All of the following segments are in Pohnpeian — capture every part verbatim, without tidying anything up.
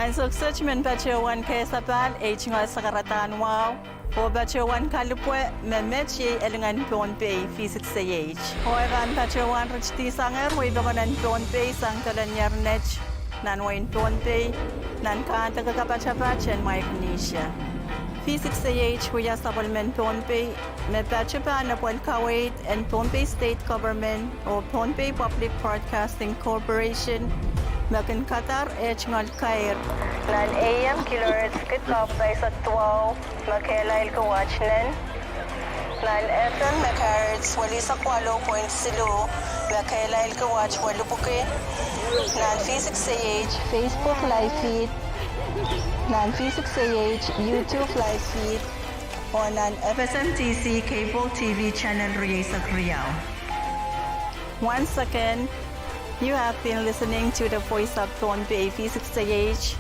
Ansou kiset men patohwan kehlail ei tungoal sakaradahn wahu, oh patohwan kalipwe me met iei elingan Pohnpei V six A H. Oh e pahn patohwan ritidi sangehr wehi pokon en Pohnpei sang dolanier net nan wehin Pohnpei, nan kahnleke kapatapat en Micronesia. V six A H wia sapwellimen Pohnpei me patohwan pahn epwel kaweid en Pohnpei State Government oh Pohnpei Public Broadcasting Corporation me kin kadar eh tungoal kair nan A M kilohertz kid kepwukaisek duwau me kehlail kiwat nen, nan F M megahertz welisek waluh point siluh me kehlail kiwat welipwiki, nan V six A H Facebook live feed, nan V six A H YouTube live feed, oh nan F S M T C cable T V channel rieisek riau. Once again, you have been listening to the Voice of Pohnpei V six A H,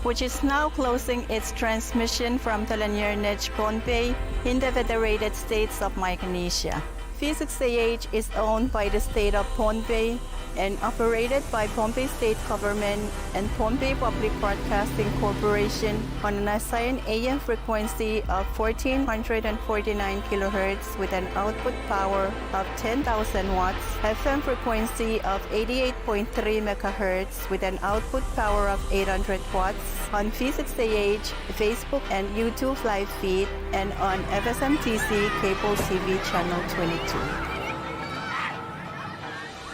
which is now closing its transmission from Telanier Net, Pohnpei, in the Federated States of Micronesia. V six A H is owned by the State of Pohnpei and operated by Pohnpei State Government and Pohnpei Public Broadcasting Corporation on an assigned A M frequency of fourteen hundred and forty-nine kilohertz with an output power of ten thousand watts, F M frequency of eighty-eight point three megahertz with an output power of eight hundred watts, on V six A H Facebook and YouTube live feed, and on F S M T C cable T V channel twenty-two.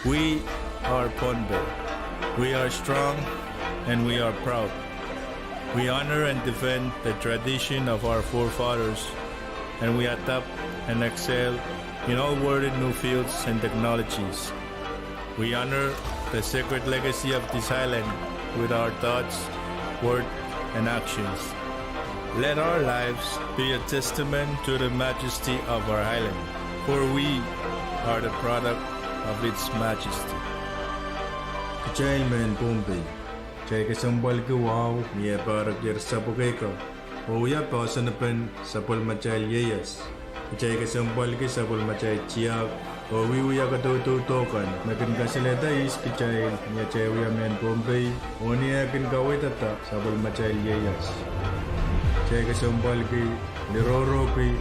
We are Pohnpei. We are strong and we are proud. We honor and defend the tradition of our forefathers, and we adapt and excel in all worthy new fields and technologies. We honor the sacred legacy of this island with our thoughts, word, and actions. Let our lives be a testament to the majesty of our island, for we are the product of its majesty. Kitail mehn Pohnpei, kitail kesempwalki wahu ni eh pahrekier sapwukei kan oh wia poahsoan pen sapwellimatail ieias. Kitail kesempwalki sapwellimatail tiahk oh wiewia kadaudodo kan me kin kasalehda ihs kitail ni atail wia mehn Pohnpei oh ni eh kin kaweidada sapwellimatail ieias. Kitail kesempwalki lirourokih,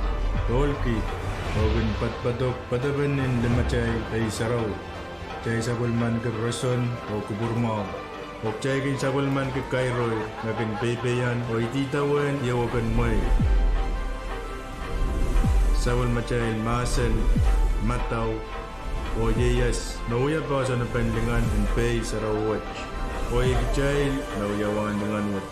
doulkih, oh kin poadopoadok poadopen en limatail Pei Sarawi. Kitail sapwellimanki roson oh kupwurmwahu, oh kitail kin sapwellimanki kairoi me kin peipeian oh ididawehn iewo ken mwehi. Sapwellimatail mahsen, madau, oh ieias me wia poahsoan pen lingan en Pei Sarawi wet, oh iei kitail me wia wahn lingan wet.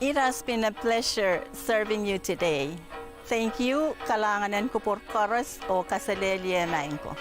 It has been a pleasure serving you today. Thank you, kalahngan en kupwur koaros oh kaselehlie maing ko.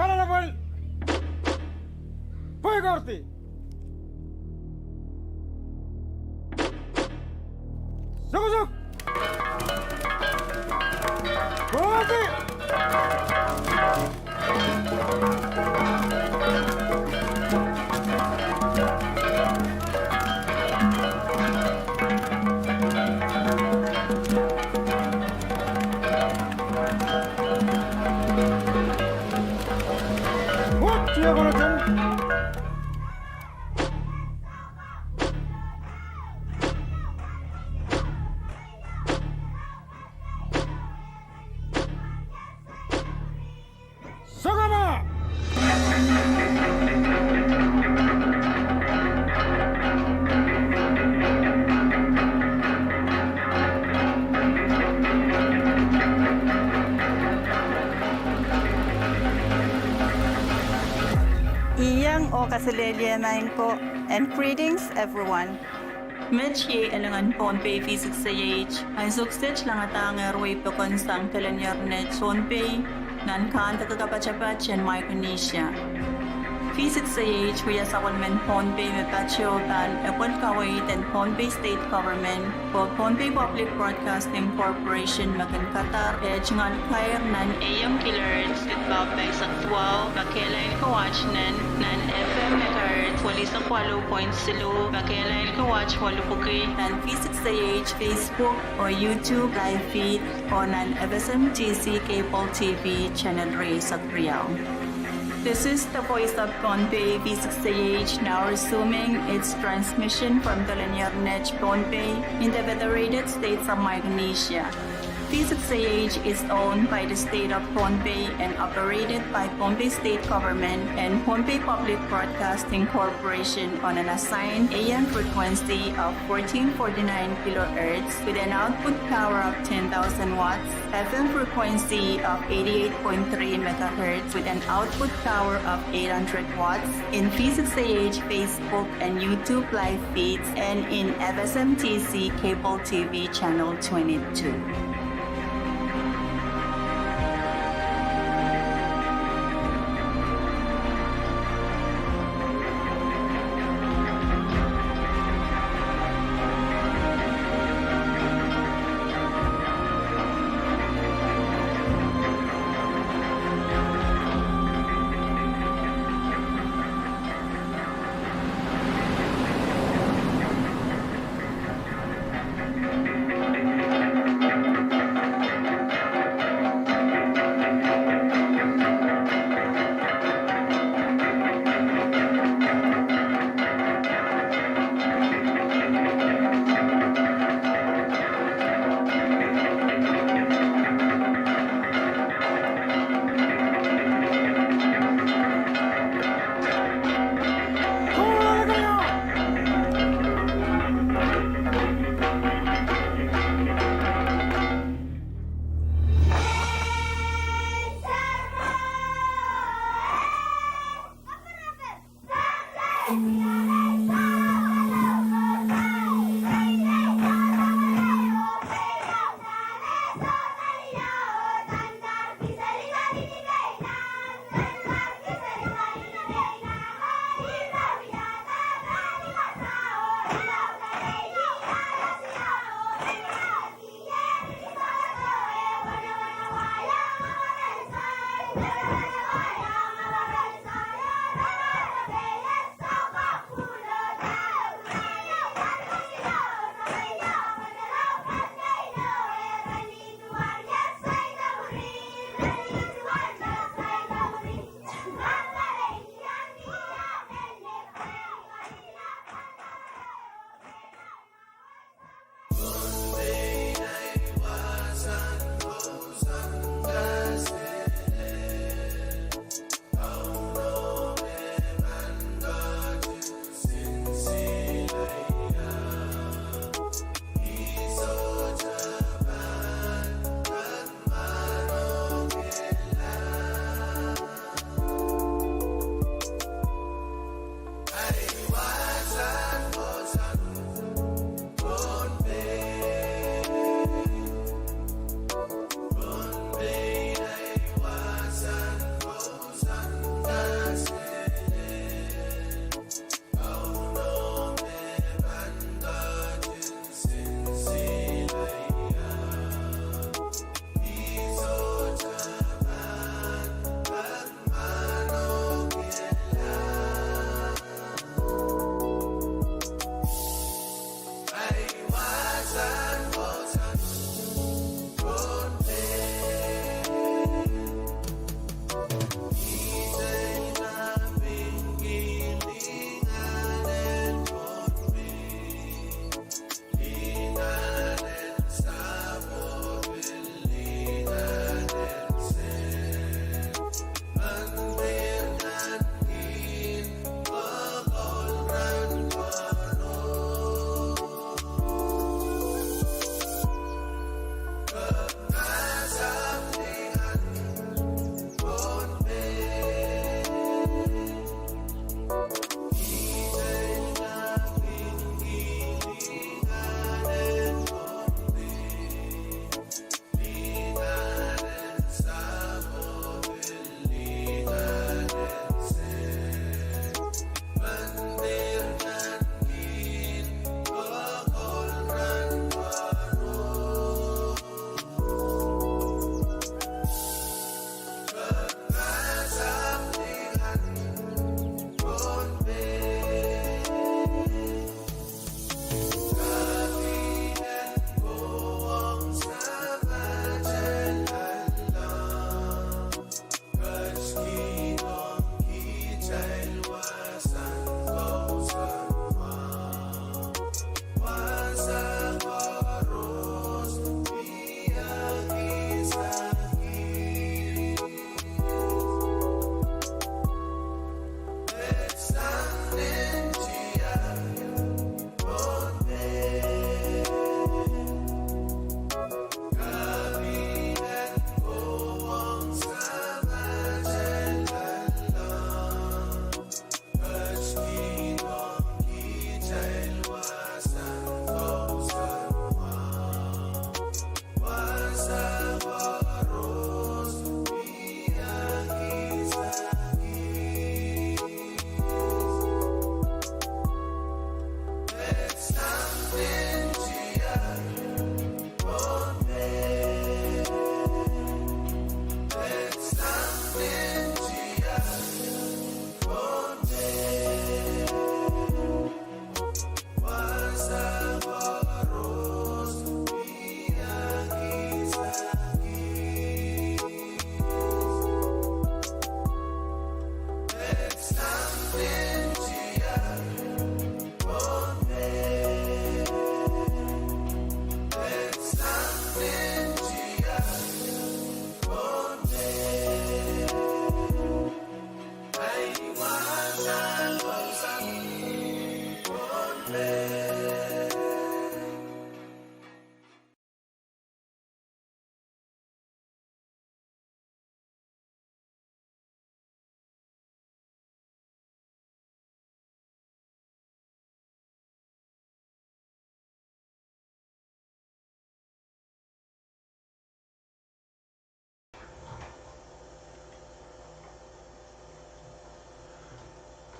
Alala pwel. Pweikordi. Sukosuk. Pweikordi. Wut, ia konoten. Sokama! Iang oh kaselehlie maing ko, and greetings everyone. Met iei elingan Pohnpei V six A H, ansou kiset langadahngehr wei pokon sang kelenier net Pohnpei, nan kahndek kapatapat en Micronesia. V six A H wia sapwellimen Pohnpei me patohwan epwel kaweid en Pohnpei State Government, oh Pohnpei Public Broadcasting Corporation me kin kadar eh tungoal kair nan A M kilohertz kid paoh pahisek duwau, me kehlail ko waht nen, nan F M megahertz welisek waluh point siluh, me kehlail ko waht welipwiki, nan V six A H Facebook oh YouTube live feed, oh nan F S M T C cable T V channel rieisek riau. This is the voice of Pohnpei V six A H, now resuming its transmission from Telenier Net, Pohnpei, in the Federated States of Micronesia. V six A H is owned by the State of Pohnpei and operated by Pohnpei State Government and Pohnpei Public Broadcasting Corporation on an assigned A M frequency of fourteen forty-nine kilohertz with an output power of ten thousand watts, F M frequency of eighty-eight point three megahertz with an output power of eight hundred watts, in V six A H Facebook and YouTube live feeds, and in F S M T C cable T V channel twenty-two.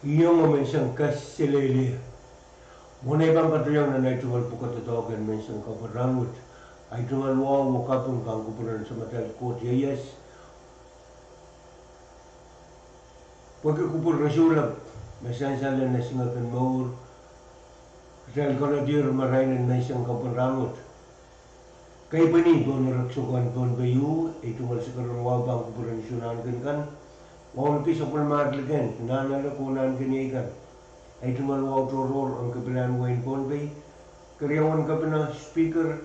Iong o menseng kaselehlie. Mwohn ei pahn patohiong nan ei tungoal pwukat doadoahk en menseng kapw en rahnwet, ei tungoal wahu oh kaping pahn kupwuren Samatail Koht ieias. Pwehki kupwur resource me sansal en esingek en mour, kitail koledier marain en menseng kapw en rahnwet. Kaipweni pohn erekiso kan Pohnpei, ei tungoal sikeren wahu pahn kupwuren usun ahneki kan, wauneki sapwellimar liken nahnalek oh nahnken ieikan. Ei tungoal wahu tohrohr ong kepilahn wehin Pohnpei, keriaun kepina, speaker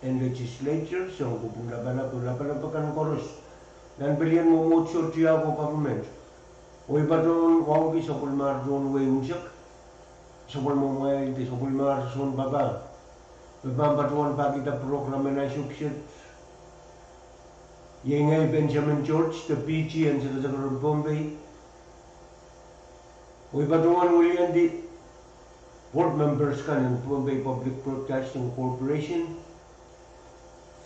en legislature, sounkopwung lapalap oh lapalap akan koaros nan pelien mwomwohdiso, tiahk oh government. Oh I patohwan wauneki sapwellimar tohn wehi unsek, sapwellimamwail de sapwellimar sounpapah, me pahn patohwan pahkihda prokram en ansou kiset. Iei ngehi Benjamin George de PG en sakasaker en Pohnpei. Oh I patohwan wiliandi board members kan en Pohnpei Public Broadcasting Corporation,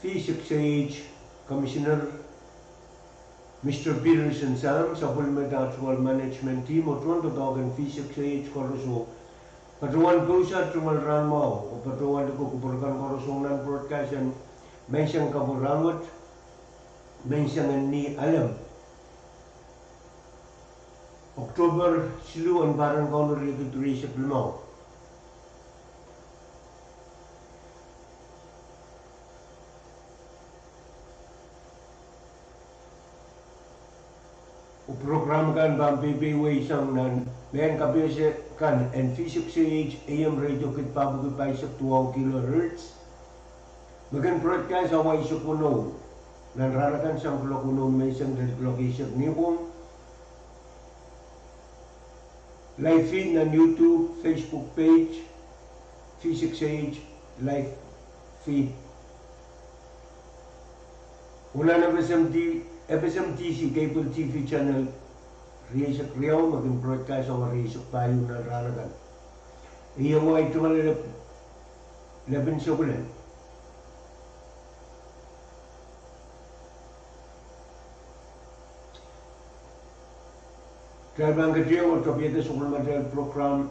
V six A H Commissioner Mister Peterson Sam, sapwellime de ah tungoal management team oh tohn doadoahk en V six A H koaros. Patohwan pousa tungoal rahnmwahu oh patohwan liko kupwur kan koaros ong nan broadcast en menseng kapw en rahnwet, menseng en ni Alem, October siluh en pahr en Kauno riekid rieisek limau. Oh prokram kan pahn peipeieisang nan mehn kapehse kan en V six A H A M radio kit, pahpwiki pahisek duwau kilohertz, me kin broadcast awa eisek weneu nan rahn akan sang kuloak weneu menseng lel kuloak eisek nipwong. Live feed nan YouTube, Facebook page, V six A H live feed. Oh nan FSM, FSM DC cable TV channel rieisek riau me kin broadcast awa rieisek pahieu nan rahn akan. Iei wai tungoal lep, lepin sekulen. Kitail pahn ketieu oh tepida sapwellimatail prokram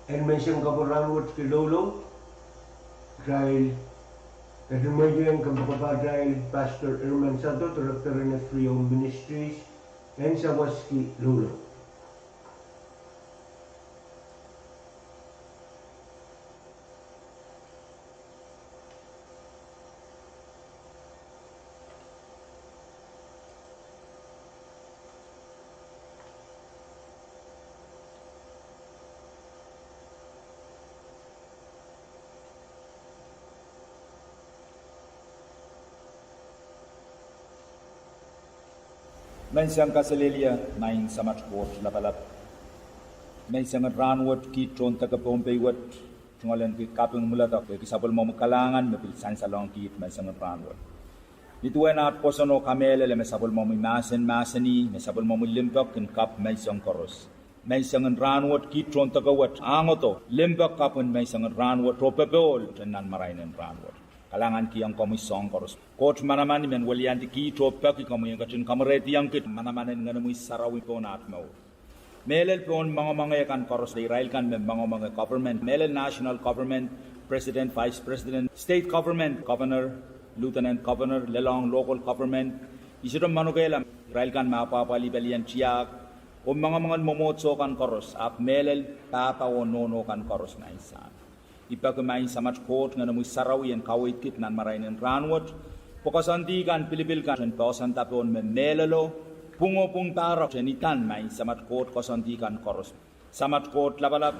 en menseng kapw en rahnwet ki loulou. Kitail ketin mweidohng kompoakepahtail Pastor Irman Sato, Director en Free Home Ministries, en sawas ki loulou. Menseng kaselehlie, Maing Samat Koht Lapalap. Menseng en rahnwet kiht tohn deke Pohnpei wet, tungoal ahneki kaping mwuledek, pwehki sapwellimomwi kalahngan me pil sansalohng kiht menseng en rahnwet. Ni duwen aht pwoson oh kamehlele me sapwellimomwi mahsen mahsanih, me sapwellimomwi limpoak kin kapw menseng koaros. Menseng en rahnwet kiht tohn deke wet, ahngdo limpoak kapw en menseng en rahnwet oh popohl nan marain en rahnwet. Kalahngankihong komwi soahng koaros. Koht manaman, I men weliandi kiht oh peki komwi en ketin kamwerehdiong kiht manaman en Ngenomwi Sarawi pohn aht mour. Mehlel pohn mongomonge kan koaros, irail kan me mongomonge government, mehlel national government, president, vice president, state government, governor, lieutenant governor, lelohng local government, I sohte manokehla irail kan me apwahpwalih pelien tiahk oh mongomongen mwomwohdiso kan koaros, ahpw mehlel pahpa oh nohno kan koaros, Maing Sahm. I peki Maing Samat Koht Ngenomwi Sarawi en kaweid kiht nan marain en rahnwet, pwe koasoandi kan, pilipil kan en poahsoanda pohn me mehlelo, pwung oh pwung pahrek en idan, Maing Samat Koht, koasoandi kan koaros. Samat Koht Lapalap,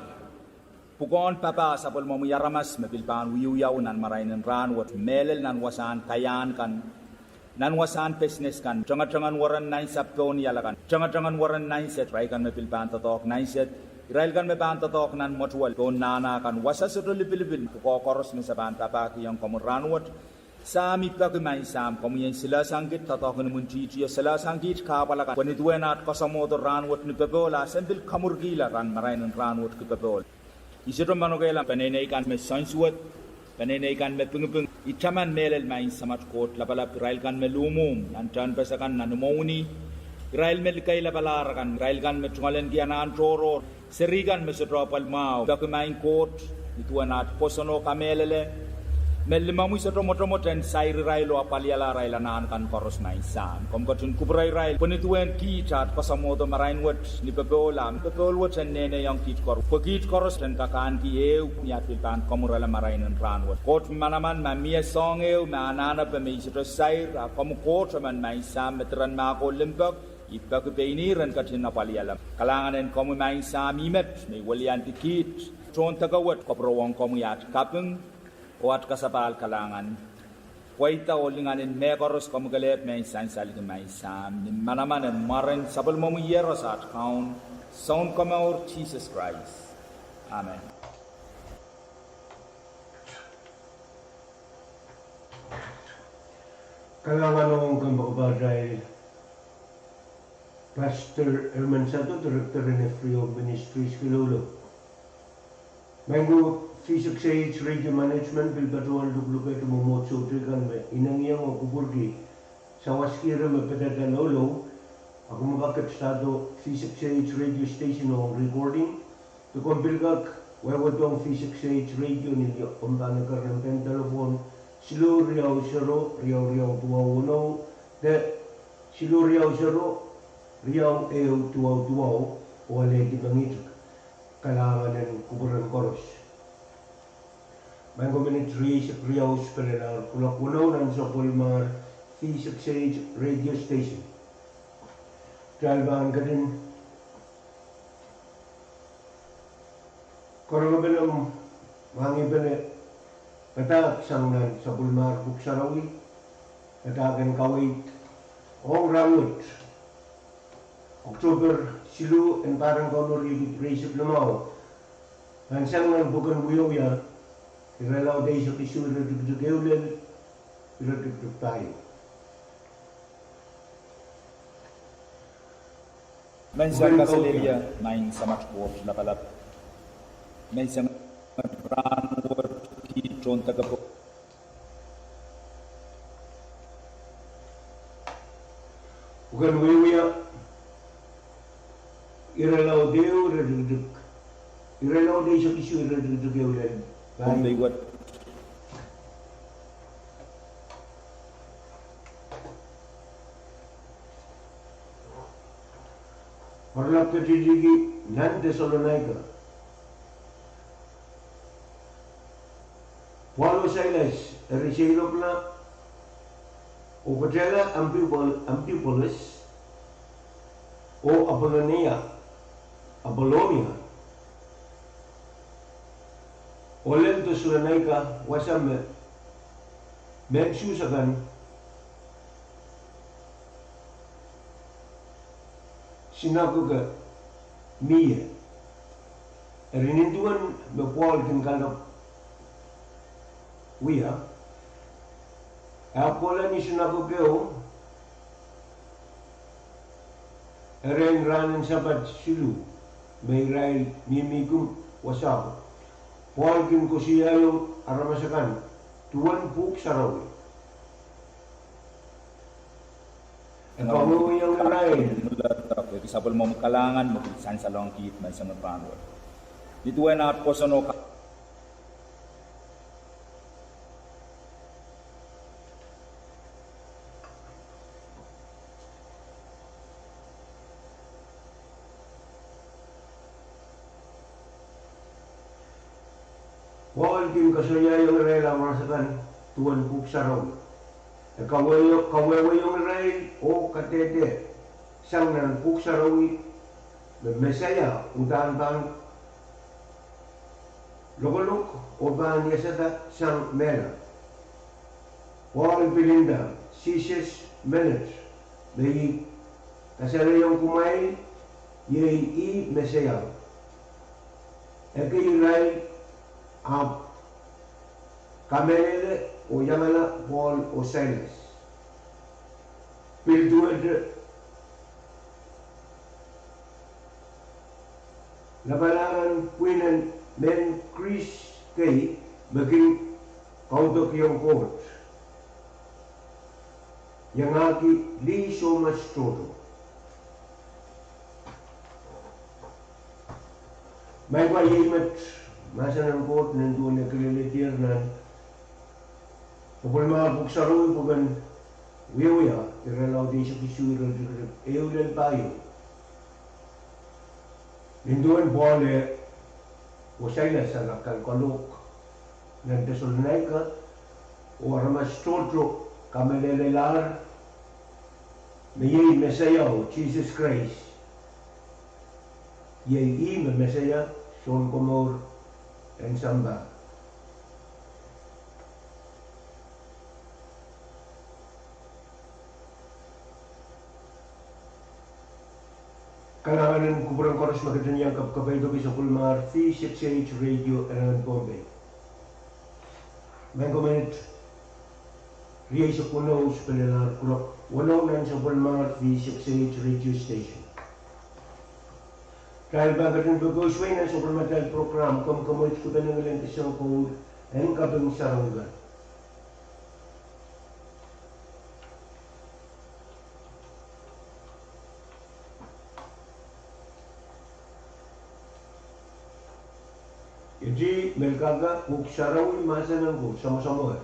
pwukoahn papah sapwellimomwi aramas me pil pahn wiewiawi nan marain en rahnwet, mehlel nan wasahn kaiahn kan, nan wasahn business kan, tengetengen weren nainsapw pohn ial akan, tengetengen weren nainset, irail kan me pil pahn doadoahk nainset, irail kan me pahn doadoahk nan mwetuwel pohn nahna kan, wasa sohte lipilipil, pwukoa koaros me se pahn papahkihong komwi rahnwet. Sahm, I peki Maing Sahm, komwi en silehsang kiht doadoahk en imwintihtio, silehsang kiht kahpwal akan, pwe ni duwen aht koasoamwohdo rahnwet ni popohl, a sen pil kamwurkihla nan marain en rahnwet ki popohl. I sohte manokehla peneinei kan me soansuwed, peneinei kan me pingiping, I taman mehlel Maing Samat Koht Lapalap irail kan me luhmwuhmw nan tehnpas akan, nan imwowini, Irail me likeilapala kan, irail kan me tungoalenki anahn tohrohr, seri kan me sohte apwal mwahu, peki maing Koht, ni duwen at pwoson oh kamehlele, me limomwi sohte mwotomwot en sair irail oh apwaliala arail anahn kan koaros, maing Sahm. Komw ketin kupwure irail, pwe ni duwen kiht at kasamwodo marain wet ni popohl, ah popohl wet en neneiong kiht koaros. Pwe kiht koaros en kak ahneki ehu ni at pil pahn kamwurala marain en rahnwet. Koht manaman, ma mie soahng ehu me anahnepe me I sohte sair, ah komw Koht emen, maing Sahm, me diren mahk oh limpoak, I peki pein ihr en ketin apwaliala. Kalahngan en komwi, maing Sahm, I met me I weliandi kiht tohndoke wet, kapwurehng komwi at kaping oh at kasapahl kalahngan. Pweida oh lingan en mehkoaros komwi kelehpw me I sansalki, maing Sahm, ni manaman en mwaren sapwellimomwi Iehros at Kaun, Sounkomour Sises Krais. Amen. Kalahngan ong kompoakepahtail, Pastor Herman Sado, Director en Every Home Ministries Kilolo. Maing ko, V six A H Radio Management pil patohwan lukelukehte mwomwohdiso teikan me inengieng oh kupwurki sawaskihda me padahda loulou, a komw kak ket sahdo V six A H radio station ong recording, de komw pil kak wehwehdohng V six A H radio ni omw pahn eker nempe en delepwohn siluh riau sero riau riau duwau weneu, de siluh riau sero riau ehu duwau duwau, oh alehdi mengihtik. Kalahngan en kupwuren koaros. Maing ko, minit rieisek riau sipelel ar kuloak weneu nan sapwellimar V six A H radio station. Kitail pahn ketin karonge pene, mwahngih pene padahk sang nan sapwellimar Pwuhk Sarawi, padahk en kaweid ong rahnwet, Oktohper siluh en pahr en Kauno riekid rieisek limau, pahn sang nan pwuken Wiewia, irelaud eisek isuh, iretikitik ehu lel iretikitik pahieu. Menseng kaselehlie, maing Samat Koht Lapalap. Menseng rahnwet, kiht tohndoke pwuken Wiewia, irelaud ehu, iretikitik, irelaud eisek isuh, iretikitik ehu lel pahieu. Oaralap ketikihdi nan Tesalonaika. Pohl oh Sailas eri seiloakla oh ketehla Ampipol-, Ampipolis oh Apolonia, Apolonia, oh lel Tesalonaika, wasa me mehn Suhs akan sinakoke mie. Eri nin duwen me Pohl kin kalap wia, e ahpw kohla ni sinakokeo erein rahnen Sapat siluh, me irail mihmi kin wasao. Pohl kin koasoiaiong aramas akan duwen Pwuhk Sarawi. E kawehwehiong irail. Sapwellimomwi kalahngan me pil sansalong kiht menseng rahnwet. Ni duwen at pwoson oh ka- Pohl kin koasoiaiong irail aramas akan duwen Pwuhk Sarawi. E kawehwe-, kawehwehiong irail oh kadehde sang nan Pwuhk Sarawi me Mesaia uhdahn pahn lokolok oh pahn iasada sang mehla. Pohl pil nda Sises menet me I kasalehiong kumwail, iei ih Mesaia. Ekei irail ahpw kamehlele oh iangala Pohl oh Sailas. Pil duwehte lapalahn pwihn en mehn Kris kei me kin kaudokiong Koht, iangahki lih soumas tohto. Maing ko, iei met mahsen en Koht nin duwen e kileledier nan sapwellimomwi Pwuhk Sarawi, pwuhken Wiewia, irelaud eisek isuh, iretikitik ehu lel pahieu. Nin duwen Pohl oh Sailas ara kalkalohk nan Deselonaika, oh aramas tohto kamehlelelahr me iei Mesaia, oh Sises Krais iei ih me Mesaia, Sounkomour en sampah. Kalahngan en kupwuren koaros me ketin iang kapkapaiada sapwellimomwi V six eight Radio en Pohnpei. Maing ko, minit rieisek weneu sapwellimomwi kupwurok weneu nan sapwellimomwi V six eight Radio Station. Kitail pahn ketin peki sewese nan sapwellimatail prokram Komw Komwei Kipene Ngilen Kesempwal en Kaping Sarawi Kan. Eri, Melkahka, Pwuhk Sarawi, mahsen en Koht, samwasamwer.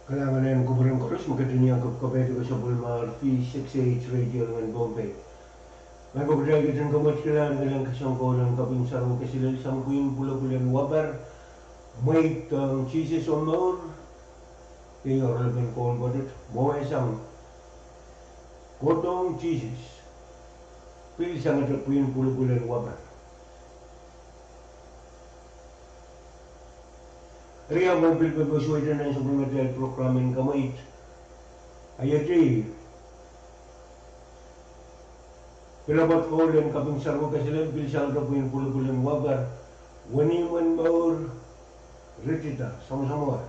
Kalahngan en kupwuren koaros me ketin iang kapwaiada sapwellimomwi V six H Radio en Pohnpei. Mehkot kitail ketin kamwekid kilang, kilang kesempwal en kaping sarawi kesilel sang pwihn pwulopwul en Wapar, Mweidohng Sises Omw Mour, de oaralap en koul pwoatet, Mwowe sang Kohdohng Sises, pil sangete pwihn pwulopwul en Wapar. Eri ahmw pil pepesweiten nan sapwellimatail program en kamweid, ahi iet, pilapwoat koul en kaping sarawi kesilel pil sangete pwihn pwulopwul en Wapar, Wenihmwen Mour, Ritida, samwasamwar.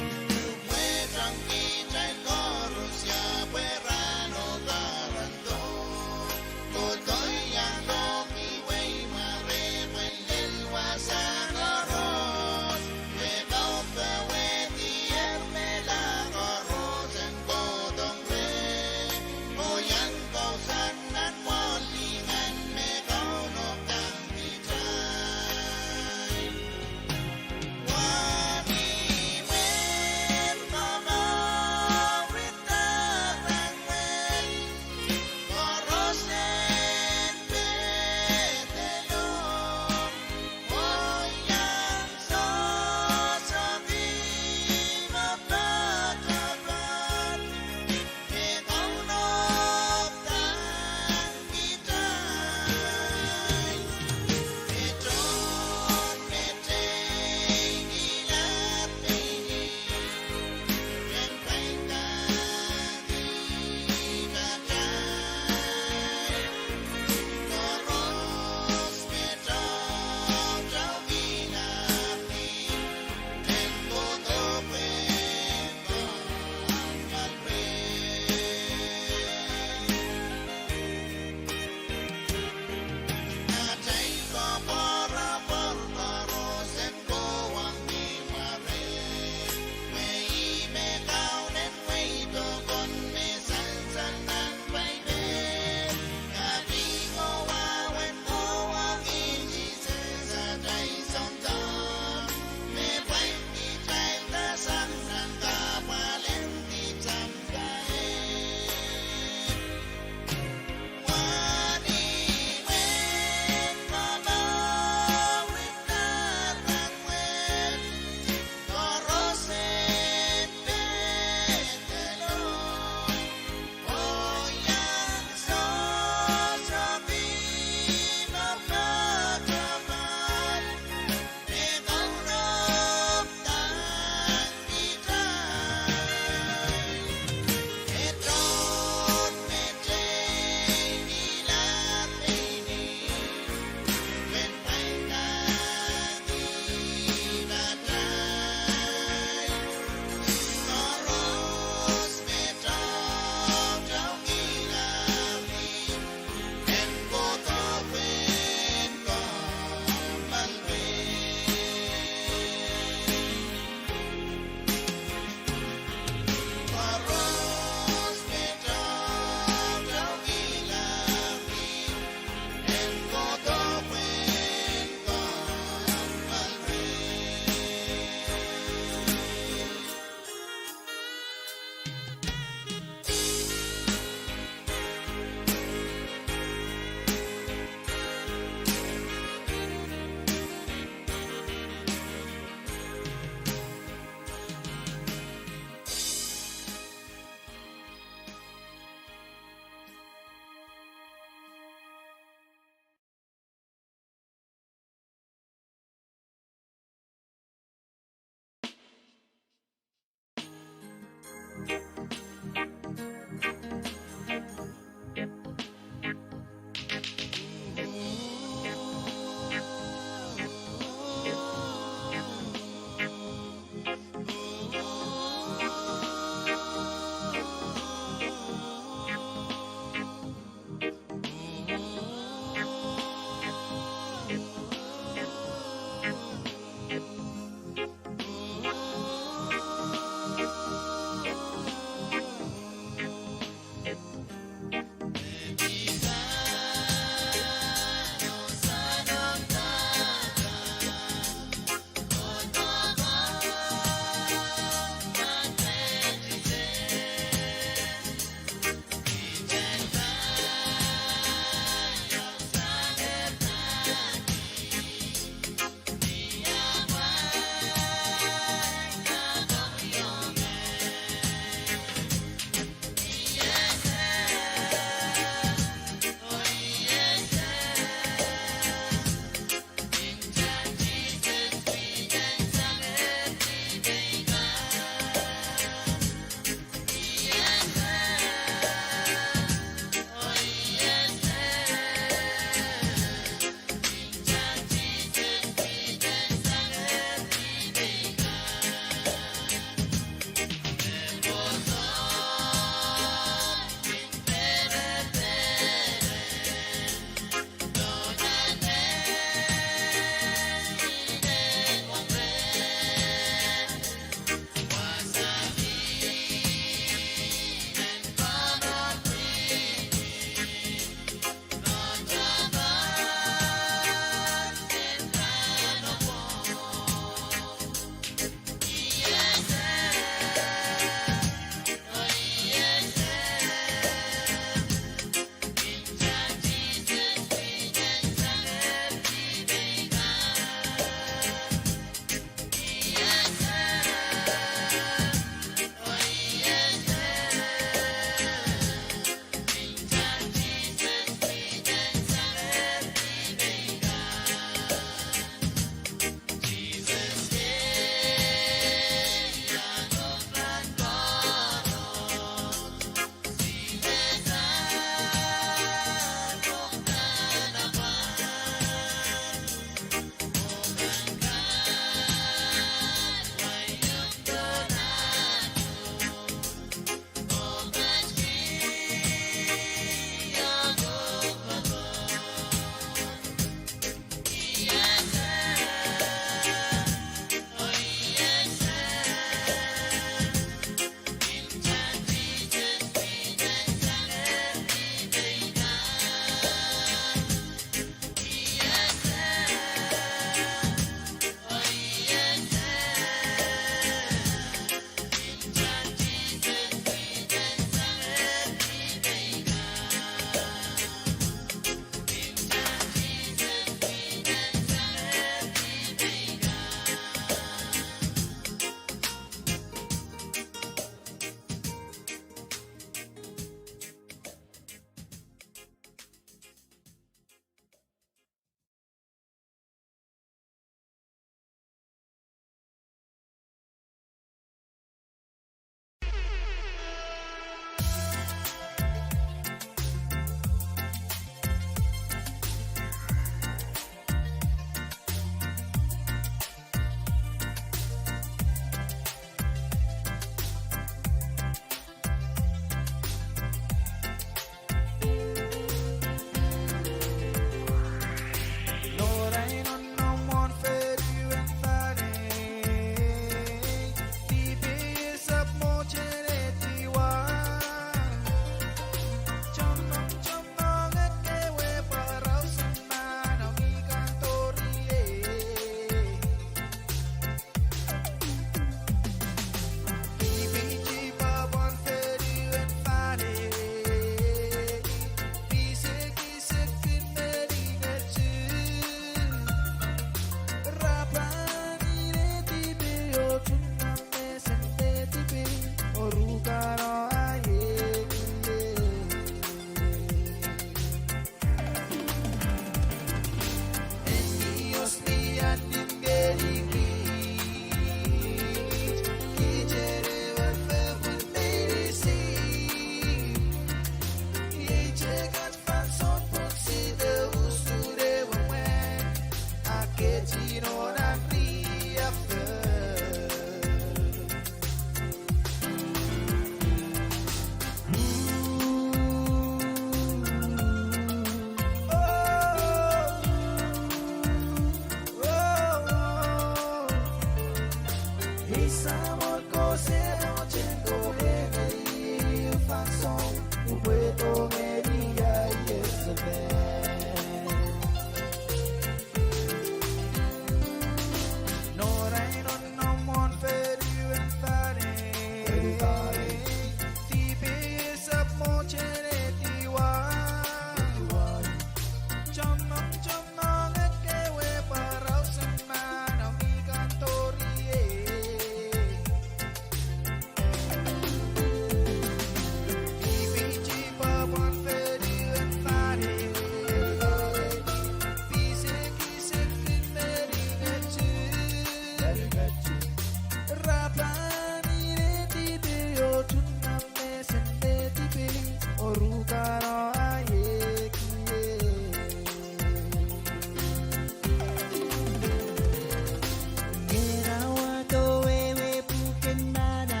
Ngehnawado wehwe pwuken mana,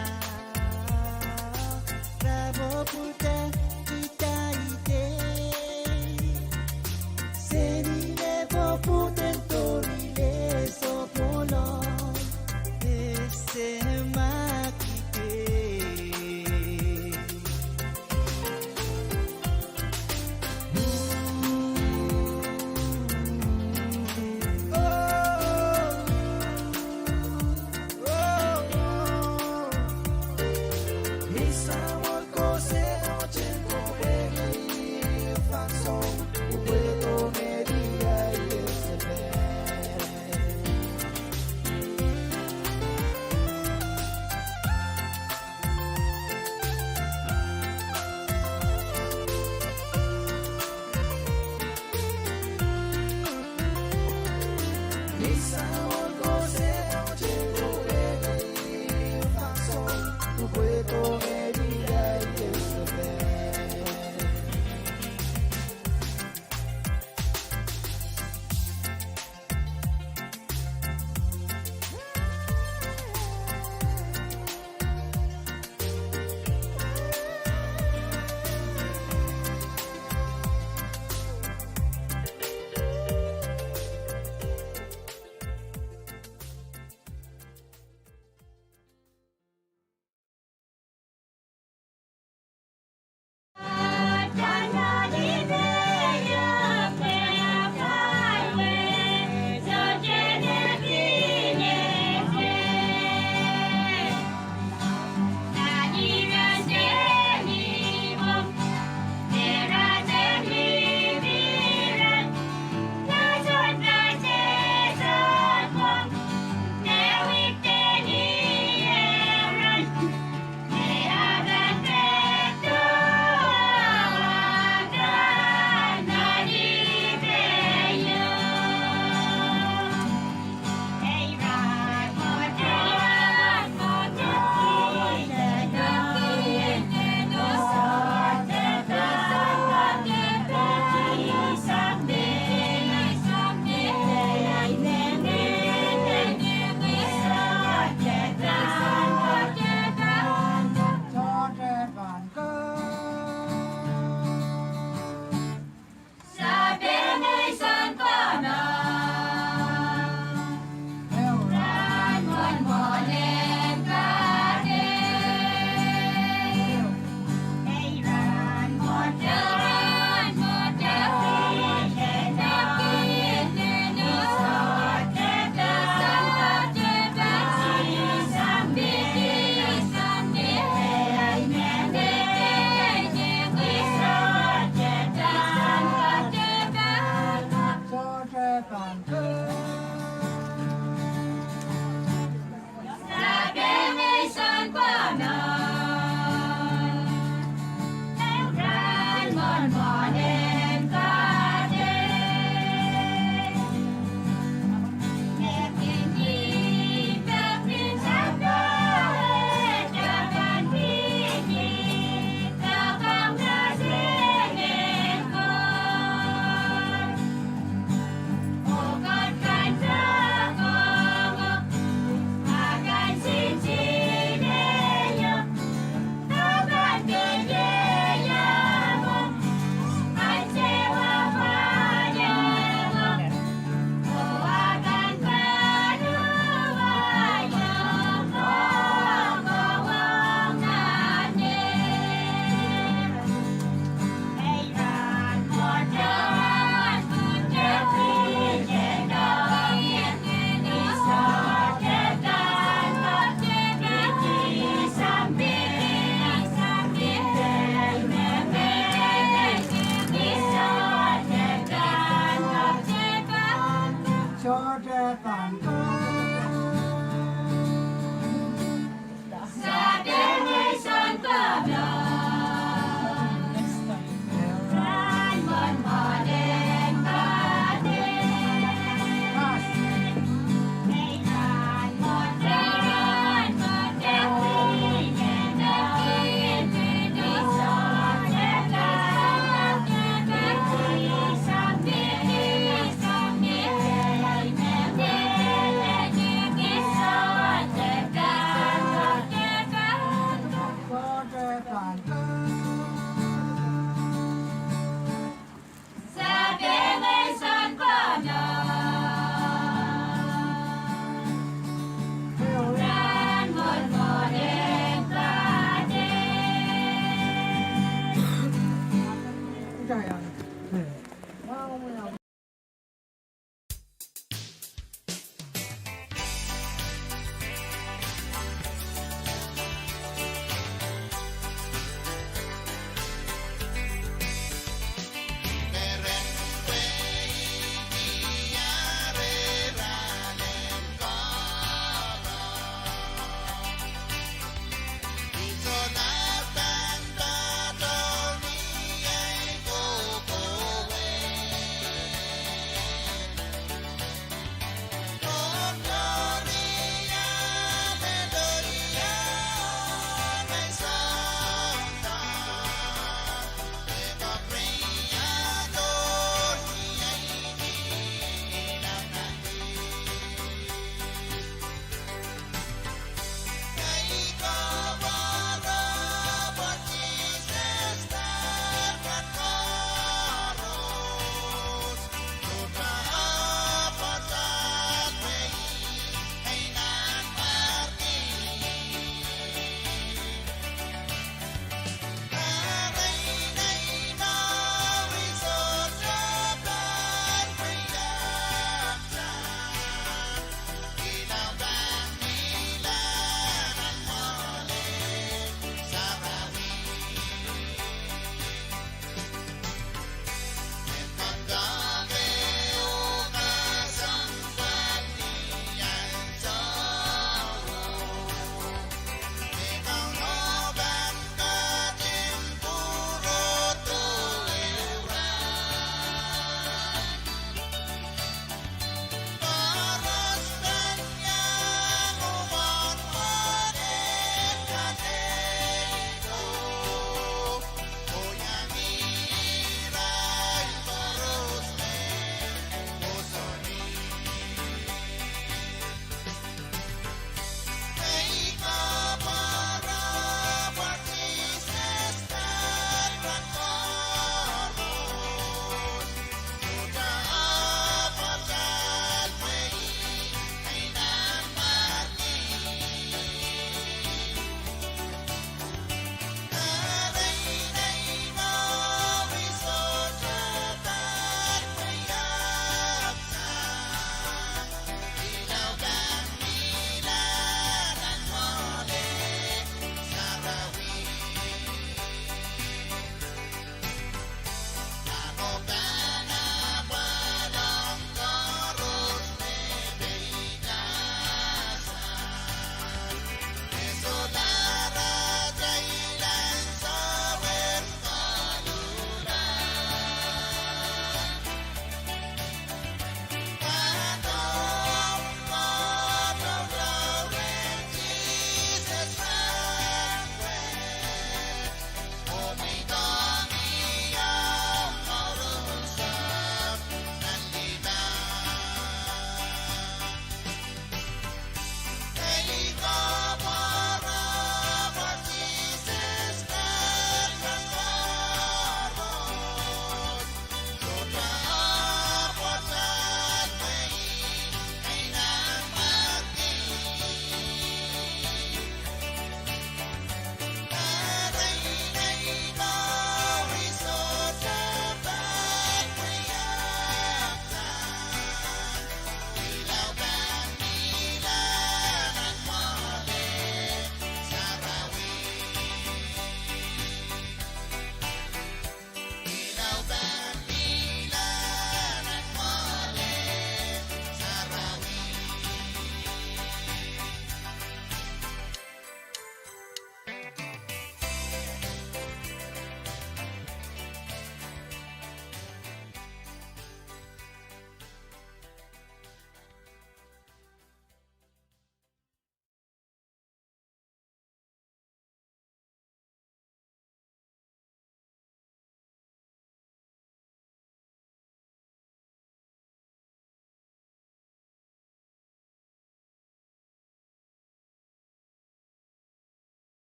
rapo pwutak idaidei. Senilepo pwuken torile sohpwolo, ese ma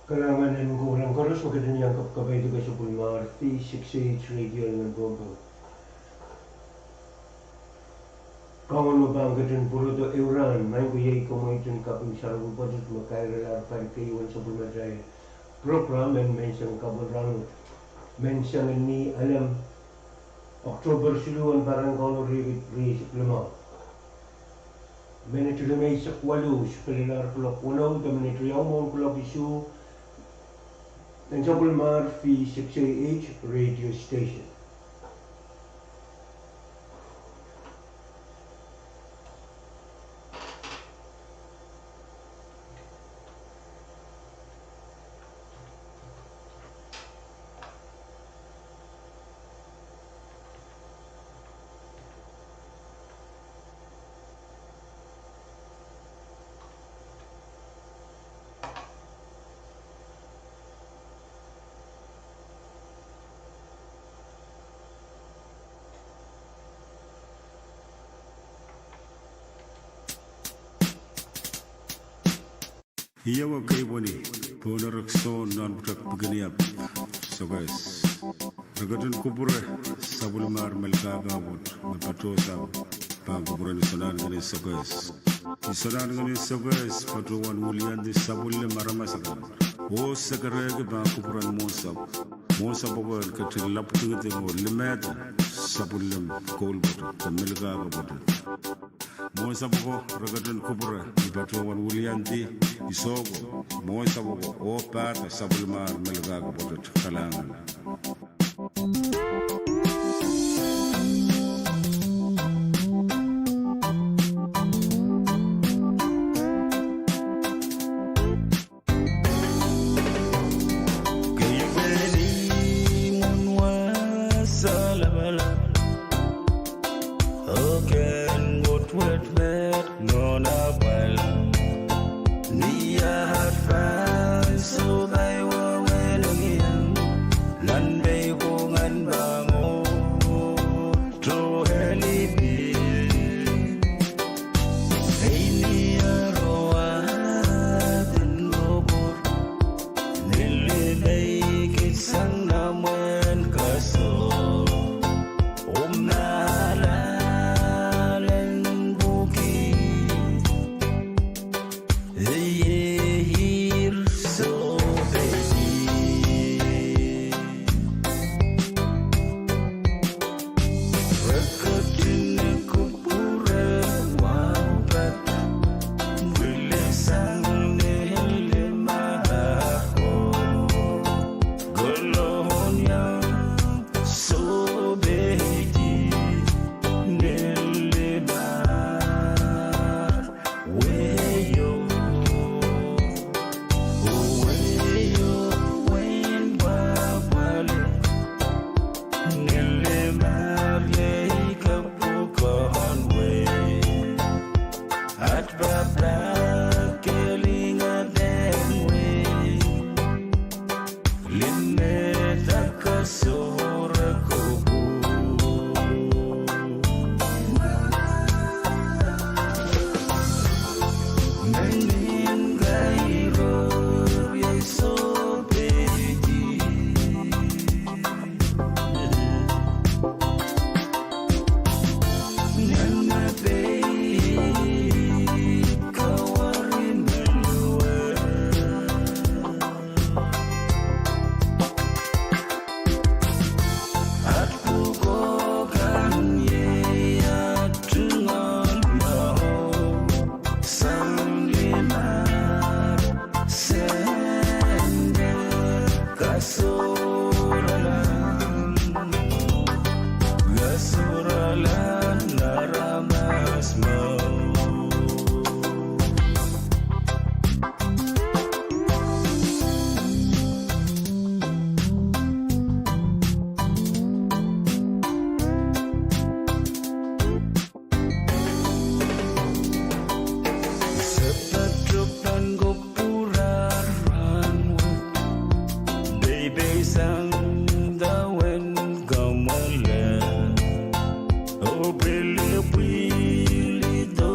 Kalahngan en kupwuren koaros me ketin iang kapkapeidek sapwellimomwi V six H Radio nan Pohnpei. Kauno pahn ketin pwurodo ehu rahn, maing ko, iei komwi kin kaping sarawi pwoatet me kairelahr pali keieu en sapwellimatail program en Menseng Kapwung Rahnwet, menseng ni Alem, October siluh en pahr en Kauno riekid rieisek limau. Minit rimeisek waluh, sipelelahr kuloak weneu de minit riau mwohn kuloak isuh, en sapwellimomwi V six H Radio Station. Ih wehwehki wenihmw pohn erek soun nan pwutak Pikiniap, Sokehs. Re ketin kupwure sapwellimomwi Melkahka Pwoat me patohsang pahn kupwuren Isonahnken en Sokehs. Isonahnken en Sokehs patohwan wiliandi sapwellime aramas akan, oh sekerehki pahn kupwuren mwohnsapw. Mwohnsapw oko en ketin lapwdingiding oh limehda sapwellime Koul Pwoat de Melkahka Pwoat. Mwohnsapw oko re ketin kupwure, I patohwan wiliandi, I sohko, mwohnsapw oko oh pahda sapwellimomwi Melkahka Pwoat. Kalahngan. Kei pweni mwohn wasa lapalap, oh ken Koht wet met nohn apwal. Ni aht pahn sohpai wehwehn ong ie, nan pein pwungen pahn mwo toheli pil. Ei ni aroa den ropor, nilime kihsang nan mwein kaso, oh mahlalen pwuki. Ei, ei, ir sohpeidi. Re ketin kupwure wahu pahn pwilisang nilime ko. Kolonia sohpeidi nilime. Weio, weio, wein pwapwalih, nilime iei kapwukoahn wehi. Aht pahpa kelingehden wehi. Limehda kasohra kopwung. Mehn kairo iei sohpeidi. Nan me pein kawarin meluwe. Aht pwukoa kan iei aht tungoal mour, sang limau, sende kasohralahn, kasohralahn aramas mour. Se patohwan kupwure rahnwet, peipei sang dahwen kamwele, oh pwilipwil ido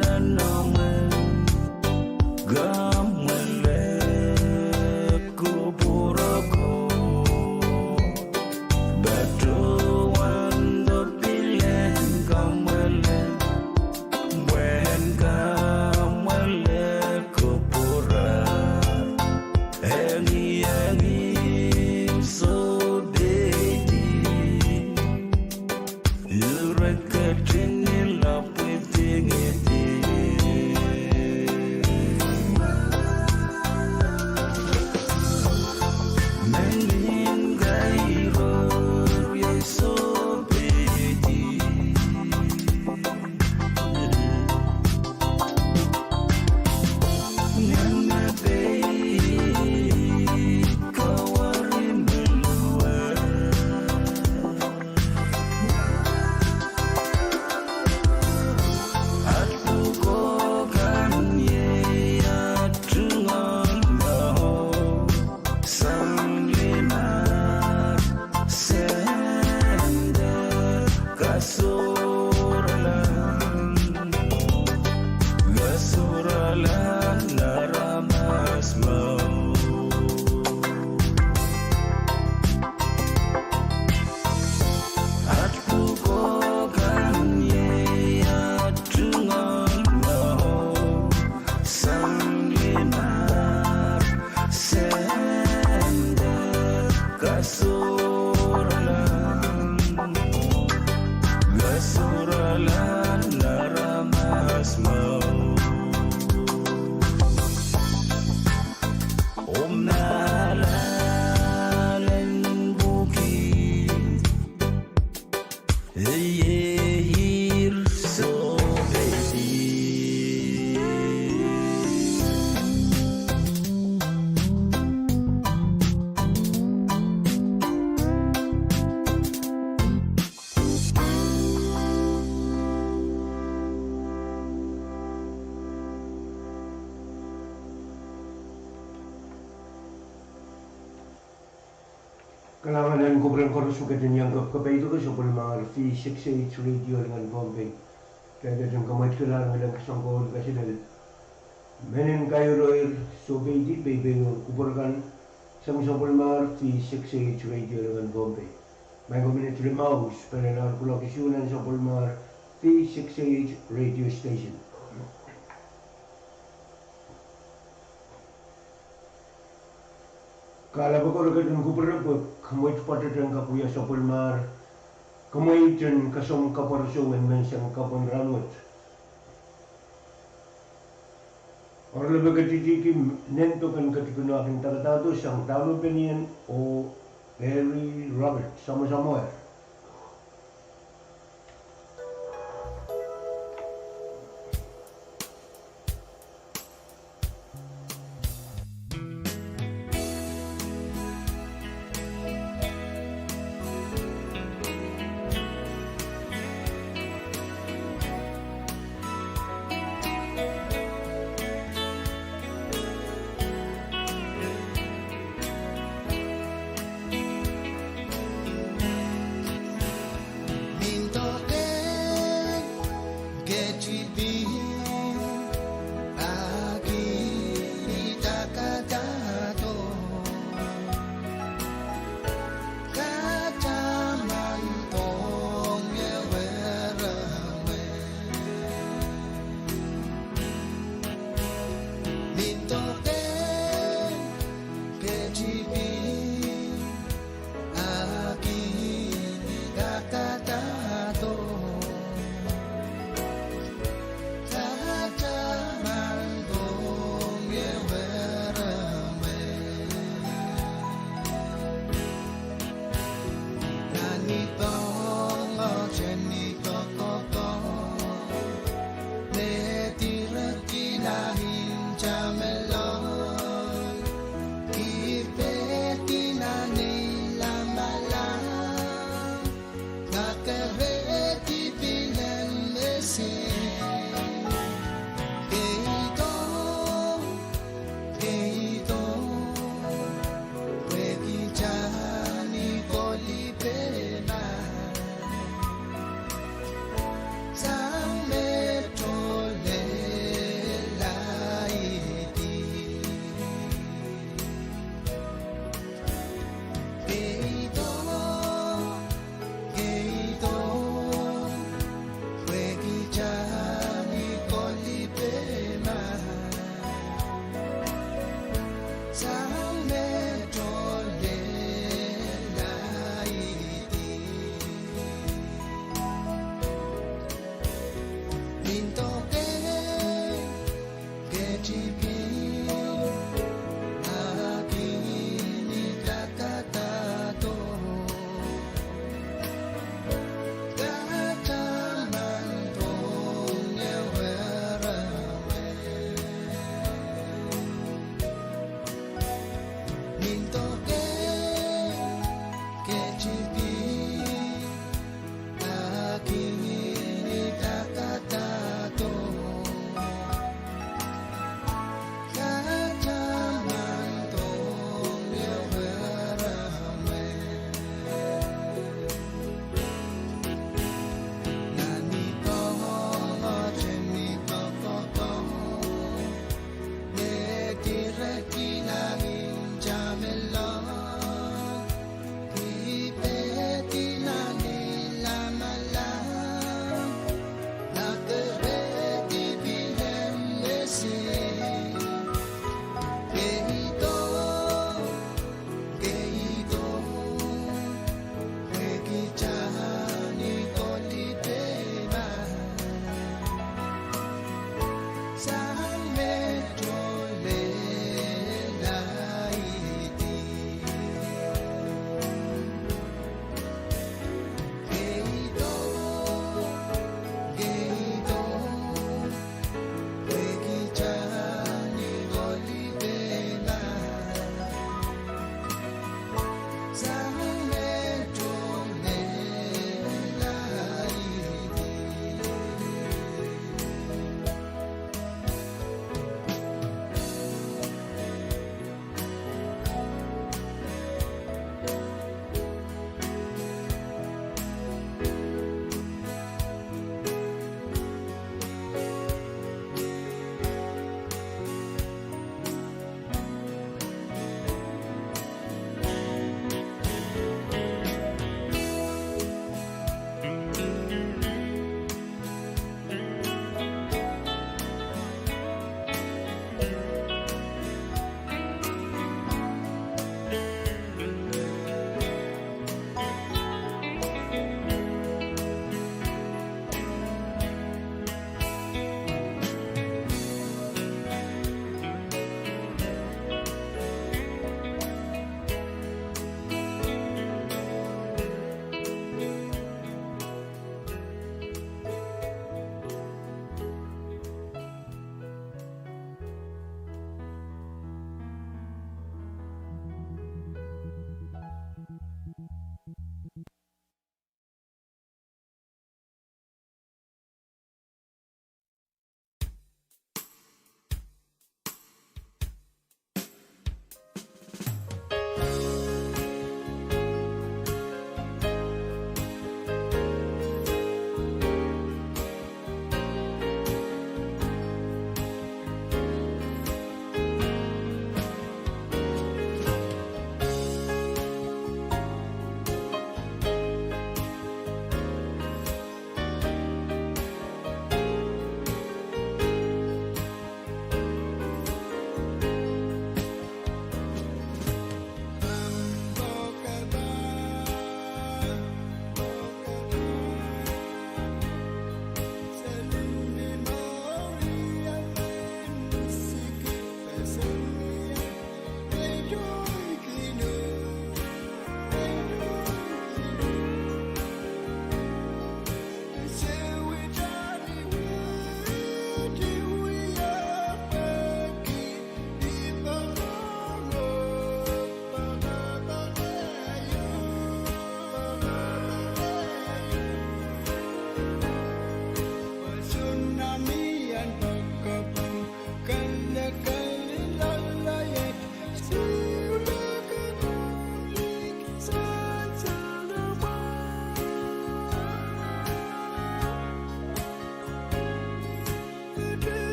nan amwen. Kamwele Kalahngan en kupwuren koaros me ketin iang kepkapeidek sapwellimar V six H Radio lingan Pohnpei. Kitail ketin kamweitkihla ngilen kesempwal kaselel mehn kairo er sohpeidi peipein kupwur kan sang sapwellimar V six H Radio lingan Pohnpei. Maing ko, minit limau spelelahr kuloak isuh nan sapwellimar V six H Radio Station. Kahlap ko, re ketin kupwure pwe kamweit pwoatet en kak wia sapwellimar, kamweit en kasong kapwureso en menseng kapw en rahnwet. Oaralap me ketidihki nendok en ketipin wahkin dakadahdo sang dahme penien oh Harry Robert, samwasamwahu.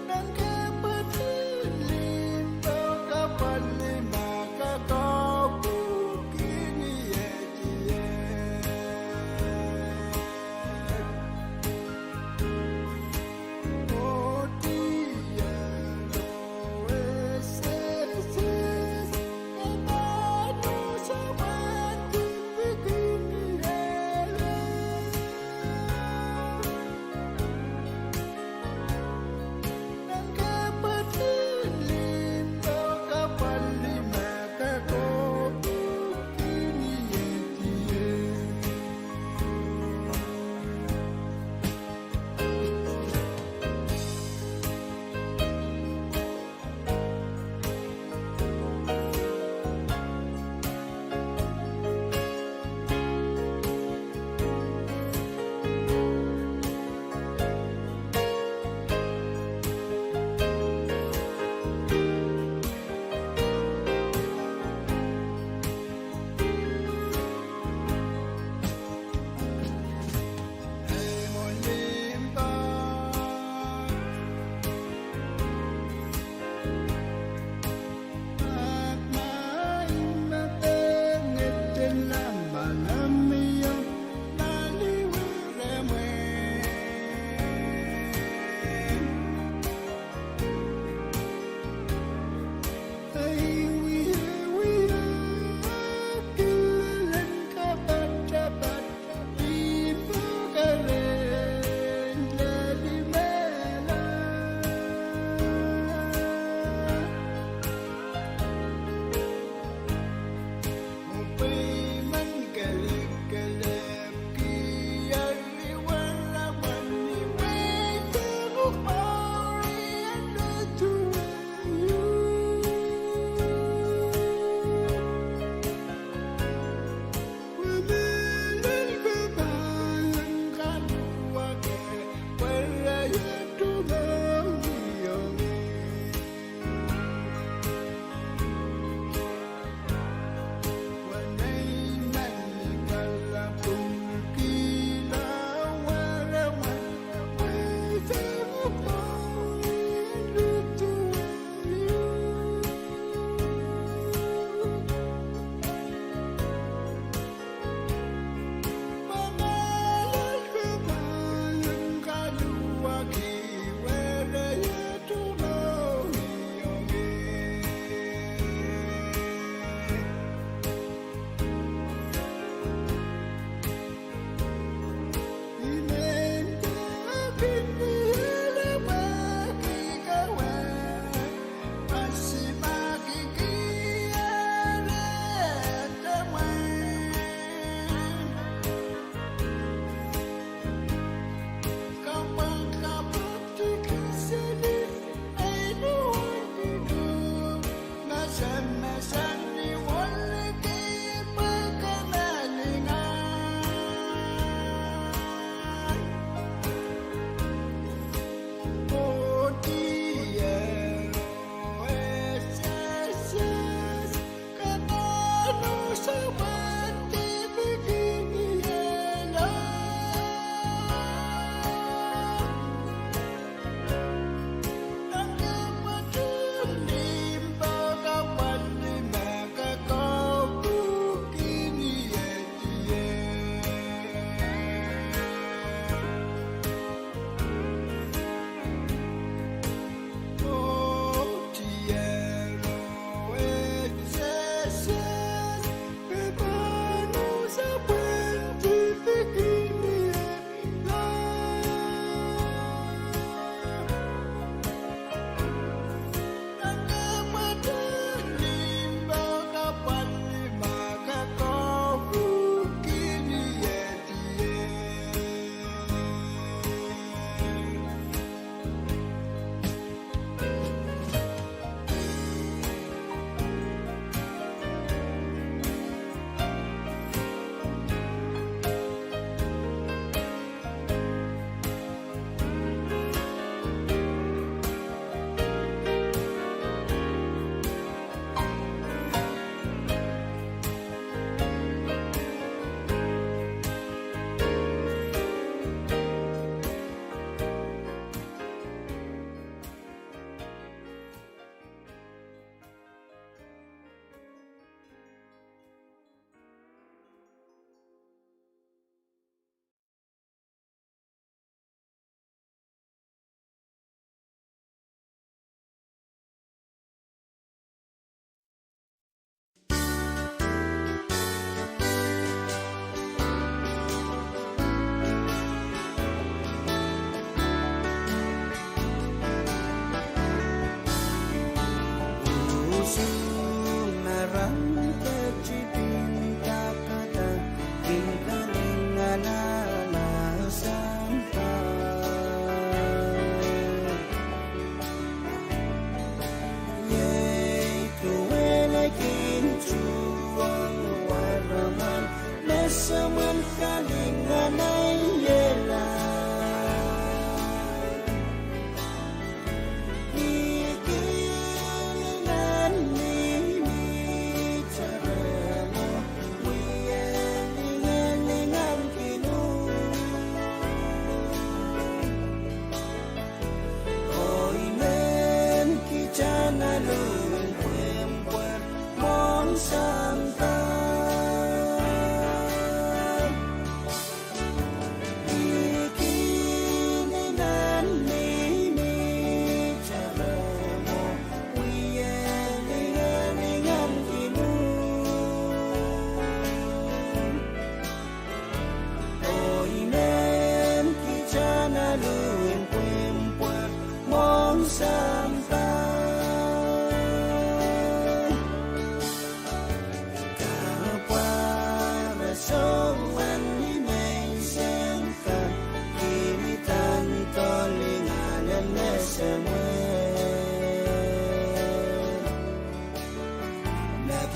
Nan kapwatih limpoak apwal lima.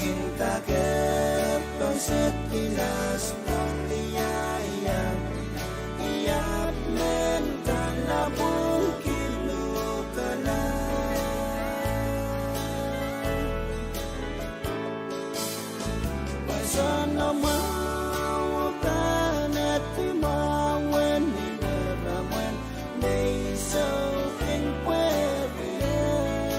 Inda ke posedki nas pohn iaiang, I ahpw men kalapwungki luhkala. Pwe soangen mwahu pahn edi mwahu en ire mwomwen me I soukin pwehn riehng.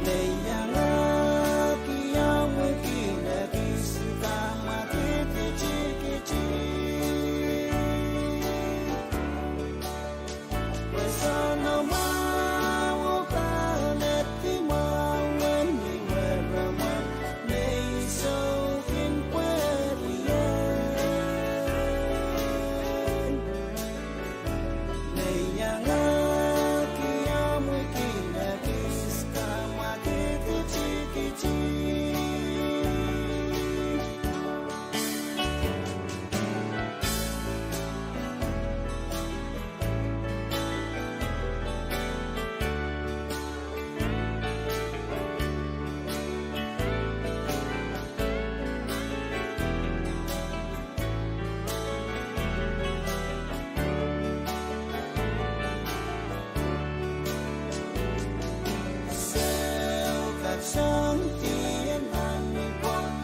Me iangahki omw wihk en ekis kamwakid tikitik. Pwe soangen mwahu pahn edi mwahu en ire mwomwen me I soukin pwehn riehng. Me iangahki omw wihk en ekis kamwakid tikitik. Sou kak soang tien nan ni pwong,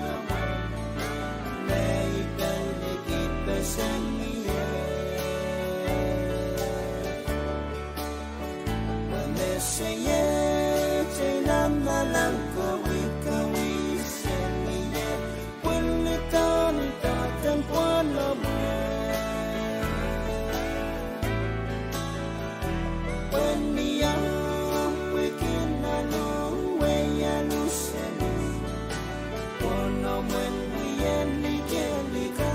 me I pil likidpeseng ie. Pwe me seiet ei lamalam kawikawisen ie. Pwehn ni tohndoadoahk en pwohnomwe. Pwehn ni omw wihk en aluhwehialu seli. Pwohnomwen wia ni kelikas.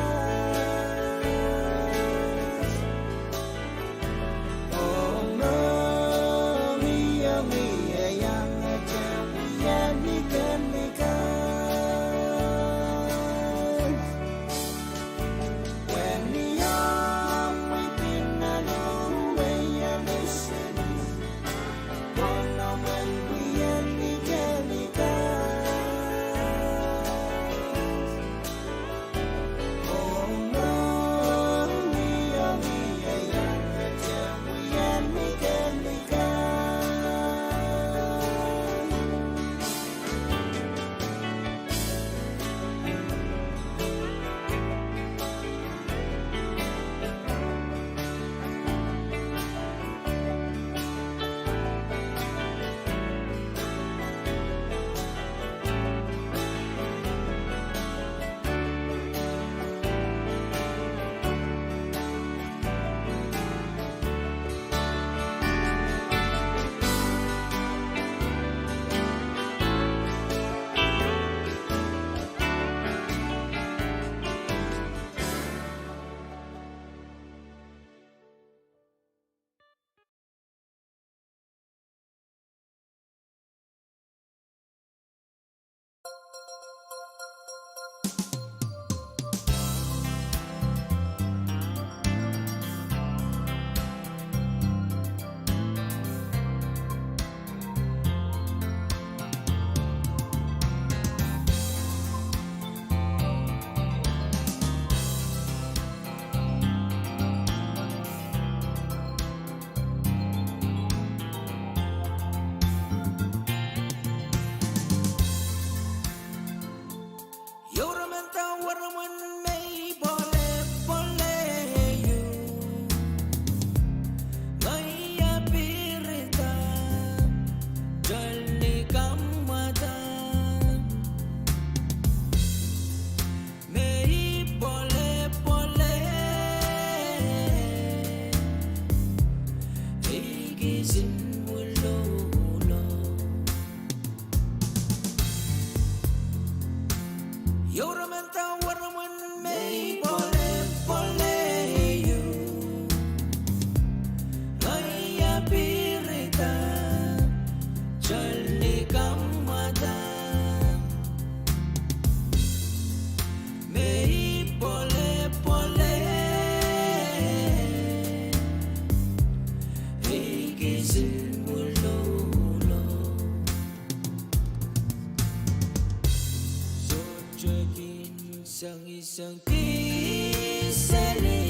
Sangki seli,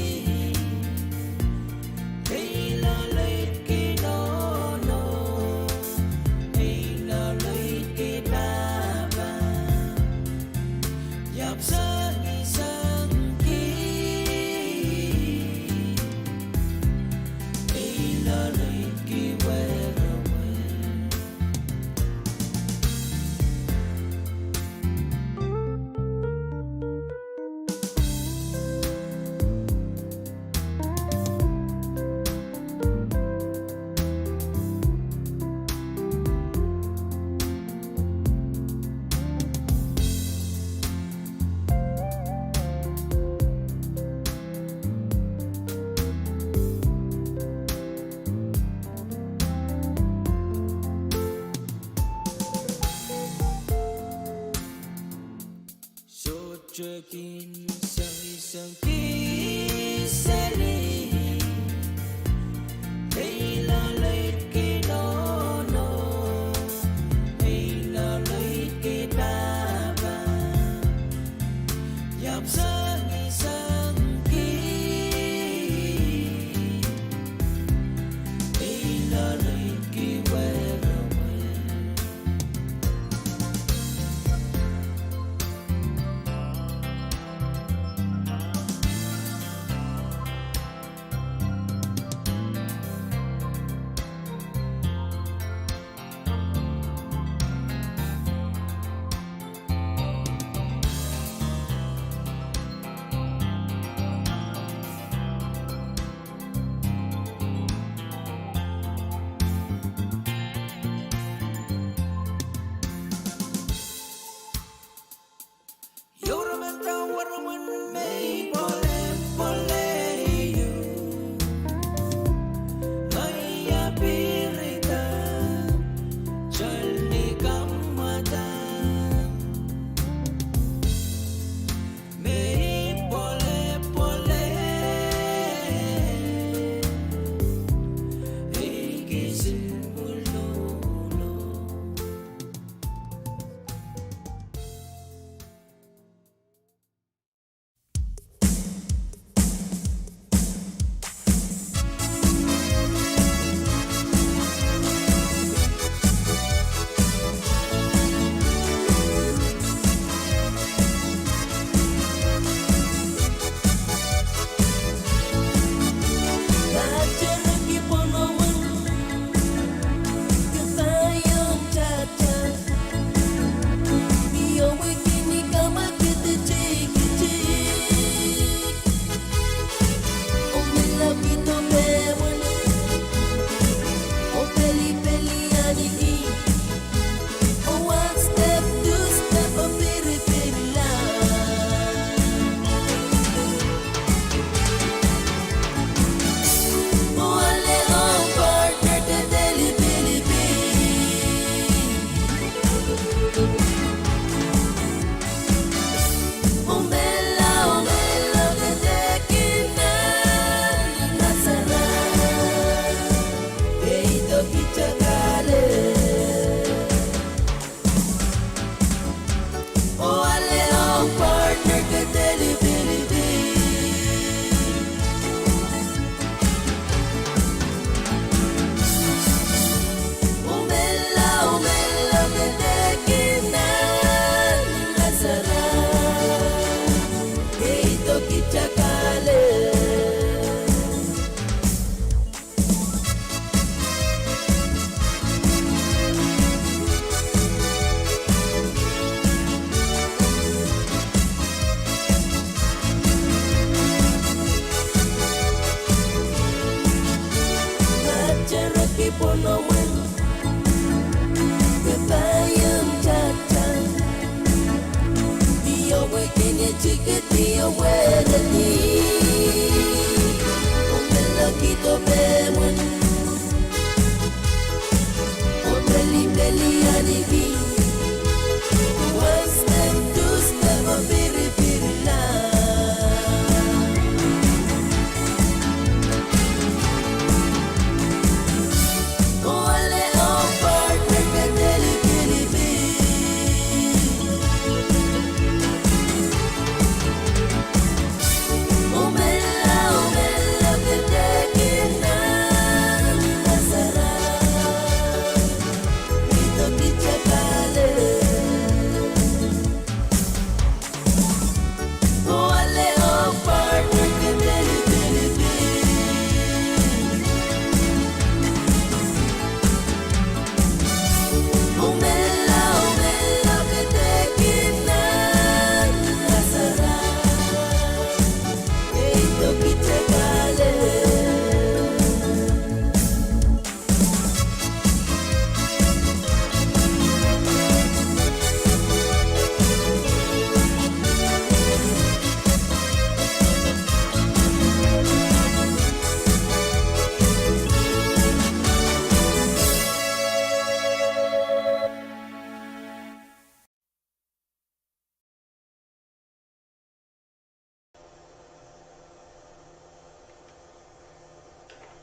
ei loaloidki nohno, ei loaloidki pahpa, iap sangisangki, ei loaloidki werewe. Sohte kin sangisangki seli, ei loaloidki nohno, ei loaloidki pahpa, iap sangisangki, ei loaloidki werewe.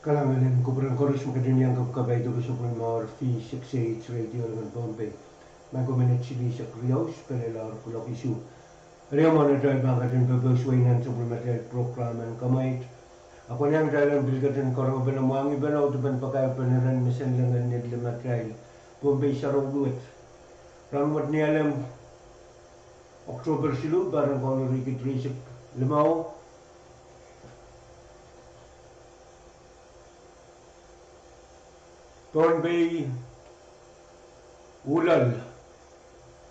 Kalahngan en kupwuren koaros me ketin iang kapkapai doke sapwellimomwi V six eight Radio Lincoln Pohnpei. Micro minute silihsek riau, spelelahr kuloak isuh. Eri mwohn atail pahn ketin pepehs wei nan sapwellimatail program en kamwaid, a kwen iang atail en pil ketin karonge pene mwahngih pene audepen pakair pene rehn mesen Lincoln ni limatail Pohnpei sarawi wet. Rahnwet Nialem, October siluh, pahr en Kauno riekid rieisek limau. Pohnpei, Uhlel,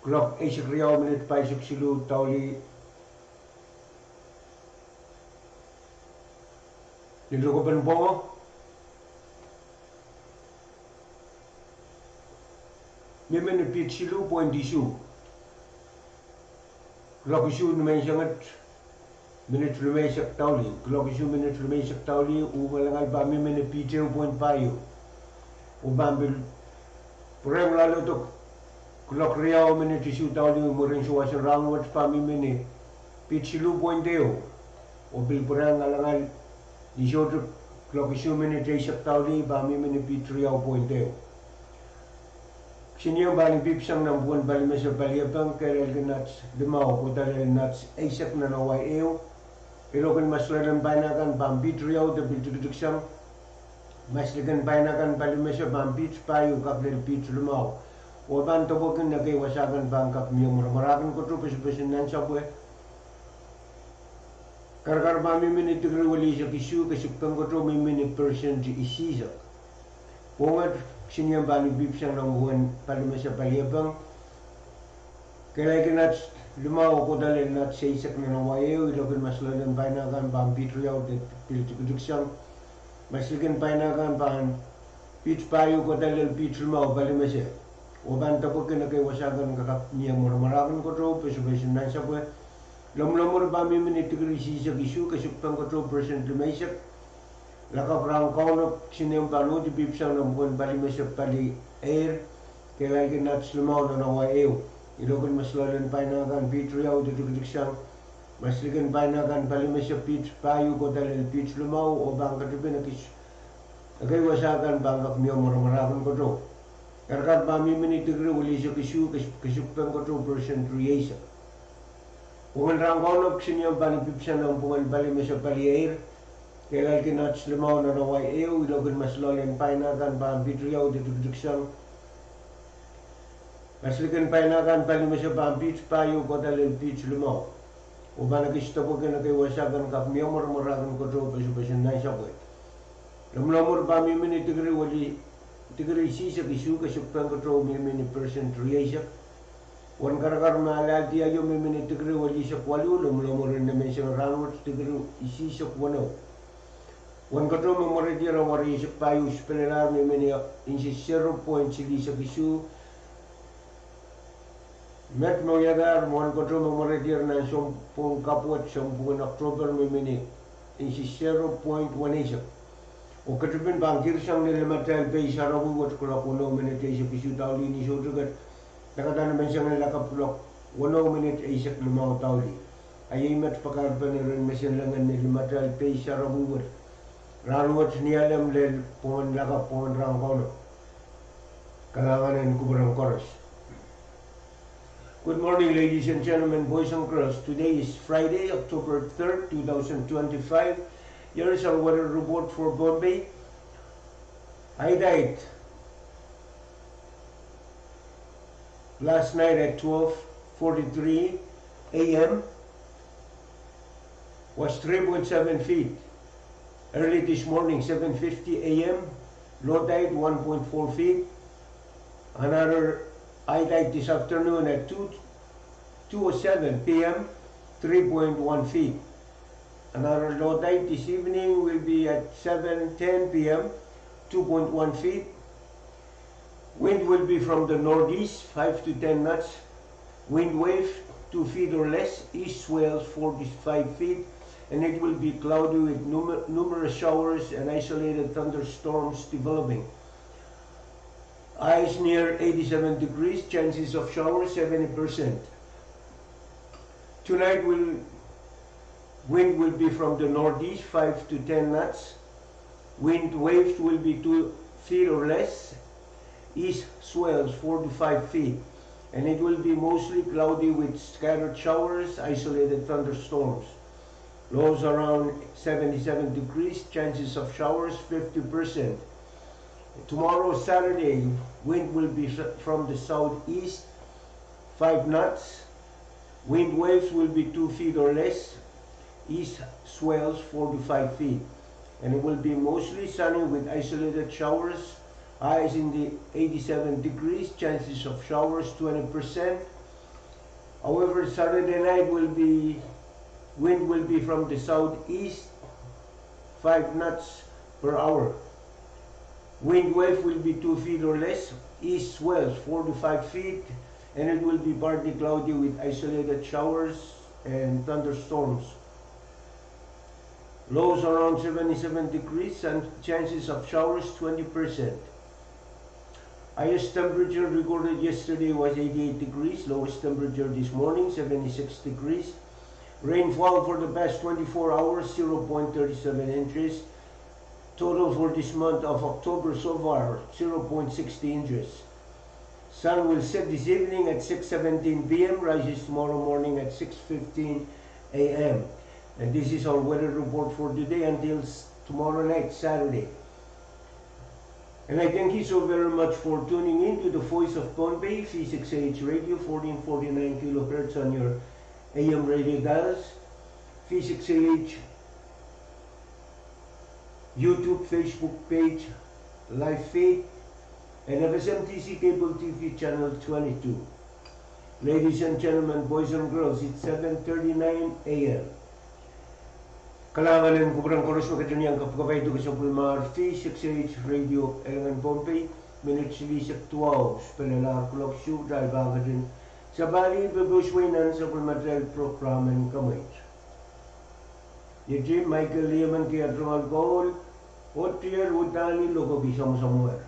kuloak eisek riau minit pahisek siluh dauli. Ni lokapen Pohnpei, mie mie ni piht siluh point isuh. Kuloak isuh ni menseng et minit limeisek dauli. Kuloak isuh minit limeisek dauli, uh ngalangal pahn mie mie ni piht ehu point pahieu. Oh pahn pil pwurehng loaloadok kuloak riau minit isuh dauli mwurin souwas en rahnwet, pahn mie mie ni piht siluh point ehu. Oh pil pwurehng ngalangal ni sohte kuloak isuh minit eisek dauli, pahn mie mie ni piht riau point ehu. Kisinieng pahn ipwipwisang nan pwuhken palimese paliepeng, kehlail kin nats limau kohda lel nats eisek nan awa ehu. Iloak en masloalen paina kan pahn piht riau de pil tikitik sang. Masliken paina kan palimese pahn piht pahieu kak lel piht limau. Oh pahn depwekin ekei wasa kan pahn kak mie mwaramwarakin koto pesepesen nansapwe. Karakar pahn mie mie ni degree welihsek isuh, kesik peng koto mie mie ni percent isihsek. Pwuhken kisinieng pahn ipwipwisang nan pwuhken palimese paliepeng, kehlail kin nats limau kohda lel nats eisek nan awa ehu. Iloak en masloalen paina kan pahn piht riau de pil tikitik sang. Masliken paina kan pahn piht pahieu kohda lel piht limau palimese. Oh pahn depwekin ekei wasa kan kak mie mwaramwarakin koto pesepesen nansapwe. Lomwlomwur pahn mie mie ni degree isihsek isuh, kesik peng koto percent limeisek. Lakapw rahn Kauno kisinieng pahn uhd ipwipwisang nan pwuhken palimese pali eir, kehlail kin nats limau nan awa ehu. Iloak en masloalen paina kan piht riau de tikitik sang. Masliken paina kan palimese piht pahieu kohda lel piht limau, oh pahn ketipin ekis ekei wasa kan pahn kak mie mwaramwarakin koto. Karakar pahn mie mie ni degree welihsek isuh, kes- kesik peng koto percent rieisek. Pwuhken rahn Kauno kisinieng pahn ipwipwisang nan pwuhken palimese pali eir, kehlail kin nats limau nan awa ehu. Iloak en masloalen paina kan pahn piht riau de tikitik sang. Masliken paina kan palimese pahn piht pahieu kohda lel piht limau. Oh pahn ekis depwekin ekei wasa kan kak mie mwaramwarakin koto pesepesen nansapwe. Lomwlomwur pahn mie mie ni degree weli- degree isihsek isuh, kesik peng koto mie mie ni percent rieisek. Uwen karakar me alahldi aio mie mie ni degree welihsek waluh, lomwlomwur en menseng rahnwet degree isihsek weneu. Uwen koto me mweredier awa rieisek pahieu, spelelahr mie mie ni inch zero point silihsek isuh. Met me wiadahr, mwohn koto me mweredier nan sounpwong kapw wet, sounpwong en October, mie mie ni inch zero point one eisek. Oh ketipin pahn kirsang ni limatail pei sarawi wet kuloak weneu minit eisek isuh dauli ni soutiket, dakadahn menseng en lakapw kuloak weneu minit eisek limau dauli. A iei met pakair pene rehn mesen Lincoln ni limatail pei sarawi wet. Rahnwet Nialem lel pwuhken lakapw, pwuhken rahn Kauno. Kalahngan en kupwuren koaros. Good morning, ladies and gentlemen, boys and girls. Today is Friday, October third, two thousand twenty-five. Here is our weather report for Pohnpei. High tide last night at twelve forty-three A M was three point seven feet. Early this morning, seven fifty A M, low tide one point four feet. Another high tide this afternoon at two, two oh seven P M, three point one feet. Another low tide this evening will be at seven ten P M, two point one feet. Wind will be from the northeast, five to ten knots. Wind wave, two feet or less. East swells, four to five feet. And it will be cloudy with numer- numerous showers and isolated thunderstorms developing. Highs near eighty-seven degrees, chances of showers seventy percent. Tonight will, wind will be from the northeast, five to ten knots. Wind waves will be two feet or less. East swells four to five feet. And it will be mostly cloudy with scattered showers, isolated thunderstorms. Lows around seventy-seven degrees, chances of showers fifty percent. Tomorrow, Saturday, wind will be s-, from the southeast, five knots. Wind waves will be two feet or less. East swells four to five feet. And it will be mostly sunny with isolated showers. Highs in the eighty-seven degrees, chances of showers twenty percent. However, Saturday night will be, wind will be from the southeast, five knots per hour. Wind wave will be two feet or less, east swells four to five feet, and it will be partly cloudy with isolated showers and thunderstorms. Lows around seventy-seven degrees and chances of showers twenty percent. Highest temperature recorded yesterday was eighty-eight degrees, lowest temperature this morning, seventy-six degrees. Rainfall for the past twenty-four hours, zero point thirty-seven inches. Total for this month of October so far, zero point sixty inches. Sun will set this evening at six seventeen p m, rises tomorrow morning at six fifteen a m. And this is our weather report for today until s-, tomorrow night, Saturday. And I thank you so very much for tuning in to the Voice of Pohnpei, V six A H Radio, fourteen forty-nine kilohertz on your A M radio dials, V six A H YouTube, Facebook page, live feed, and F S M T C cable T V channel twenty-two. Ladies and gentlemen, boys and girls, it's seven thirty-nine a m. Kalahngan en kupwuren koaros me ketin iang kapwaiada sapwellimatail V six A H Radio Elengen Pohnpei, minit silihsek duwau, spelelahr kuloak isuh, kitail pahn ketin sapahl pepehs wehi nan sapwellimatail program en kemweit. Iei Michael Liemen, Kiat Rongal Paul, oh tier Widani Lokoki Samwsamwer.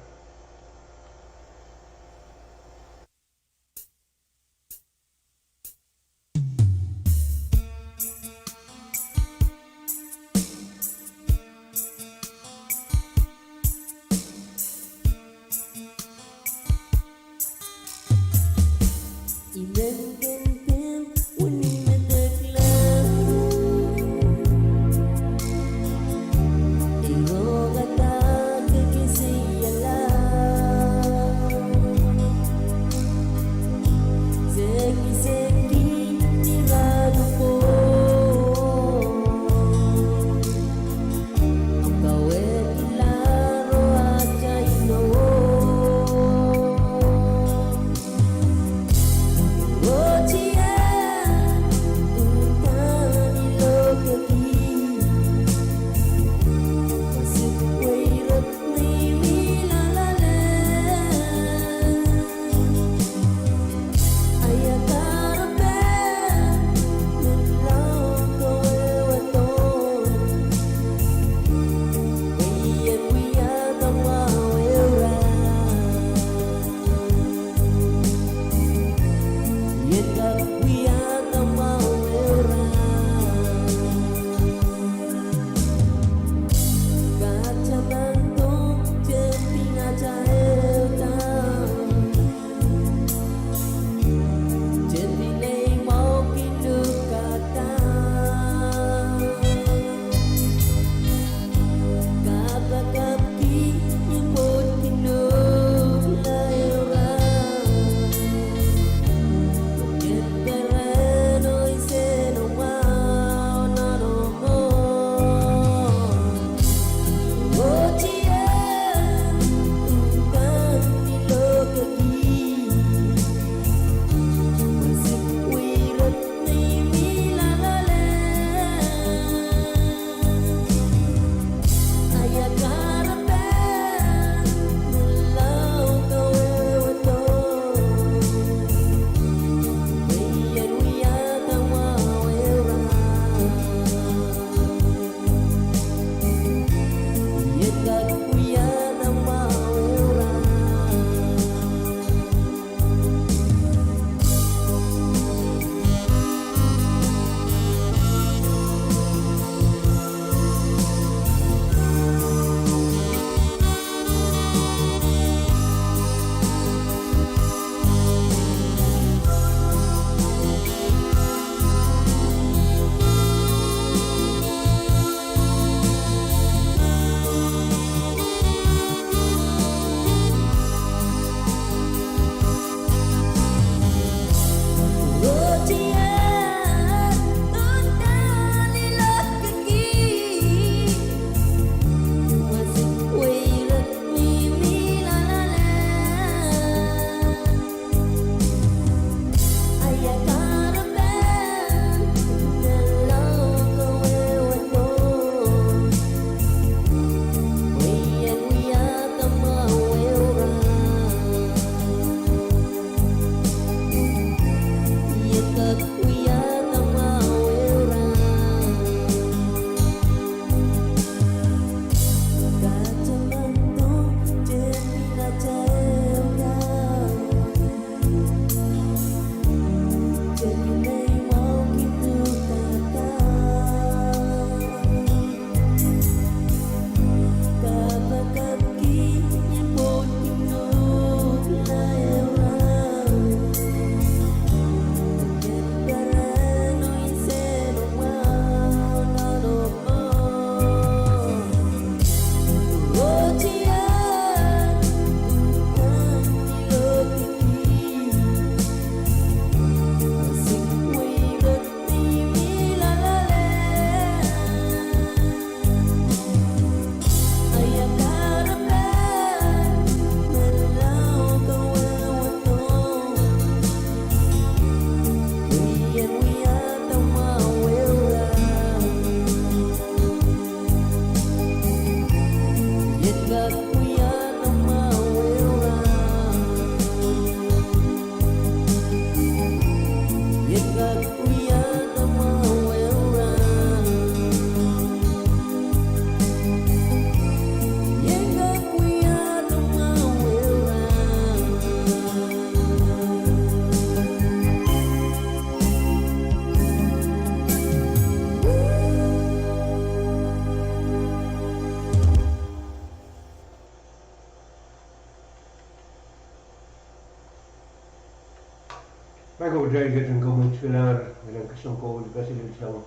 Maing ko, kitail ketin kamwekid kilang, kilang kesempwal pahn kaselel sang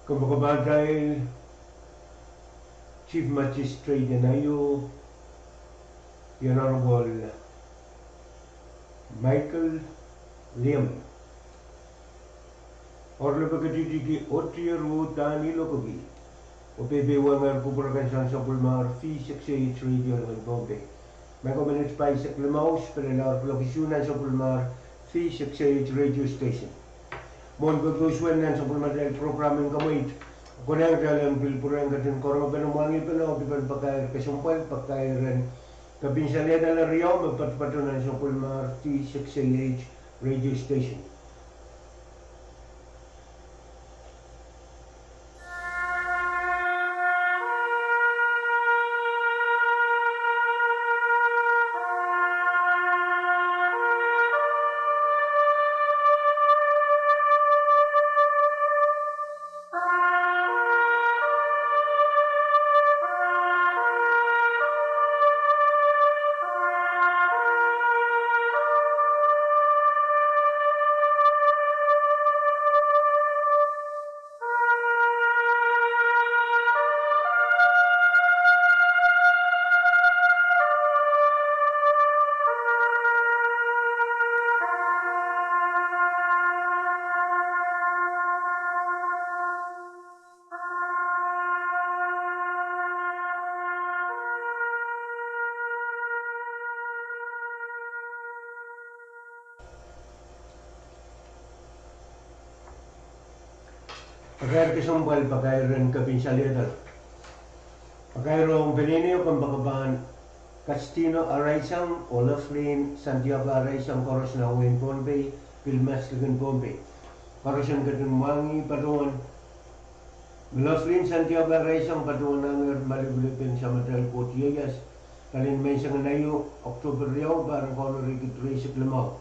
kempoakepahtail Chief Magistrate en Aio, The Honorable Michael Liam. Oaralap ketidihki otier uhdahn iloakki. Oh peipein wehwehr kupwur kan sang sapwellimar V six A H radio en Pohnpei. Maing ko, minit pahisek limau, spelelahr kuloak isuh nan sapwellimar V six A H radio station. Mwohn peki usuwen nan sapwellimatail program en kamwekid, konehng kitail en pil pwurehng ketin karonge pene mwahngih pene oh pil pakair kesempwal pakairen kepin saliedala riau me patopato nan sapwellimar V six A H radio station. Pakair kesempwal pakairen kepin saliedala. Pakairohng peneinei oh kempoakepahn Kastino Araisang oh Lovelyn Santiago Araisang, koaros nan wehin Pohnpei, pil mas likin Pohnpei. Koaros en ketin mwahngih patohwan me Lovelyn Santiago Araisang patohwanahnehr malipilipen Samatail Koht Ieias, palien menseng en aio, Oktohper riau, pahr en kauneri kid rieisek limau.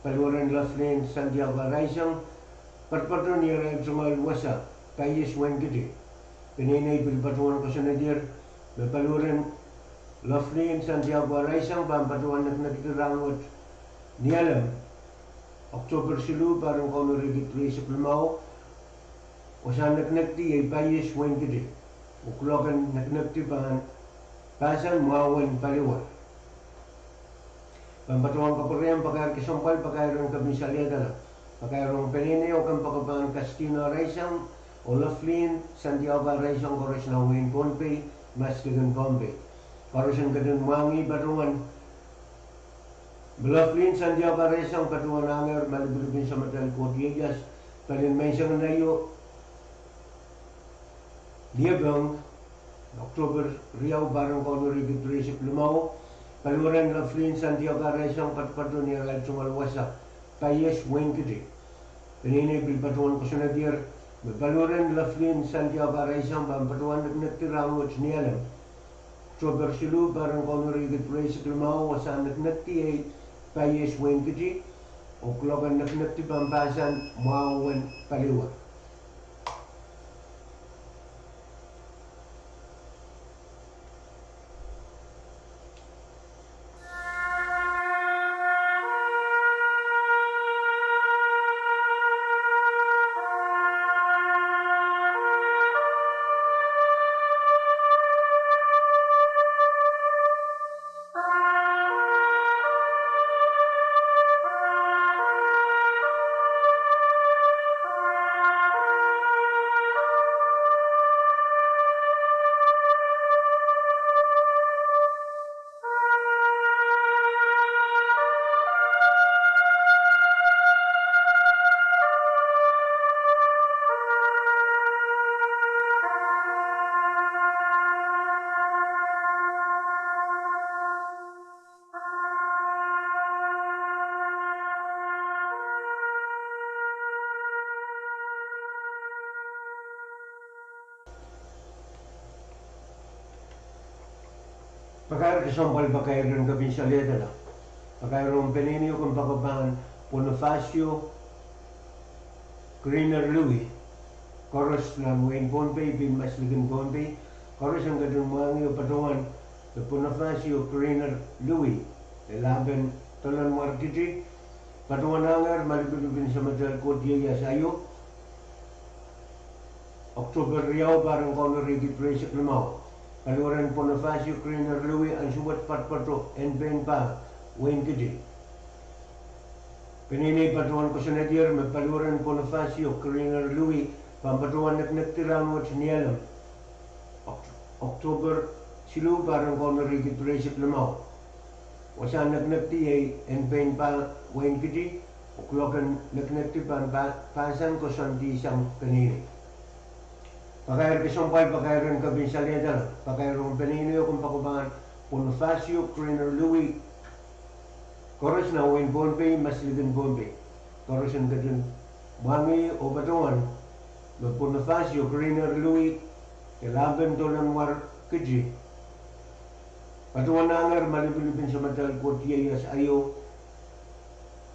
Paliwaren Lovelyn Santiago Araisang patopato ni arail tungoal wasa, Paies Wenkiti. Peneinei pil patohwan koasoanedier me paliwaren Lovelyn Santiago Araisang pahn patohwan nekinekdi rahnwet Nialem, Oktohper siluh, pahr en kauneri kid rieisek limau. Wasahn nekinekdi iei Paies Wenkiti, oh kuloak en nekinekdi pahn pahsan mwahu en paliwar. Pahn patohwan kapwurehiong pakair kesempwal pakairen kepin saliedala. Pakairohng peneinei oh kempoakepahn Kastino Araisang oh Lovelyn Santiago Araisang, koaros nan wehin Pohnpei, mas likin Pohnpei. Koaros en ketin mwahngih patohwan me Lovelyn Santiago Araisang patohwanahnehr malipilipen Samatail Koht Ieias, palien menseng en aio, Niepeng, Oktohper riau, pahr en kauneri kid rieisek limau. Paliwaren Lovelyn Santiago Araisang patopato ni arail tungoal wasa, Paies Wenkiti. Peneinei pil patohwan koasoanedier me paliwaren Lovelyn Santiago Araisang pahn patohwan nekinekdi rahnwet Nialem, Oktohper siluh, pahr en kauneri kid rieisek limau. Wasahn nekinekdi iei Paies Wenkiti, oh kuloak en nekinekdi pahn pahsan mwahu en paliwar. Pakair kesempwal pakairen kepin saliedala. Pakairohng peneinei oh kempoakepahn Bonifacio Greener Louis, koaros nan wehin Pohnpei, pil mas likin Pohnpei. Koaros en ketin mwahngih oh patohwan me Bonifacio Greener Louis, e lahpen Dolon Mwarkiti, Patohwan ahngehr malipilipin Samatail Koht ieias aio, Oktohper riau, pahr en kauno riekid rieisek limau. Paliwaren Bonifacio Griner Louis, ansou wet poatopoato en pein pah, wehin Kiti. Peneinei patohwan koasoanehdier me paliwaren Bonifacio Griner Louis pahn patohwan nekinekdi rahnwet Nialem, Oktohper siluh, pahr en kauno riekid rieisek limau. Wasahn nekinekdi iei en pein pah, wehin Kiti, oh kuloak en nekinekdi pahn pahsan koasoandi sang peneinei. Pakair kesempwal, pakair en kepin salehdala, pakair ong peneinei o kompoakepahn Bonifacio Griner Louis, koaros nan wehin Pohnpei, maslikin Pohnpei. Koaros en ketin mwahngih oh patohwan me Bonifacio Griner Louis, de Lahmpen Dolenmwar Kiti, patohwan ahngehr malipilipin Samatail Koht ieias aio,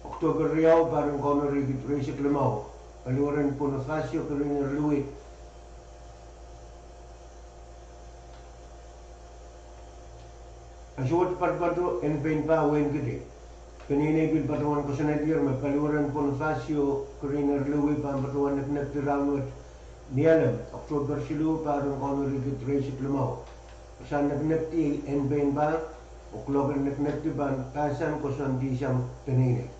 Oktohper riau, pahr en kauno riekid rieisek limau. Paliwaren Bonifacio Griner Louis, ansou wet poatopoato en pein pah, wehin Kiti. Peneinei pil patohwan koasoanehdier me paliwaren Bonifacio Griner Louis pahn patohwan nekinekdi rahnwet Nialem, Oktohper siluh, pahr en kauno riekid rieisek limau. Wasahn nekinekdi iei en pein pah, oh kuloak en nekinekdi pahn pahsan koasoandi sang peneinei.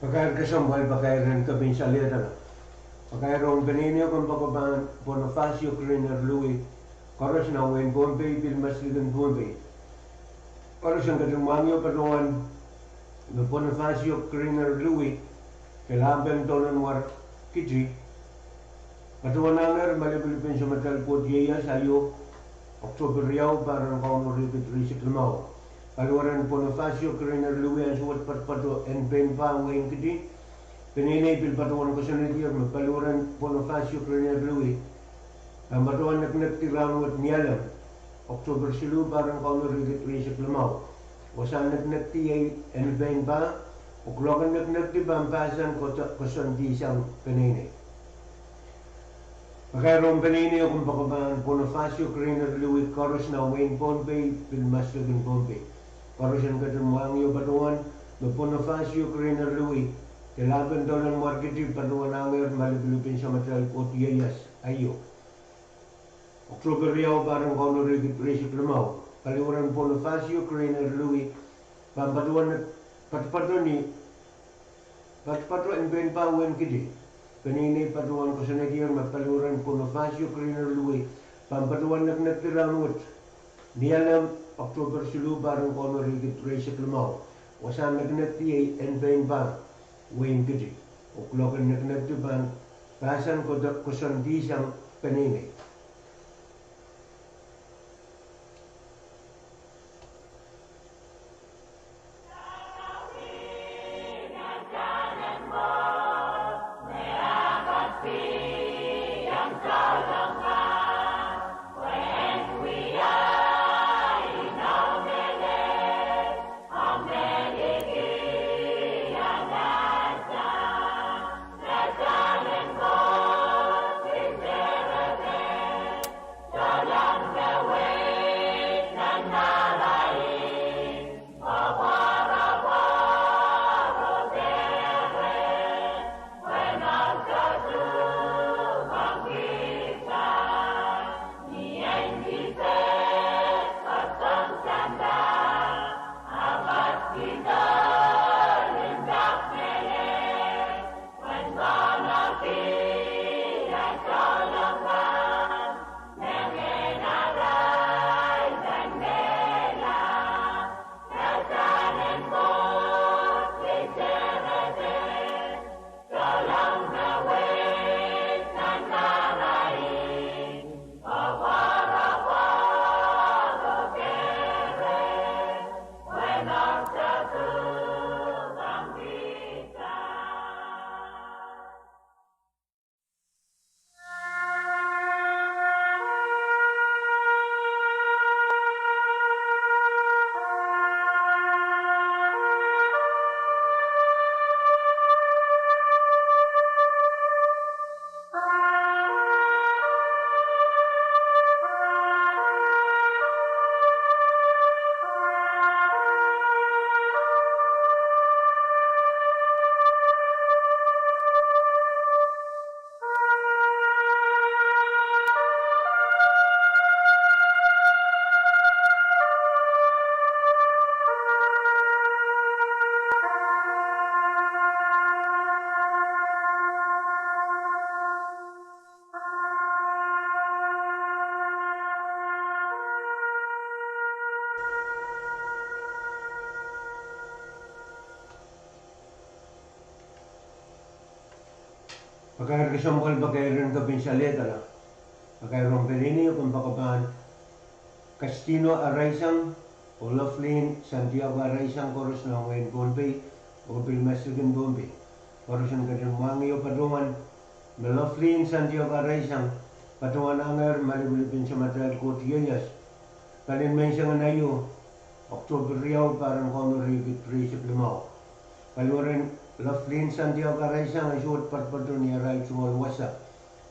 Pakair kesempwal, pakair en kepin salehdala, pakair ong peneinei o kompoakepahn Bonifacio Griner Louis, koaros nan wehin Pohnpei, pil maslikin Pohnpei. Koaros en ketin mwahngih oh patohwan me Bonifacio Griner Louis, de Lahmpen Dolenmwar Kiti, patohwan ahngehr malipilipin Samatail Koht ieias aio, Oktohper riau, pahr en kauno riekid rieisek limau. Paliwaren Bonifacio Griner Louis, ansou wet poatopoato en pein pah, wehin Kiti. Peneinei pil patohwan koasoanehdier me paliwaren Bonifacio Griner Louis pahn patohwan nekinekdi rahnwet Nialem, Oktohper siluh, pahr en kauno riekid rieisek limau. Wasahn nekinekdi iei en pein pah, oh kuloak en nekinekdi pahn pahsan koasoandi sang peneinei. Pakair ong peneinei o kompoakepahn Bonifacio Griner Louis, koaros nan wehin Pohnpei, pil maslikin Pohnpei. Koaros en ketin mwahngih oh patohwan me Bonifacio Griner Louis, de Lahmpen Dolenmwar Kiti, patohwan ahngehr malipilipin Samatail Koht ieias aio, Oktohper riau, pahr en kauno riekid rieisek limau. Paliwaren Bonifacio Griner Louis, Pahn patohwan, patopato ni, patopato en pein pahn wehin Kiti. Peneinei patohwan koasoanehdier me paliwaren Konopasio Greener Luwei pahn patohwan nekinekdi rahnwet Nialem, October siluh, pahr en Kauno riekid rieisek limau. Wasahn nekinekdi iei en pein pahn wehin Kiti. Oh kuloak en nekinekdi pahn pahsan koasoandi sang peneinei. Pakair kesempwal, pakair en kepin salehda. Pakair ong peneinei o kompoakepahn Kastino Araisang oh Lovelyn Santiago Araisang, koaros nan wehin Pohnpei oh pil maslikin Pohnpei. Koaros en ketin mwahngih oh patohwan me Lovelyn Santiago Araisang patohwanahngehr malipilip en Samatail Koht ieias. Palien menseng en aio, Oktohpe riau, pahr en Kauno riekid rieisek limau. Paliwar en Lovelyn Santiago Araisang e sohte patopato ni arail tungoal wasa,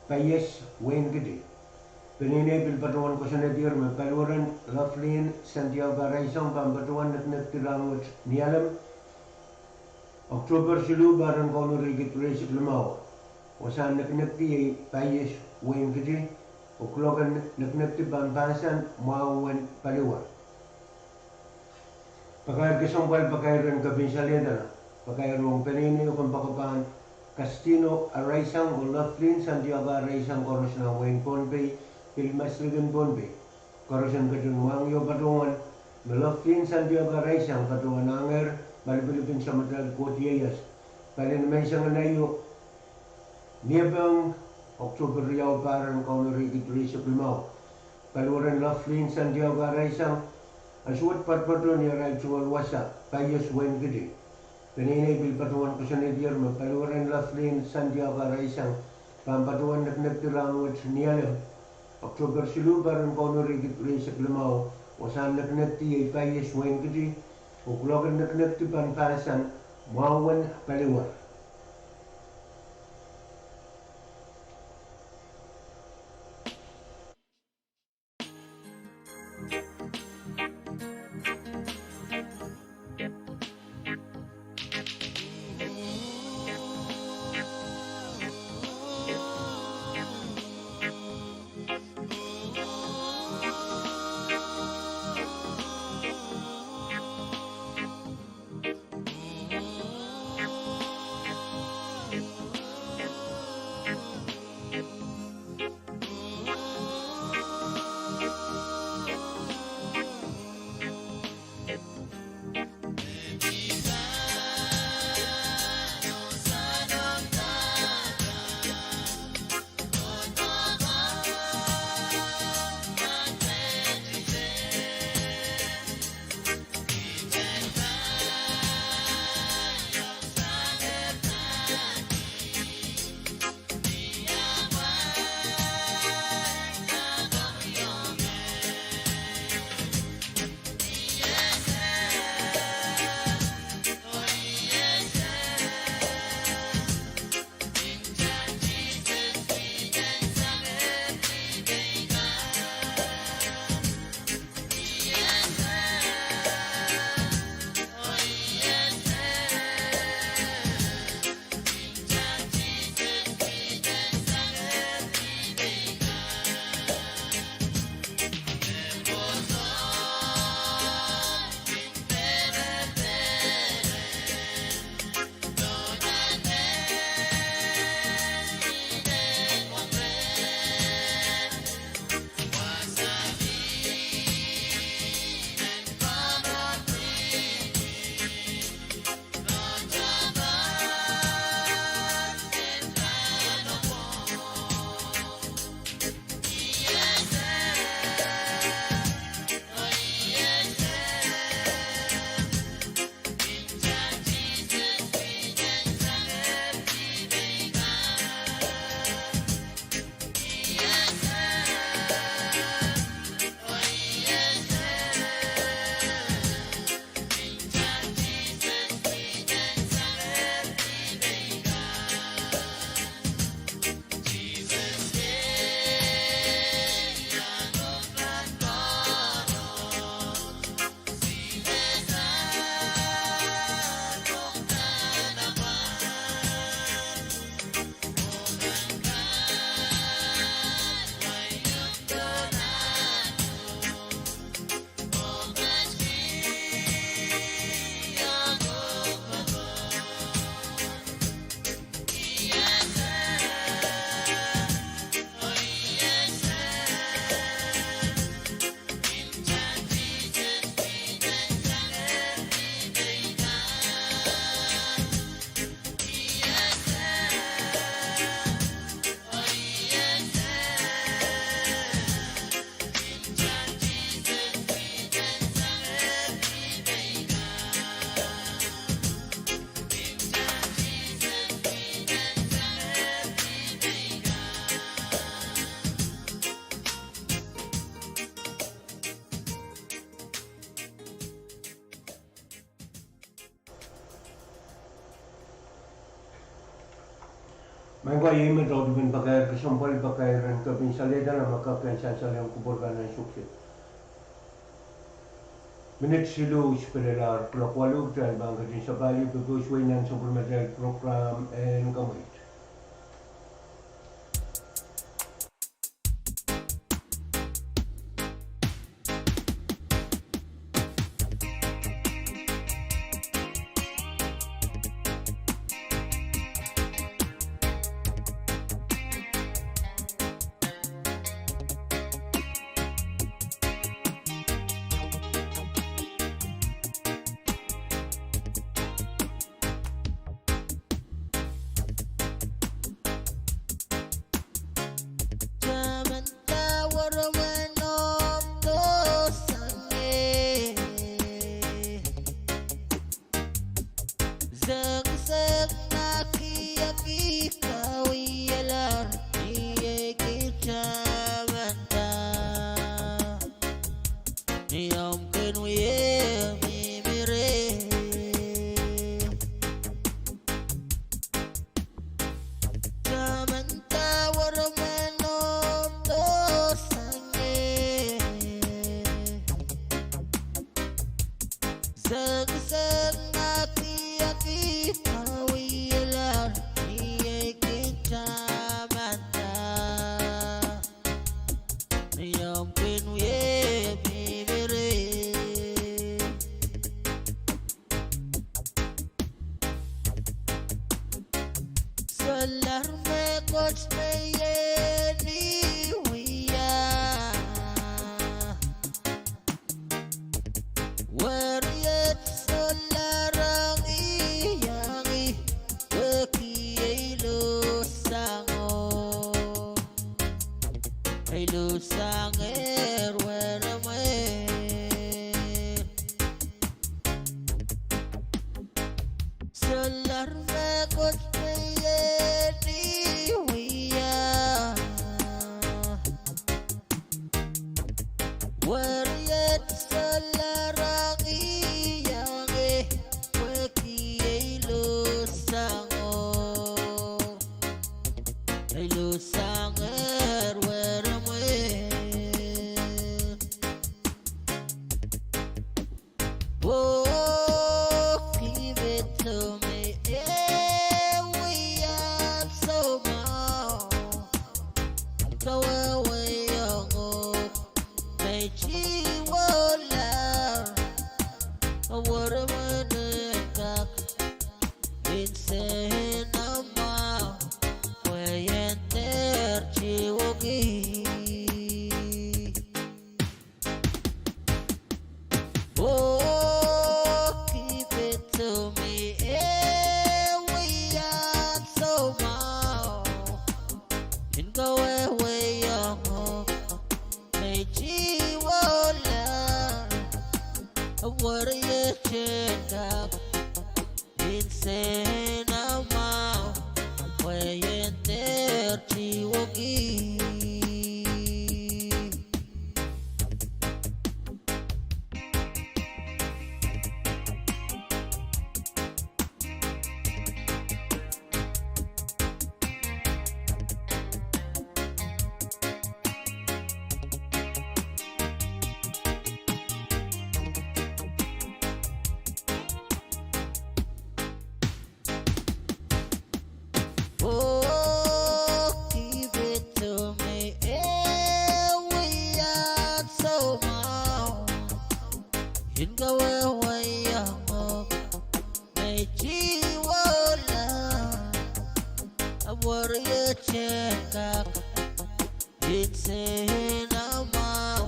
Paias, wehin Kiti. Peneinei pil patohwan koasoanehdier me paliwar en Lovelyn Santiago Araisang pahn patohwan nekinekdi rahnwet Nialem, Oktohpe siluh, pahr en Kauno riekid rieisek limau. Wasahn nekinekdi iei Paias, wehin Kiti, oh kuloak en nekinekdi pahn pahsan mwahu en paliwar. Pakair kesempwal, pakair en kepin salehda. Pakair ong peneinei o kompoakepahn Kastino Araisang oh Lovelyn Santiago Araisang, koaros nan wehin Pohnpei, pil maslikin Pohnpei. Koaros en ketin mwahngih oh patohwan me Lovelyn Santiago Araisang patohwanahngehr malipilip en Samatail Koht ieias. Palien menseng en aio, Niepeng, Oktohpe riau, pahr en Kauno riekid rieisek limau. Paliwar en Lovelyn Santiago Araisang e sohte patopato ni arail tungoal wasa, Paias, wehin Kiti. Peneinei pil patohwan koasoanehdier me paliwar en Lovelyn Santiago Araisang pahn patohwan nekinekdi rahnwet Nialem, Oktohpe siluh, pahr en Kauno riekid rieisek limau. Wasahn nekinekdi iei Paias, wehin Kiti, oh kuloak en nekinekdi pahn pahsan mwahu en paliwar. Maing ko, iei me tohto pahn pakair kesempwal, pakair en kepin salehda nan me kak en sansal en kupwur kan nan Sukse. Minit siluh sipelelahr kuloak waluh, kitail pahn ketin sapahl pwe koasoai nan sapwellimatail program en Kamweit. Tamanda weremwe nohno sang ie. Sekisek, nahki, iang kawialahr, ni ei kin tamanda, ni omw kin wie mihmi reh. Tamanda weremwe nohno sang ie. Sekisek, nahki, iang kawialahr, ni ei kin tamanda, ni omw kin wie mihmi reh. Solahr mehkot me iei ni wia. Weriet solahr ong iang ih, pwehki ei luhsango, ei luhsangehr weremwe. Solahr mehkot me iei ni wia. Weriet solahr ong iang ih, pwehki ei luhsango, ei luhsangehr weremwe. Oh, give it to me, eh, wia ansou mwahu. Kawehwehiong uhk, me I tiwolahr, weremwe en kak, insenamwahu, pwe I en dehr tiwokih. Oh, give it to me, eh, wia ansou mwahu. I kawehwehiong uhk, me I tiwolahr, weriet en kak, insenamwahu, pwe I en dehr tiwokih. Oh, give it to me, eh, wia ansou mwahu. I kawehwehiong uhk, me I tiwolahr, weriet en kak, insenamwahu,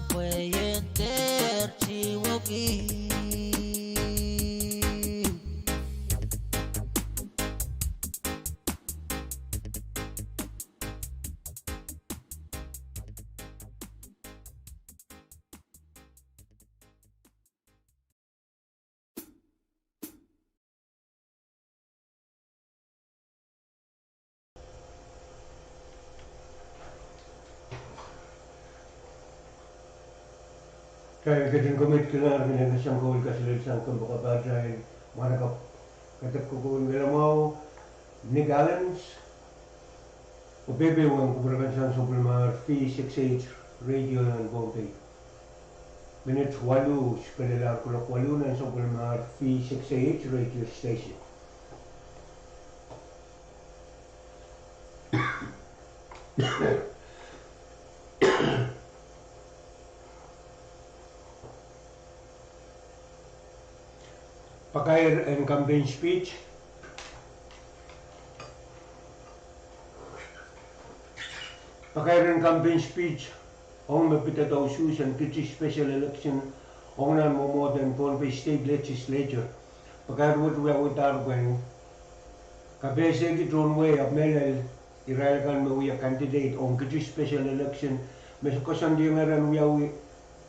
pwe I en dehr tiwokih. Kitail ketin komit kilang ni kesempwal kaselel sang kompoakepahtail mwahnakapw, kadek kokohn kelemwahu, Nick Allens, Pepehm en kupwuramwail sang sapwellimomwi V six H Radio nan Pohnpei. Minit waluh, sikelel ar kuloak waluh nan sapwellimomwi V six H Radio Station. Pakair en campaign speech. Pakair en campaign speech ong me pidada usuhs en Kitti special election ong nan mwomwohd en Pohnpei State Legislature. Pakair wet wiawidahr pwehn kapehseki tohn wehi ahpw mehlel irail akan me wia candidate ong Kitti special election me koasoandiong en wiawi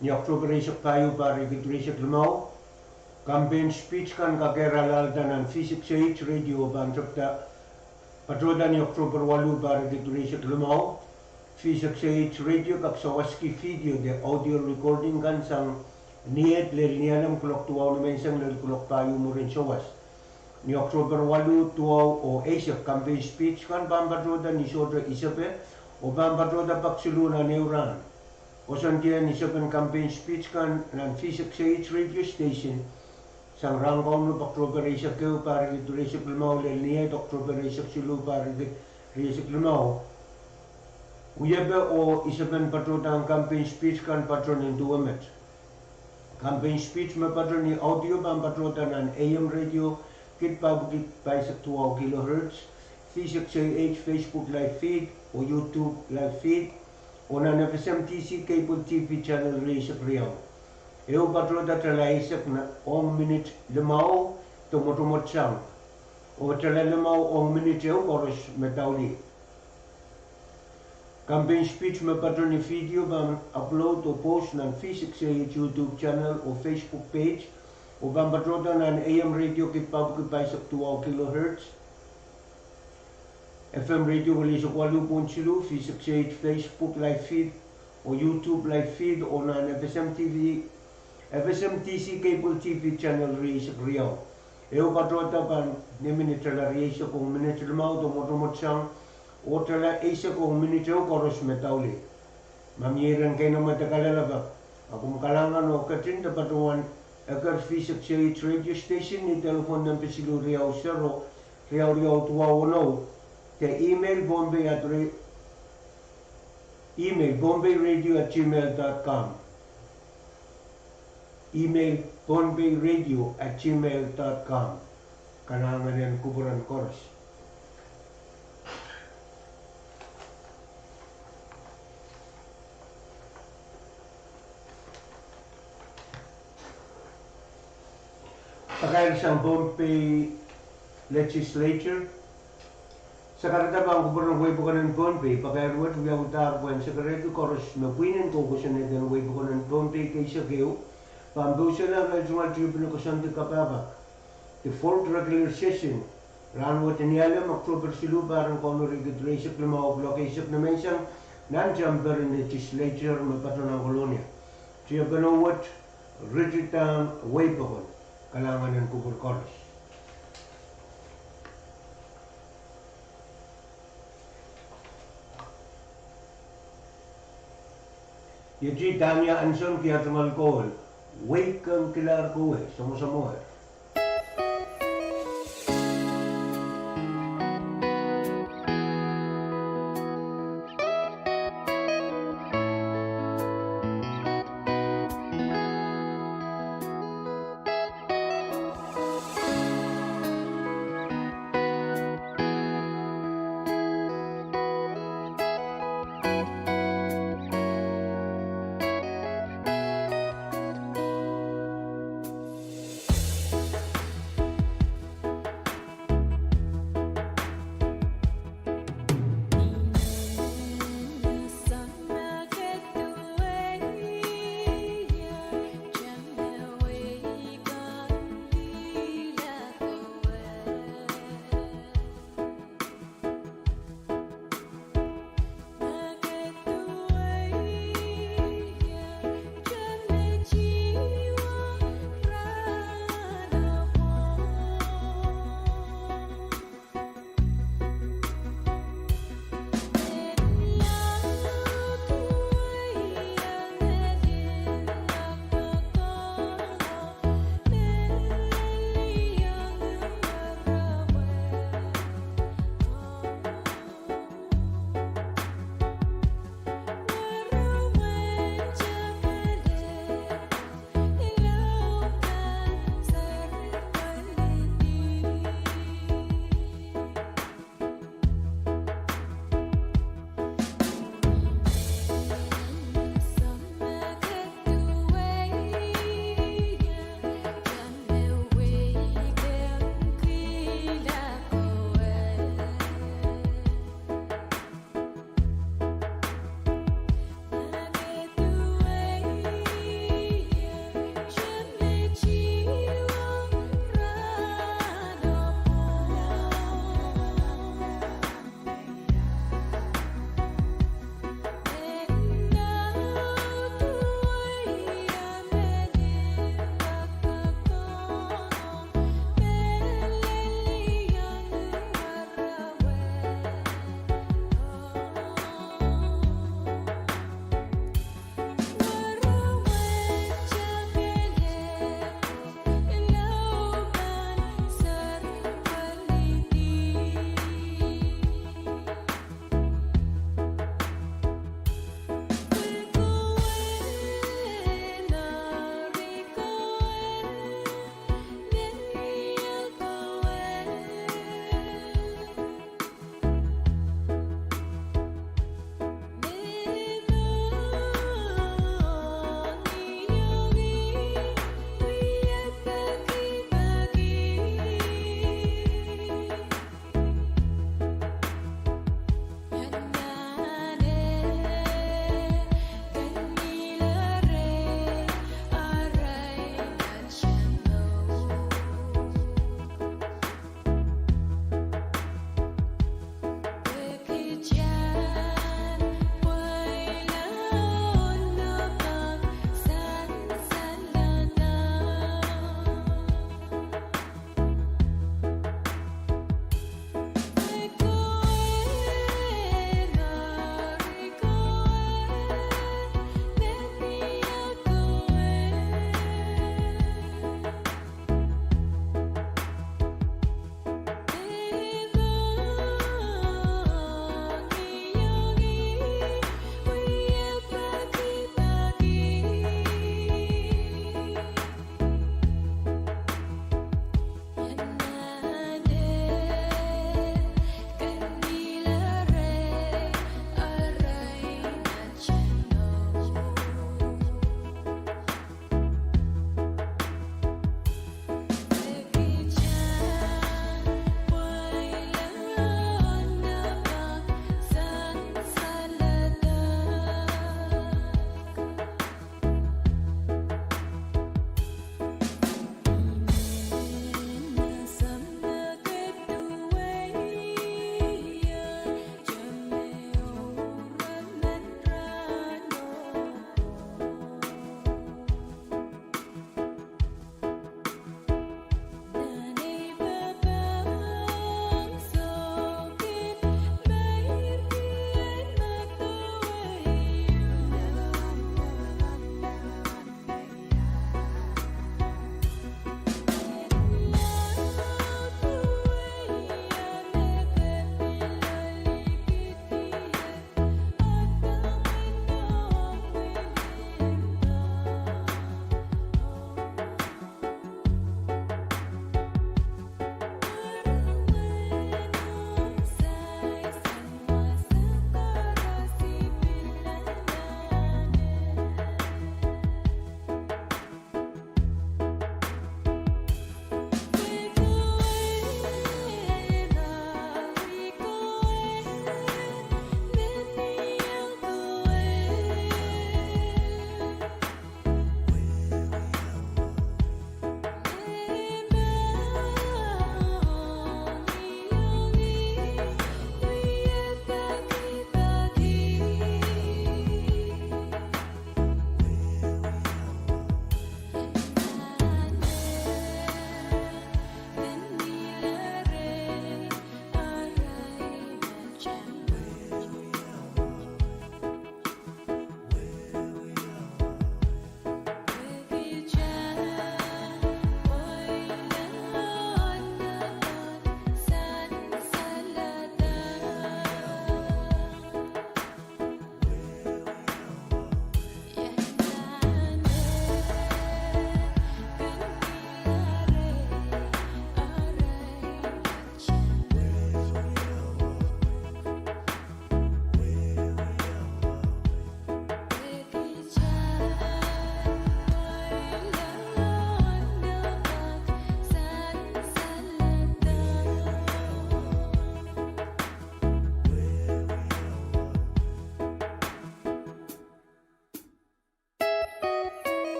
ni October eisek pahieu, pahr riekid rieisek limau. Campaign speech kan kakehr alehda nan V six H Radio pahn tepda patohda ni October waluh, pahr riekid rieisek limau. V six H Radio kak sawaski video de audio recording kan sang ni et lel Nialem kuloak duwau nimenseng lel kuloak pahieu mwurin sawas. Ni October waluh, duwau oh eisek. Campaign speech kan pahn patohda ni sohte isepe oh pahn patohda pak siluh nan ehu rahn. Koasoandiong isepen campaign speech kan nan V six H Radio Station sang rahn kauno October eisek ehu, pahr riekid rieisek limau lel ni et October eisek siluh, pahr riekid rieisek limau. Wiepe oh isepen patohda en campaign speech kan patoh nin duwe met. Campaign speech me patoh ni audio pahn patohda nan A M radio, kid pahpwiki pahisek duwau kilohertz, V six H Facebook live feed oh YouTube live feed, oh nan F S M T C cable T V channel rieisek riau. Ehu patohda tala eisek ong minit limau de mwotomwot sang, oh tala limau ong minit ehu koaros me doulih. Campaign speech me patoh ni video pahn upload oh post nan V six H YouTube channel oh Facebook page, oh pahn patohda nan A M radio kid pahpwiki pahisek duwau kilohertz, F M radio welieisek waluh pwihn siluh, V six H Facebook live feed oh YouTube live feed, oh nan F S M T V, F S M T C cable T V channel rieisek riau. Ehu patohda pahn ni minit tala rieisek ong minit limau de mwotomwot sang, oh tala eisek ong minit ehu koaros me doulih. Ma mie iren keinemwe de kalelapak, a komw kalahngan oh ketin de patohwan eker V six H radio station ni telephone nempe siluh riau sero, riau riau duwau ono, de email Pohnpei at re-, email pohnpeiradio at gmail dot com. Email pohnpeiradio at gmail dot com. Kalahngan en kupwuren koaros. Pakair sang Pohnpei Legislature. Sakarada pahn kupwuren wehi pokon en Pohnpei, pakair wet wiawihdahr pwehn sakarehki koaros me pwihn en kou kosonned en wehi pokon en Pohnpei keisek ehu, pahn pousehla irail tungoal tiepene koasoandi kapahpa. Default regular session, rahn wet Nialem, October siluh, pahr en kauno riekid rieisek limau, kuloak eisek nimenseng, nan chamber en Legislature me patoh nan Kolonia. Tiepene wet, ritidahn wehi pokon. Kalahngan en kupwur koaros. Iet i Tania Anson, kiht tungoal kowe, wehi ken kilahr kowe, somwosomowe.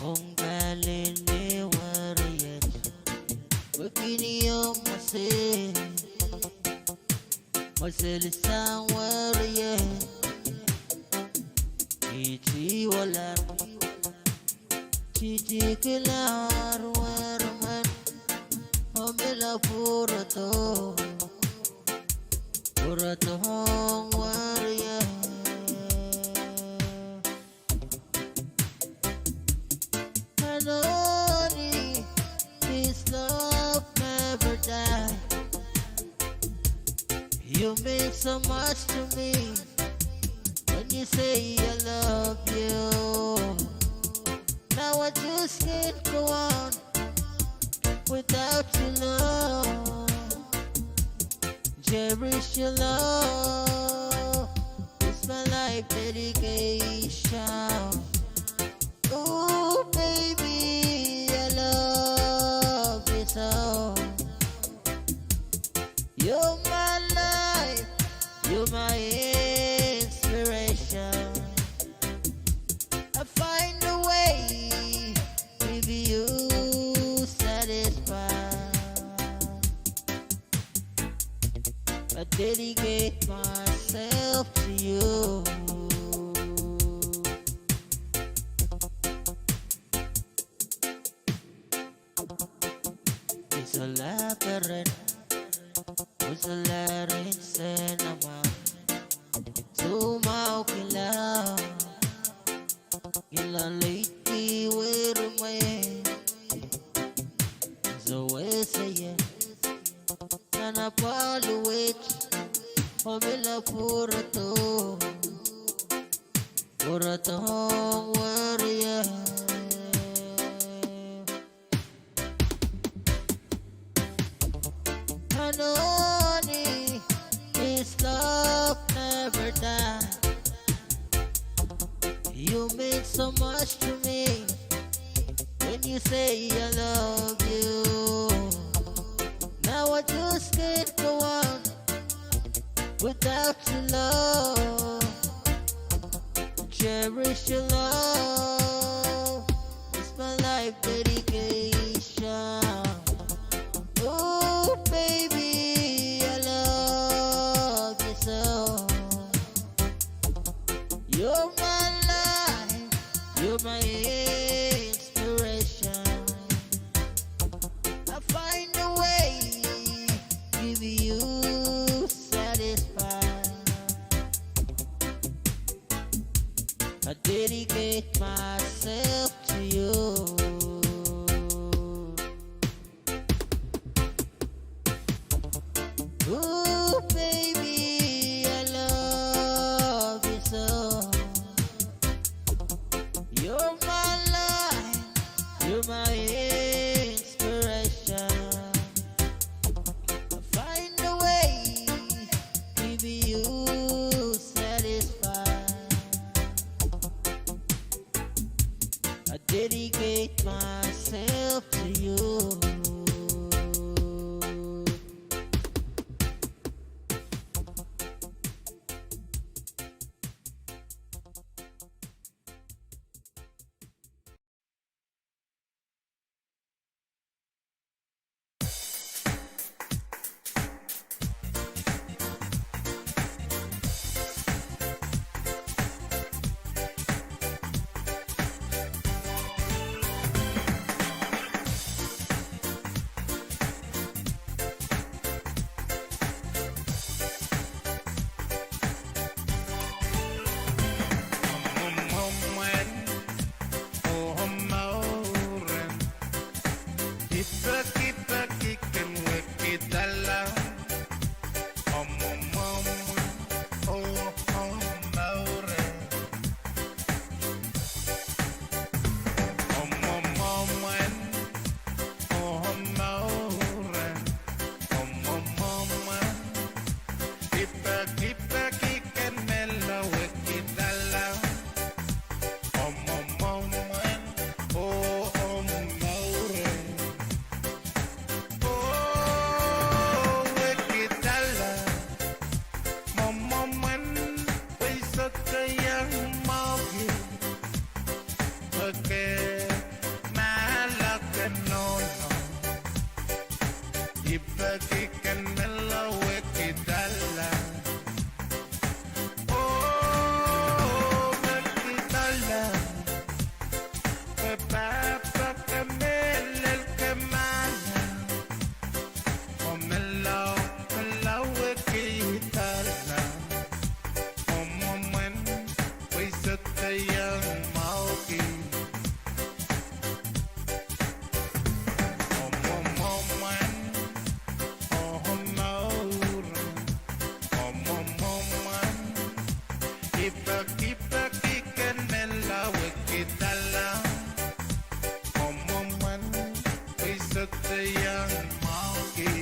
Ong pali ni weriet, wekini ong mese, mese lisang weriet, iti walan, titi kilar wermen, omila pwurodo, pwurodo ong weriet. And only His love never die. You mean so much to me when you say I love you. Now I just can't go on without your love. Cherish your love. It's my life dedication. Oh, baby, I love you so. You're my life, you're my inspiration. I find a way if you satisfy. I dedicate myself to you. Isola peren, isola rinsen amwa, sumau kilang, kilang leiti weremwe, sewese ie, nan apwal wet, omila pwurodo, pwurodo ong weriet. And only His love never die. You mean so much to me when you say I love you. Now I just can't go on without your love. Cherish your love. It's my life dedication. Oh, baby, I love you so. You're my life, you're my inspiration. I find a way, give you satisfied. I dedicate myself to you. Ooh, baby, I love you so. You're my life, you're my inspiration. I find a way, give you satisfied. I dedicate myself to you. Mwomwen, oh, mouren, kipe, kipe, kiken wekidala. Mwomwen, oh, mouren. Mwomwen, oh, mouren. Mwomwen, kipe, kipe, kiken mehla wekidala. Mwomwen, oh, mouren. Peki ken menlau wekidala. Oh, wekidala. Pwe pahpa ke mehlel ke mahla. Oh, menlau, menlau wekidala. Oh, mwomwen, pwe I sohte iang mwahuki. Oh, mwomwen, oh, mour. Oh, mwomwen, I peki, I peki ken menlau wekidala. Oh, mwomwen, pwe I sohte iang mwahuki.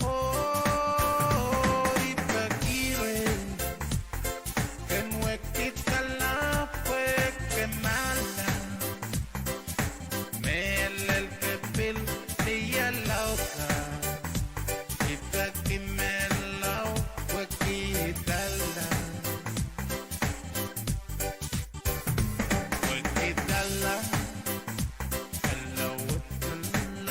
Oh, I peki reh ken wekidala pwe ke mahla. Mehlel ke pil liala kan. I peki menlau wekidala. Wekidala, hello, wekidala.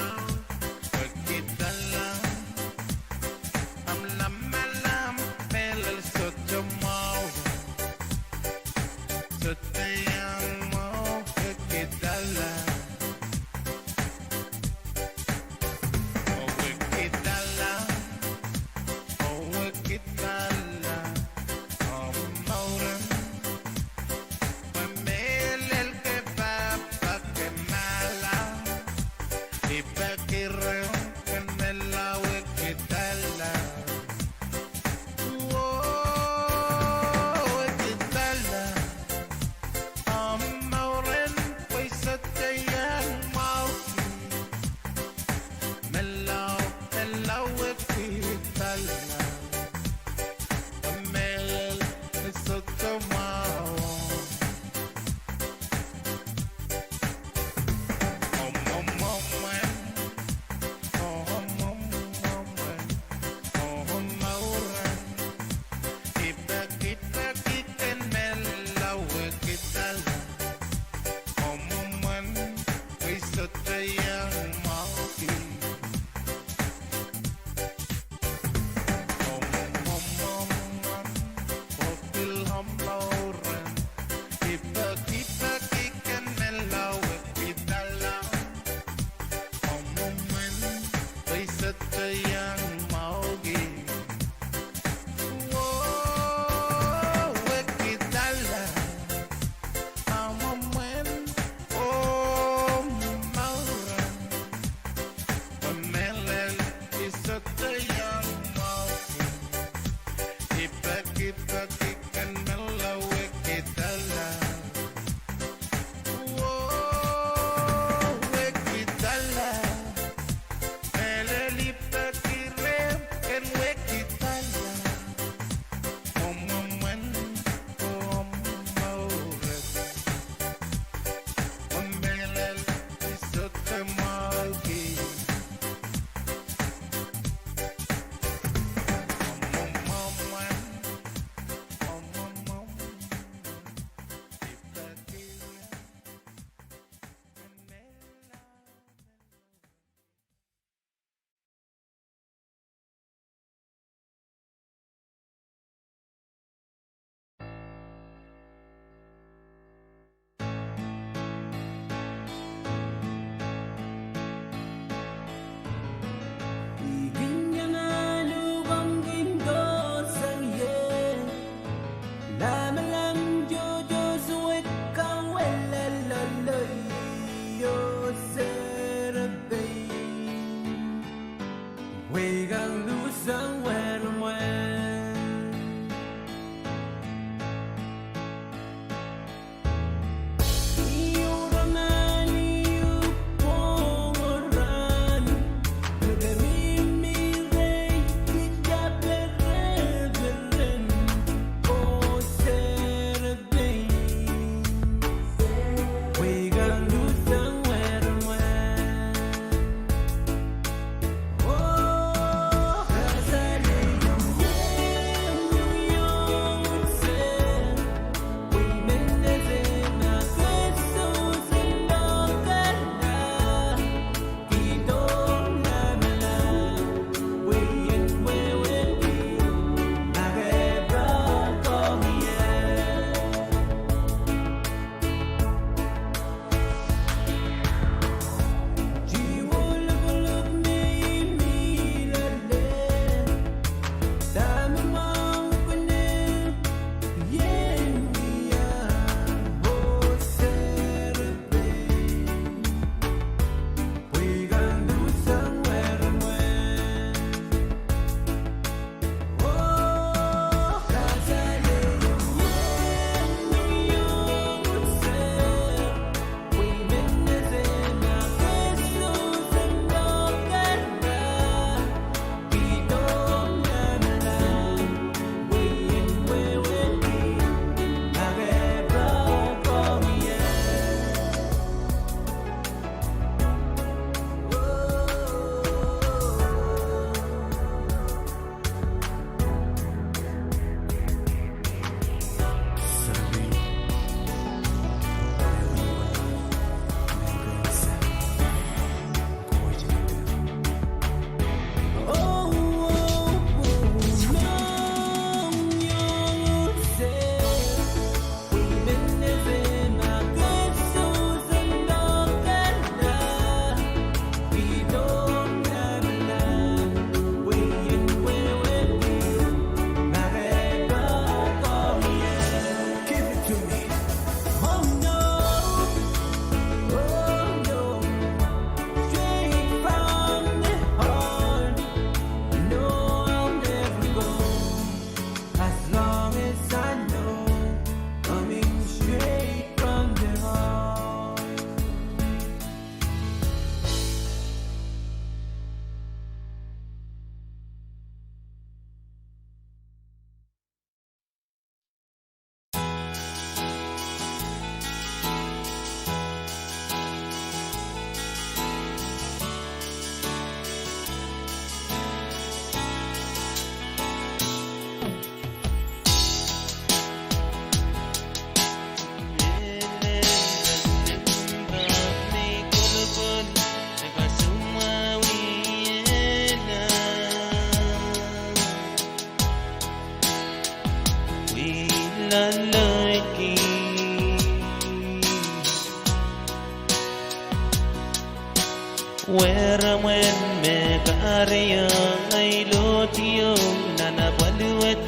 Weremwen me kahrehiong ahi lohdiong nan apwal wet,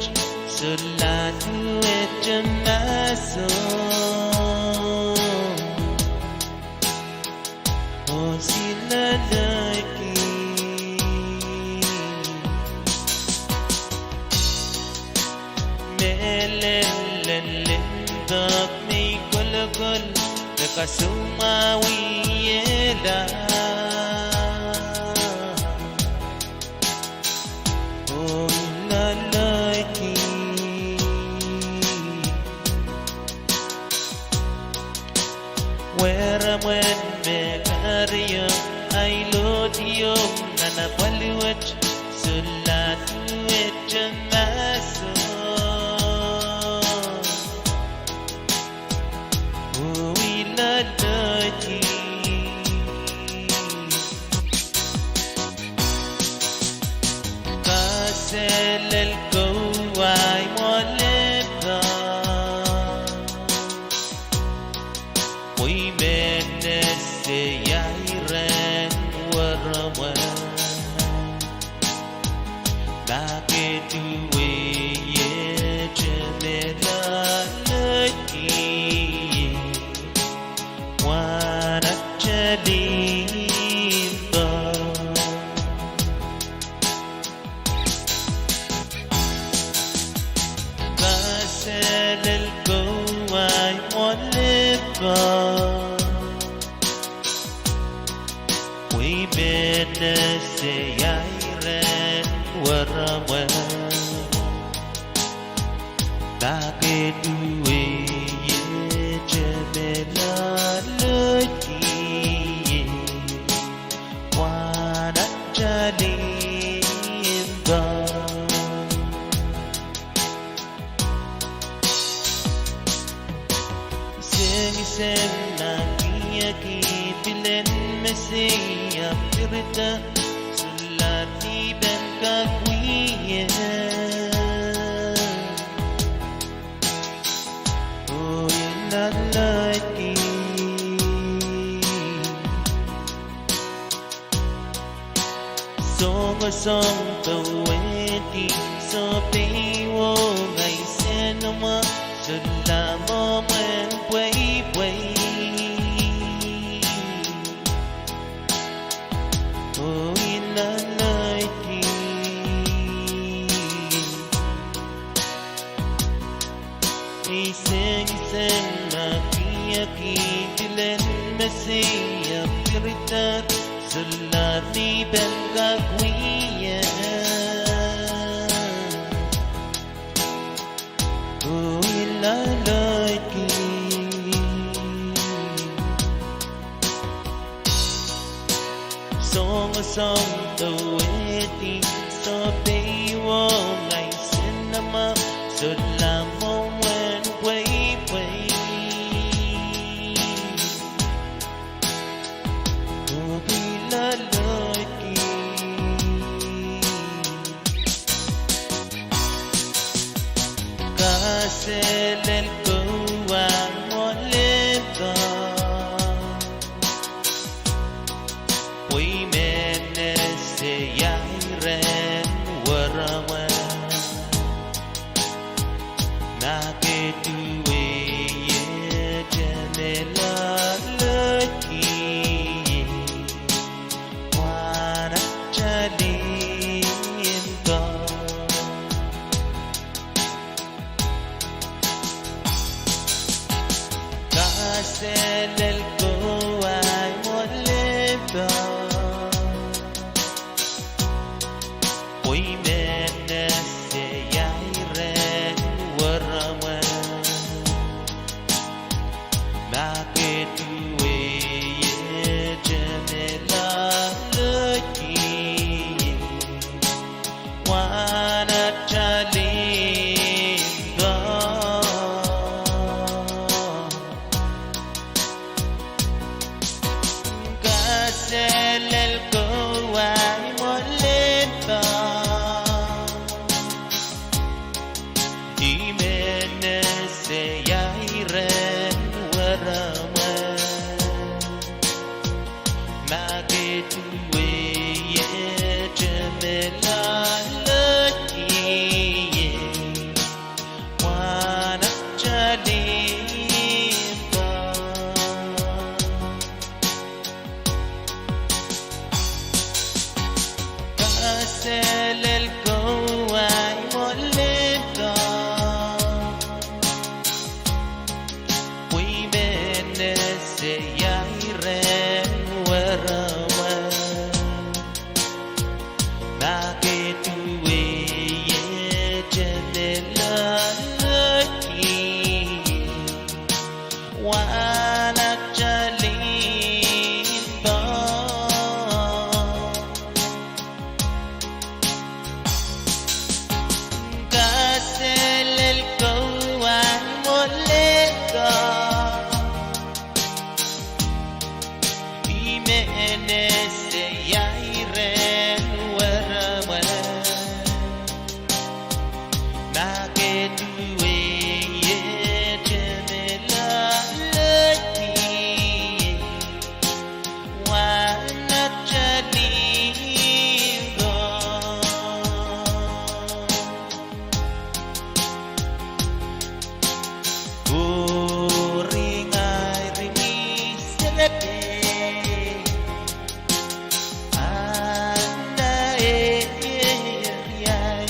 solahr duwehte mahsen oh silahlaiki. Mehlel en limpoak me I kolokol, me kasoumwahuiehla oh loalloiki. Weremwen me kahrehiong ahi lohdiong nan apwal wet, solahr duwehte mahsen oh loalloiki. Kaselel ko ahi mwoalepah, pwe I men ese ahi rehn weremwen. Ma ke duwehte me loalloiki, mwahnakte limpoak. Kaselel ko ahi mwoalepah, pwe I men ese ahi rehn weremwen. Ma ke duwehte me loalloiki, mwahnakte limpoak. Sengiseng ma kihong I pilen mesei ahpw pirida, solahr dipen kak wia oh loalloiki. Songosong powehdi, sohpeiwo ngehi senamwa, solahr mwomwen pweipwei oh loalloiki. Ei sengiseng ma kihong I pilen mesei ahpw pirida, solahr dipen kak wia oh loalloiki. Songosong powehdi, sohpeiwo ngehi senamwa, solahr mwomwen pweipwei oh loalloiki. Kaselel ko ahi mwoalepah, pwe I men ese ahi rehn weremwen. Ma ke duwehte me loalloiki, mwahnakte limpoak. Kaselel ko ahi mwoalepah, Wehwehte me loaleki, wanakta limpoak. Kaselel ko ahi mwolehda. Pwe I men ese ahi ren wereweh. Ma ke duwehte me loaleki, wanakta limpoak. Kaselel ko ahi mwolehda. I men ese ahi ren wereweh. Ma ke duwehte me loaleki, wanakta limpoak. Uri ngehi ri mi selepei, ana e riei.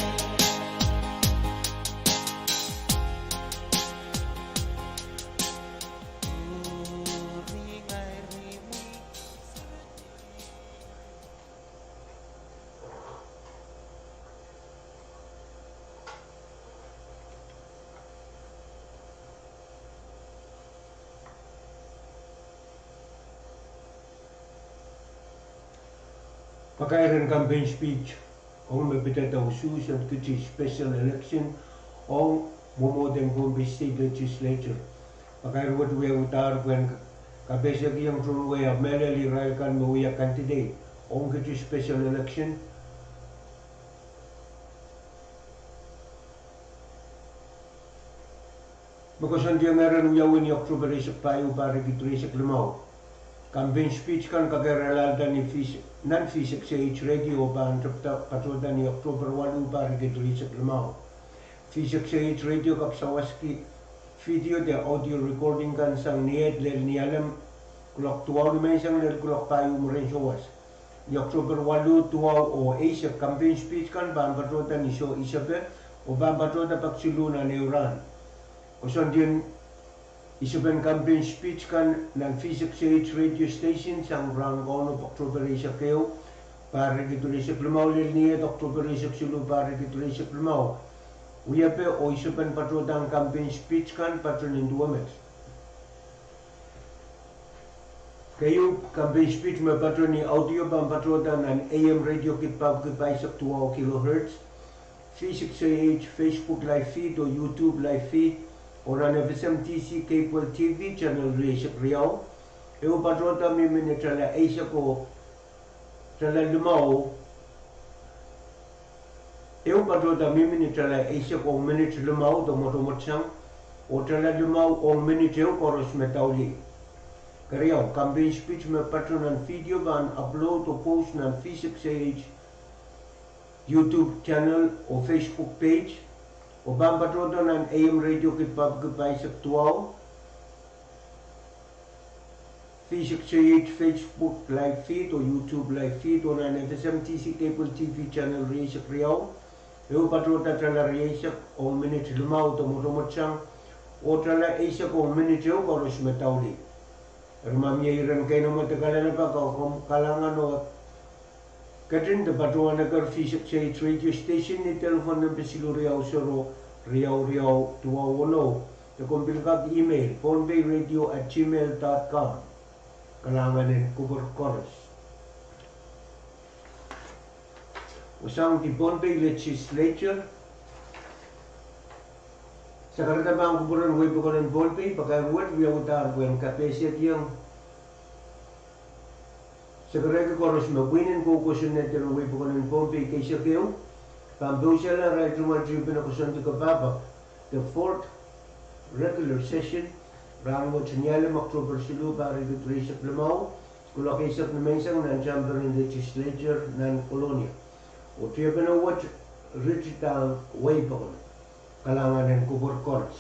Uri ngehi ri mi selepei. Pakair en campaign speech ong me pidada usuhs en kiti special election ong mwomwohden Pohnpei State Legislature. Pakair wet wiawihdahr pwehn kapehsekiong tohn wia mehlel irail kan me wia candidate ong kiti special election. Me koasoandiong ehren wiawi ni October eisek pahieu, pahr riekid rieisek limau. Campaign speech kan kakehr wiahda ni V six, nan V six A H radio pahn tepda patohda ni October waluh, pahr riekid rieisek limau. V six A H radio kak sawaski video de audio recording kan sang ni eid lel Nialem, kuloak duwau ni menseng lel kuloak pahieu mwurin sawas. Ni October waluh, duwau oh eisek. Campaign speech kan pahn patohda ni Soh Isepe, oh pahn patohda pak siluh nan ehu rahn. Koasoandiong isepen campaign speech kan nan V six A H radio station sang rahn kaunop October eisek ehu, pahr riekid rieisek limau lel ni eid October eisek siluh, pahr riekid rieisek limau. Wiepe oh isepen patohda campaign speech kan patehng duwe met. Keieu, campaign speech me patohda ni audio pahn patohda nan A M radio kid papwiki pahisek duwau kilohertz, V six A H Facebook live feed oh YouTube live feed, oh nan F S M T C cable T V channel rieisek riau. Ehu patohda mihmi ni tala eisek oh tala limau. Ehu patohda mihmi ni tala eisek ong minit limau de mwotomwot sang, oh tala limau ong minit ehu koaros me daulih. Keriau, campaign speech me patohda nan video pahn upload oh post nan V six A H YouTube channel oh Facebook page, oh pahn patohda nan A M radio kid papwiki pahisek duwau, V six A H Facebook live feed oh YouTube live feed, oh nan F S M T C cable T V channel rieisek riau. Ehu patohda tala rieisek ong minit limau de mwotomwot sang, oh tala eisek ong minit ehu koaros me daulih. Eri ma mie iren keinemwe de kalelapak, komw kalahngan oh ketin de patohwan eker V six A H radio station ni telephone nempe siluh riau sero riau riau duwau weneu, de komw pil kak email pohnpeiradio at gmail dot com. Kalahngan en kupwur koaros. Oh sang di Pohnpei Legislature, sakarada pahn kupwuren wehi pokon en Pohnpei, pakair wet wiawihdahr pwehn kapehsekiong sekerehki koaros me pwihn en kou kosonned en wehi pokon en Pohnpei keisek ehu pahn pousehla arail tungoal tripin koasoandi kapahpa, the fourth regular session, rahnwet Nialem October siluh, pahr riekid rieisek limau, Kuloak eisek nimenseng nan Tamper en Legislature nan Kolonia. Oh tiepene wet Richard Tang, Wei Pokono. Kalahngan en kupwur koaros.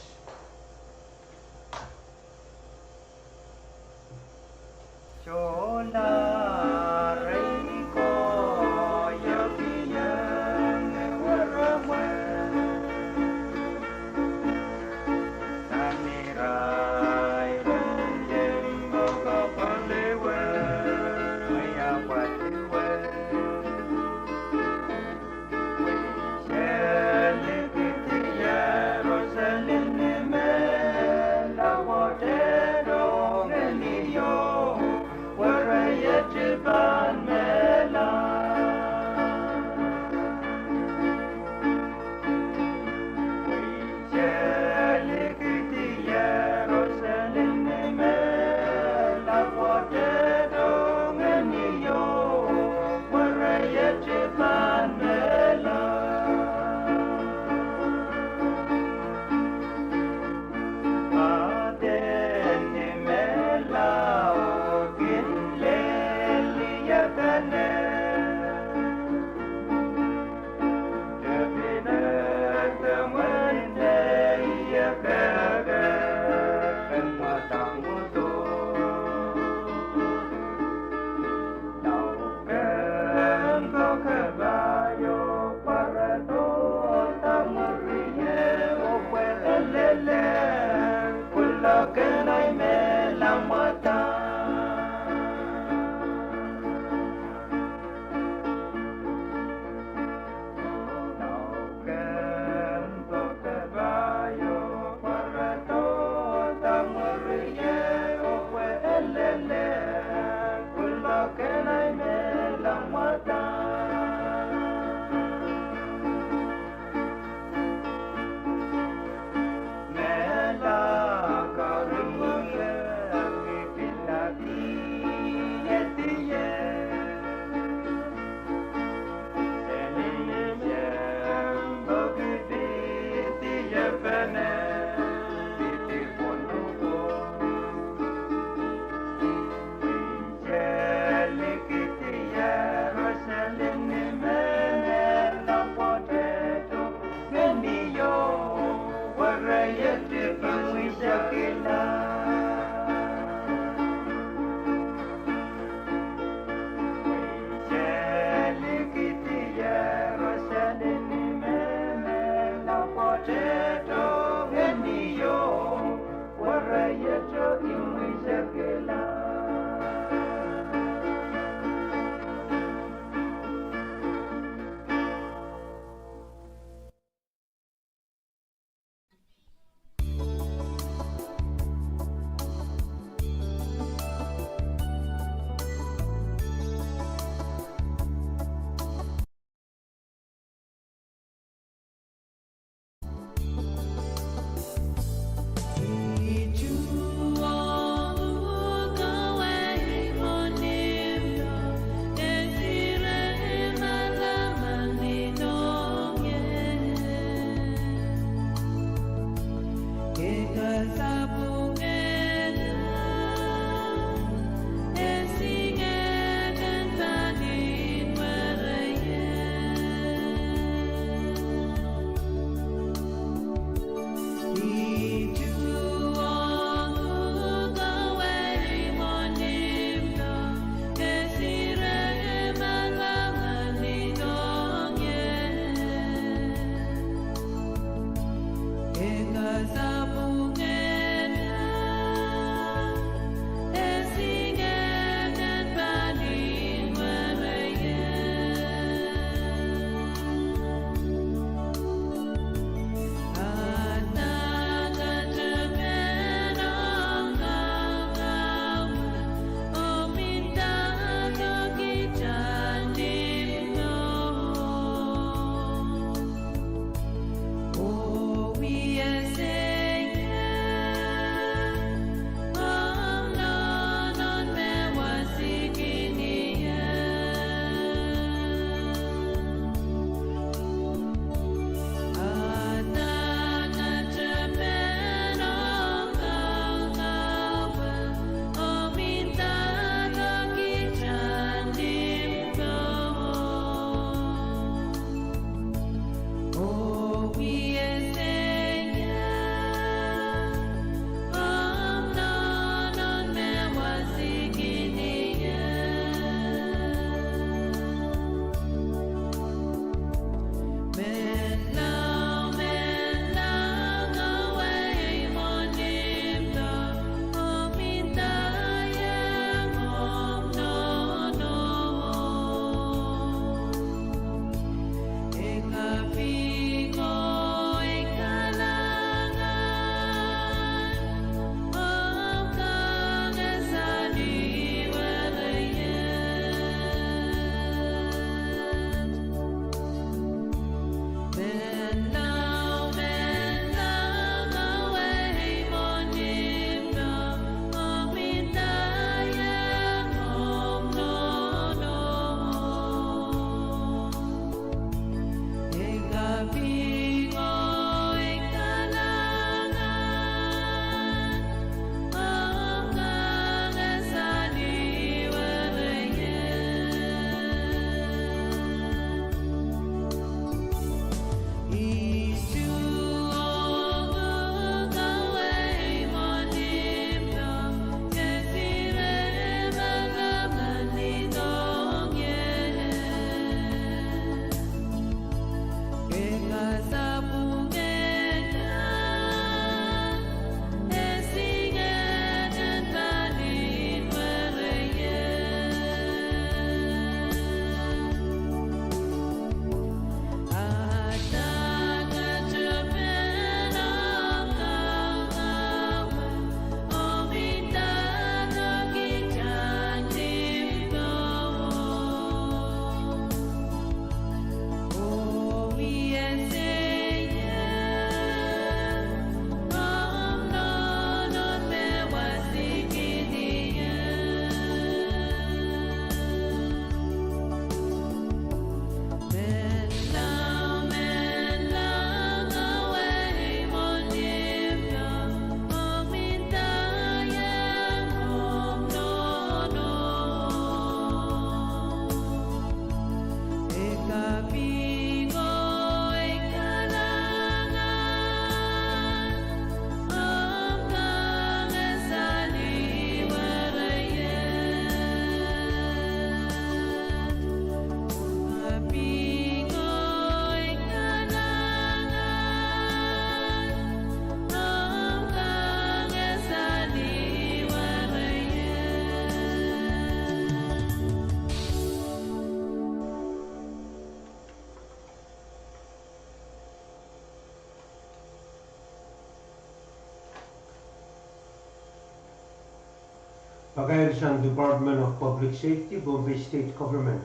Pakair sang Department of Public Safety, Pohnpei State Government.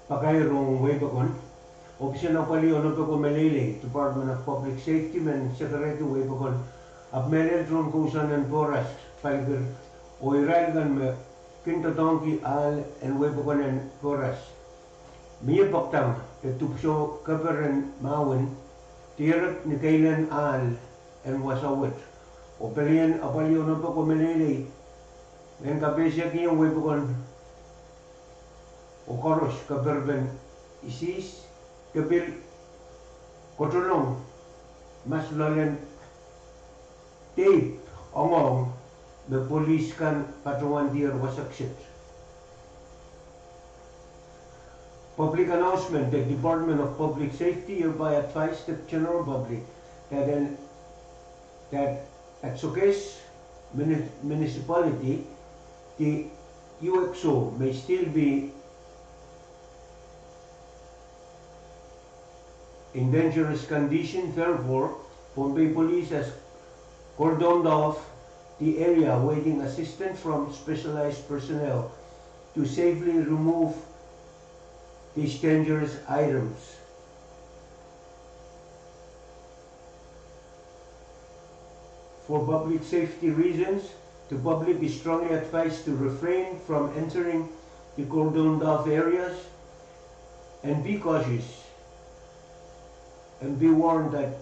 Pakair ong weipokon, Ohpis en Apwalih Onopeko Meleilei, Department of Public Safety, men sekerehki weipokon ahpw mehlel tohn kousoan en poraso palikir oh irail kan me kin doadoahngki ahl en weipokon en poraso. Mie poakdahng de dipwisou keper en mahwen dierek ni keilen ahl en wasa wet, oh pelien Apwalih Onopeko Meleilei men kapehsekiong weipokon oh koaros keperpen isihs de pil kotolong mas loalen teip ongohng me polis kan patohwan dier wasa kiset. Public announcement: The Department of Public Safety hereby advise the general public that an that at Sokehs muni- municipality, the U X O may still be in dangerous condition. Therefore, Pohnpei Police has cordoned off the area, awaiting assistance from specialized personnel to safely remove these dangerous items. For public safety reasons, the public is strongly advised to refrain from entering the cordoned off areas and be cautious and be warned that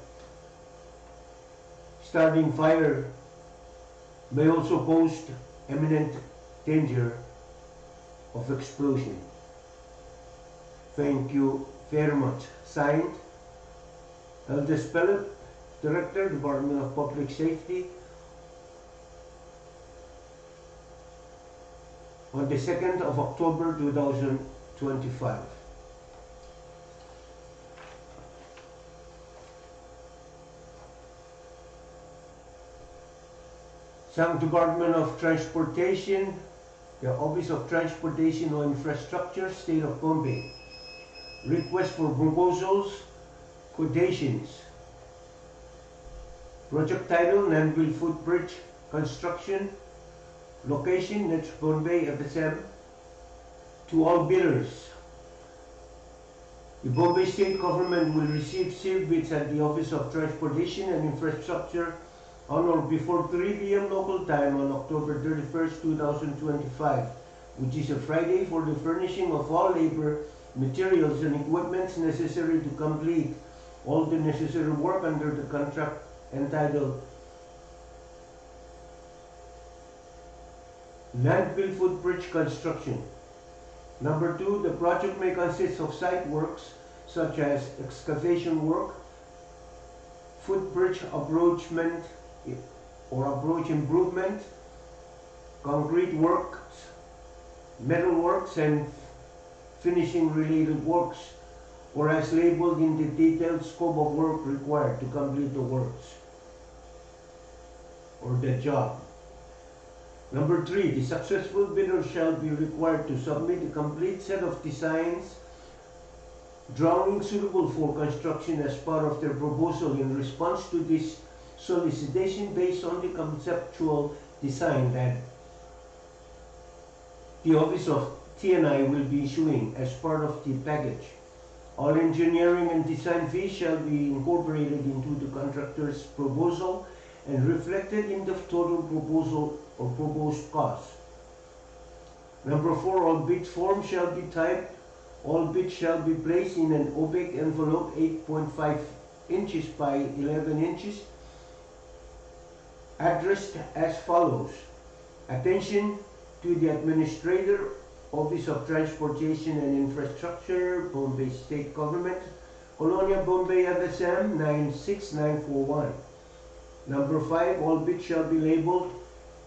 starting fire may also pose imminent danger of explosion. Thank you very much. Signed, Eldest Pelip, Director, Department of Public Safety, on the second of October two thousand twenty-five. Sang Department of Transportation, the Office of Transportation and Infrastructure, State of Pohnpei. Request for proposals, quotations. Project title: Nanpil Footbridge Construction. Location: Net Pohnpei F S M. To all bidders. The Pohnpei State Government will receive sealed bids at the Office of Transportation and Infrastructure on or before three p m local time on October thirty-first, two thousand twenty-five, which is a Friday, for the furnishing of all labor, materials and equipments necessary to complete all the necessary work under the contract entitled Nanpil Footbridge Construction. Number two, the project may consist of site works such as excavation work, footbridge approachment or approach improvement, concrete works, metal works, and finishing related works, or as labeled in the detailed scope of work required to complete the works or the job. Number three, the successful bidder shall be required to submit a complete set of designs, drawings suitable for construction as part of their proposal in response to this solicitation based on the conceptual design that the Office of T and I will be issuing as part of the package. All engineering and design fees shall be incorporated into the contractor's proposal and reflected in the total proposal or proposed cost. Number four, all bid forms shall be typed. All bids shall be placed in an opaque envelope eight point five inches by eleven inches, addressed as follows. Attention to the Administrator, Office of Transportation and Infrastructure, Pohnpei State Government, Kolonia, Pohnpei, F S M nine six nine four one. Number five, all bids shall be labeled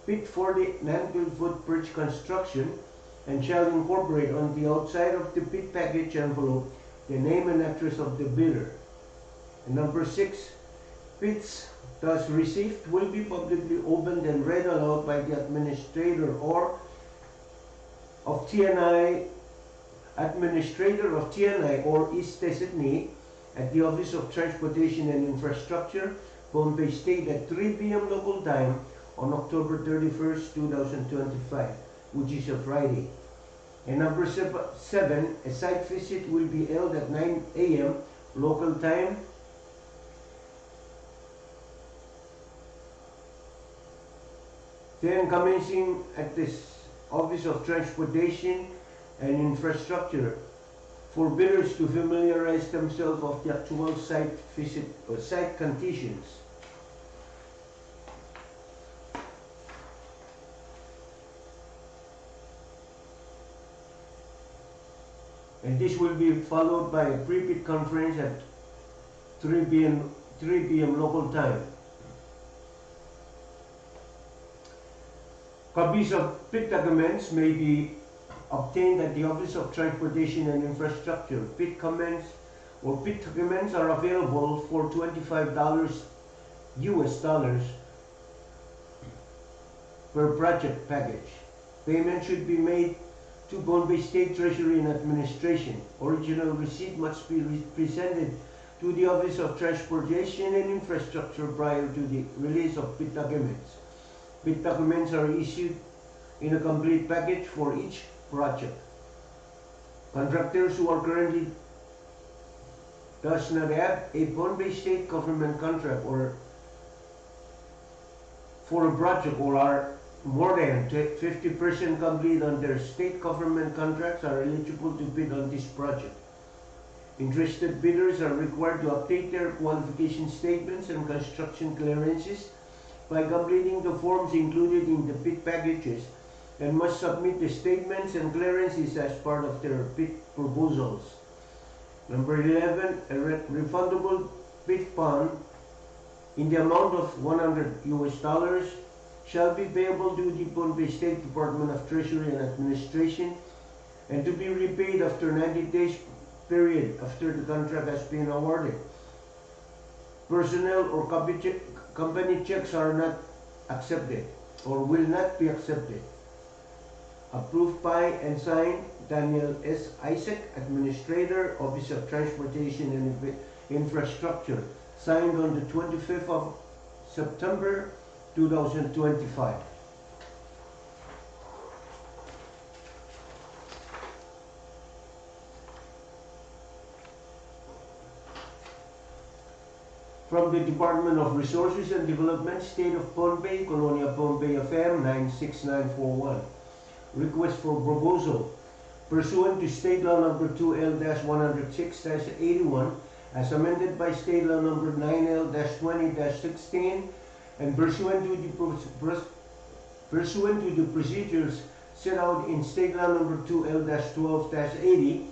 "Bid for the Nanpil Footbridge Construction" and shall incorporate on the outside of the bid package envelope the name and address of the bidder. And number six, bids thus received will be publicly opened and read aloud by the administrator or of T and I, administrator of T and I or its designee at the Office of Transportation and Infrastructure, Pohnpei State, at three p m local time on October thirty-first, two thousand twenty-five, which is a Friday. And number sev-, seven, a site visit will be held at nine a m local time, then commencing at this Office of Transportation and Infrastructure for bidders to familiarize themselves of the actual site visit or site conditions. And this will be followed by a pre-bid conference at three p m, three p m local time. Copies of bid documents may be obtained at the Office of Transportation and Infrastructure. Bid comments or bid documents are available for twenty-five dollars, U S dollars, per project package. Payment should be made to Pohnpei State Treasury and Administration. Original receipt must be re-, presented to the Office of Transportation and Infrastructure prior to the release of bid documents. Bid documents are issued in a complete package for each project. Contractors who are currently does not have a Pohnpei State Government contract or for a project or are more than fifty percent complete on their state government contracts are eligible to bid on this project. Interested bidders are required to update their qualification statements and construction clearances by completing the forms included in the bid packages and must submit the statements and clearances as part of their bid proposals. Number eleven, a re-, refundable bid bond in the amount of one hundred U S dollars shall be payable to the Pohnpei State Department of Treasury and Administration and to be repaid after ninety days period after the contract has been awarded. Personnel or compi-, company checks are not accepted or will not be accepted. Approved by and signed Daniel S. Isaac, Administrator, Office of Transportation and Inf-, Infrastructure. Signed on the twenty-fifth of September, two thousand twenty-five. From the Department of Resources and Development, State of Pohnpei, Kolonia Pohnpei, F M nine six nine four one. Request for proposal. Pursuant to State Law Number two L dash one hundred six dash eighty-one, as amended by State Law Number nine L dash twenty dash sixteen, and pursuant to the pros-, pros-, pursuant to the procedures set out in State Law Number two L dash twelve dash eighty,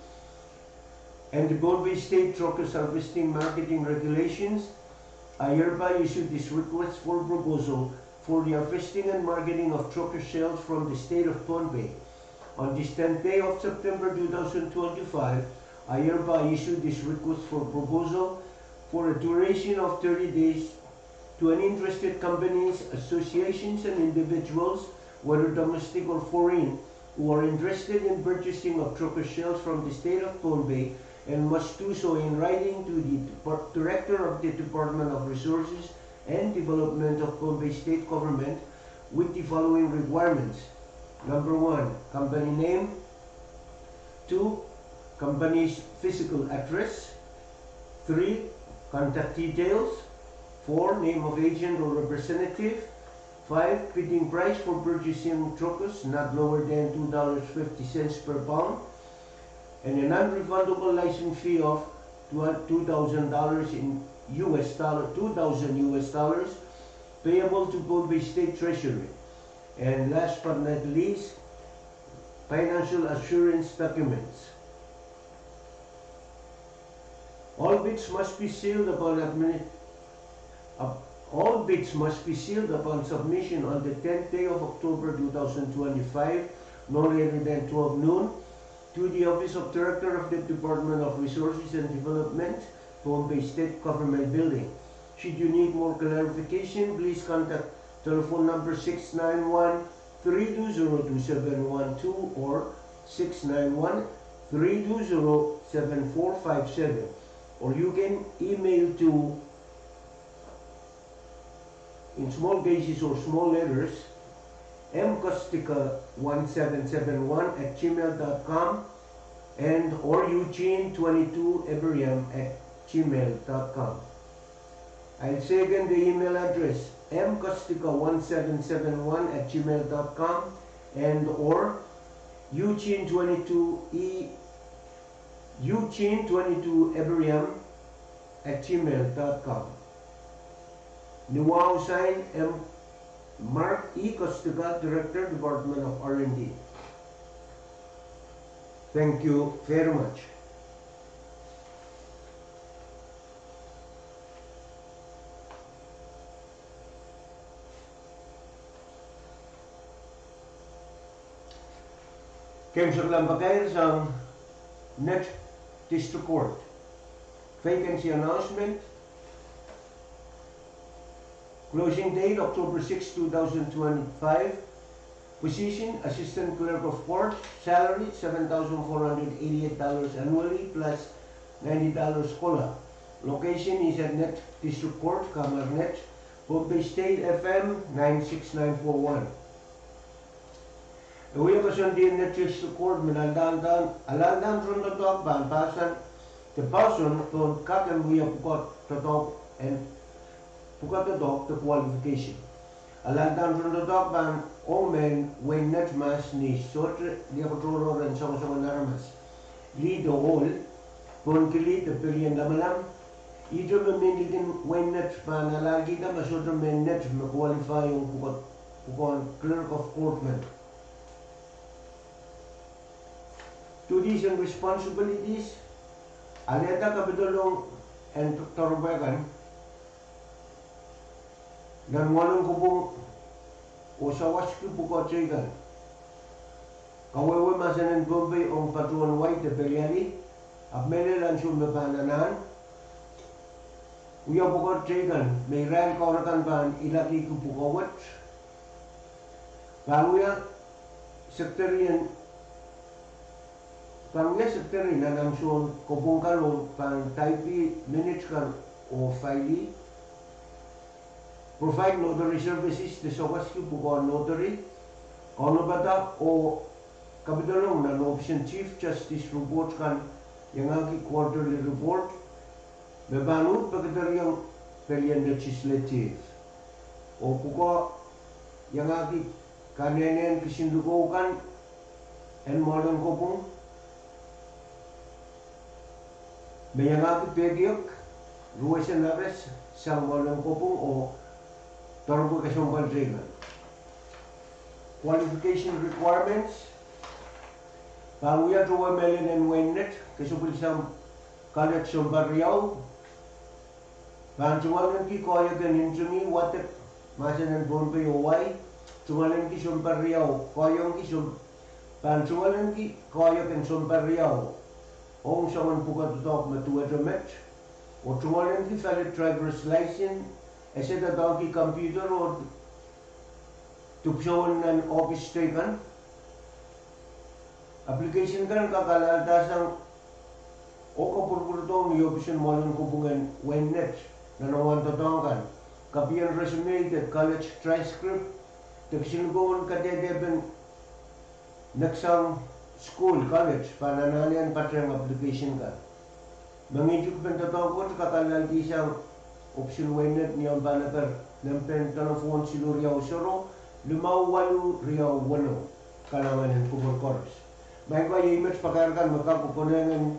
and the Pohnpei State Truckers Harvesting Marketing Regulations, I hereby issue this request for proposal for the harvesting and marketing of trucker shells from the state of Pohnpei. On this tenth day of September two thousand twenty-five, I hereby issue this request for proposal for a duration of thirty days to any interested companies, associations, and individuals, whether domestic or foreign, who are interested in purchasing of trucker shells from the state of Pohnpei and must do so in writing to the Depar-, Director of the Department of Resources and Development of Pohnpei State Government with the following requirements. Number one, company name. Two, company's physical address. Three, contact details. Four, name of agent or representative. Five, bidding price for purchasing truckers not lower than two dollars fifty cents per pound, and a non-refundable license fee of two thousand dollars in U S dollar, two thousand U S dollars, payable to Pohnpei State Treasury. And last but not least, financial assurance documents. All bids must be sealed upon admini-, up-, all bids must be sealed upon submission on the tenth day of October two thousand twenty-five, no later than twelve noon, to the Office of Director of the Department of Resources and Development, Pohnpei State Government Building. Should you need more clarification, please contact telephone number six nine one, three two zero, two seven one two or six nine one, three two zero, seven four five seven, or you can email to in small cases or small letters, M Kostka one seven seven one at gmail dot com and or Eugene twenty-two Abraham at gmail dot com. I'll say again the email address, M Kostka one seven seven one at gmail dot com and or Eugene twenty-two E Eugene twenty-two Abraham at gmail dot com. Ni wahu, sign M Mark E Kostka, Director, Department of R and D. Thank you very much. Kemsek lam pakair sang Net District Court. Vacancy announcement. Closing date October six, two thousand twenty-five. Position Assistant Clerk of Court. Salary seven thousand four hundred eighty-eight dollars annually plus ninety dollars cola. Location is at Net District Court, Kamarnet, Pohnpei State, F M nine six nine four one. E wia koasoandi en Net District Court me alahdahn, alahdahn tohn doadoahk pahn pahsan de pahson pohn kak en wia pwukoa doadoahk en, pwukoa doadoahk de qualification. Alahdahn tohn doadoahk pahn ong mehn wehin Net mahs ni sohte liakotohrohr en songosongen aramas, lih de ohl, pohn kilih de pelien lamalam. Ihte me mihmi likin wehin Net pahn alahlkihda ma sohte mehn Net me qualify ong pwukoa, pwukoahn Clerk of Court men. Duties and responsibilities: alehda kapidolong en doaropwe kan nan mwoalen kopwung oh sawaski pwukoa teikan. Kawehwe mahsen en Pohnpei ong patohwan wai de peliali, ahpw mehlel ansou me pahn anahn wia pwukoa teikan me irail kaun akan pahn ilakihki pwukoa wet. Pahn wia secretary en, pahn wia secretary nan ansoun kopwung kan oh pahn type minute kan oh file. Provide notary services de sawaski pwukoa notary. Kaunopada oh kapidolong nan ohpis en Chief Justice report kan, iangahki quarterly report me pahn uhd pekedereiong pelien legislative. Oh pwukoa iangahki kanehnen kisin likou kan en mwoalen kopwung me iangahki pehdiek, ruwesen aramas sang mwoalen kopwung oh doaropwe kesempwal teikan. Qualification requirements: pahn wia towe mehlel en wehin Net kesempwal sang college sounpar riau. Pahn tungoalenki koahiek en ntingih, wadek mahsen en Pohnpei oh wai. Tungoalenki sounpar riau, koahiek en som, pahn tungoalenki koahiek en sounpar riau ong soangen pwukoa doadoahk me duwehte met. Oh tungoalenki valid driver's license, ese doadoahngki computer oh dipwisoun nan ohpis teikan. Application kan kak alahlda sang oh kapwurpwurdohng ni ohpis en mwoalen kopwung en wehin Net nan ewahn doadoahk kan. Kapien resume de college transcript de kisin likou en kadehdepen neksang sukuhl, college, pahn anahne en patehng application kan. Mengihtik pen doadoahk wet kak alahlkihsang ohpis en wehin Net ni omw pahn eker nempe en telephone siluh riau sero, limau waluh riau weneu. Kalahngan en kupwur koaros. Maing ko, iei met pakair kan me kak konehng en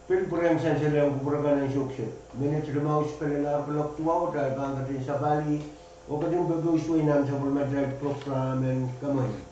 pil pwurehng sansal ong kupwur kan en sohksohk. Minit limau sipelel ar kuloak duwau, kitail pahn ketin sapahlih oh ketin peki usuei nan sapwellimatail program en Kamwengit.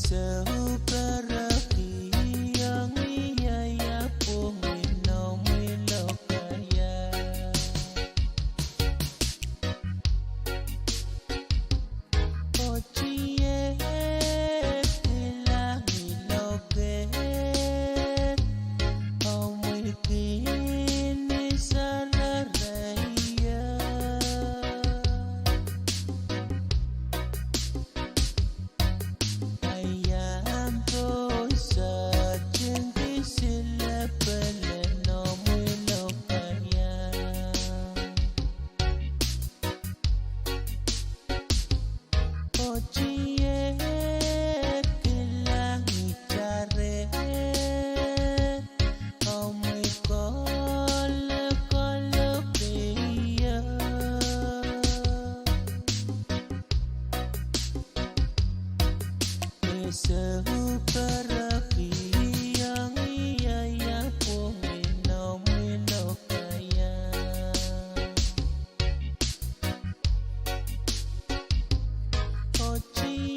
Souperekiong ie ia pwongin omwi lokaia. Otiek kilang ie lokehn omwi kin ni sarereio. Ahi ahmw pwoson sohte kin sile pwelien omwi lokaia. Otiek kilang ie tare omwi kolokolokio. E souperekiong ie ia pwongin omwi lokaia. Otiek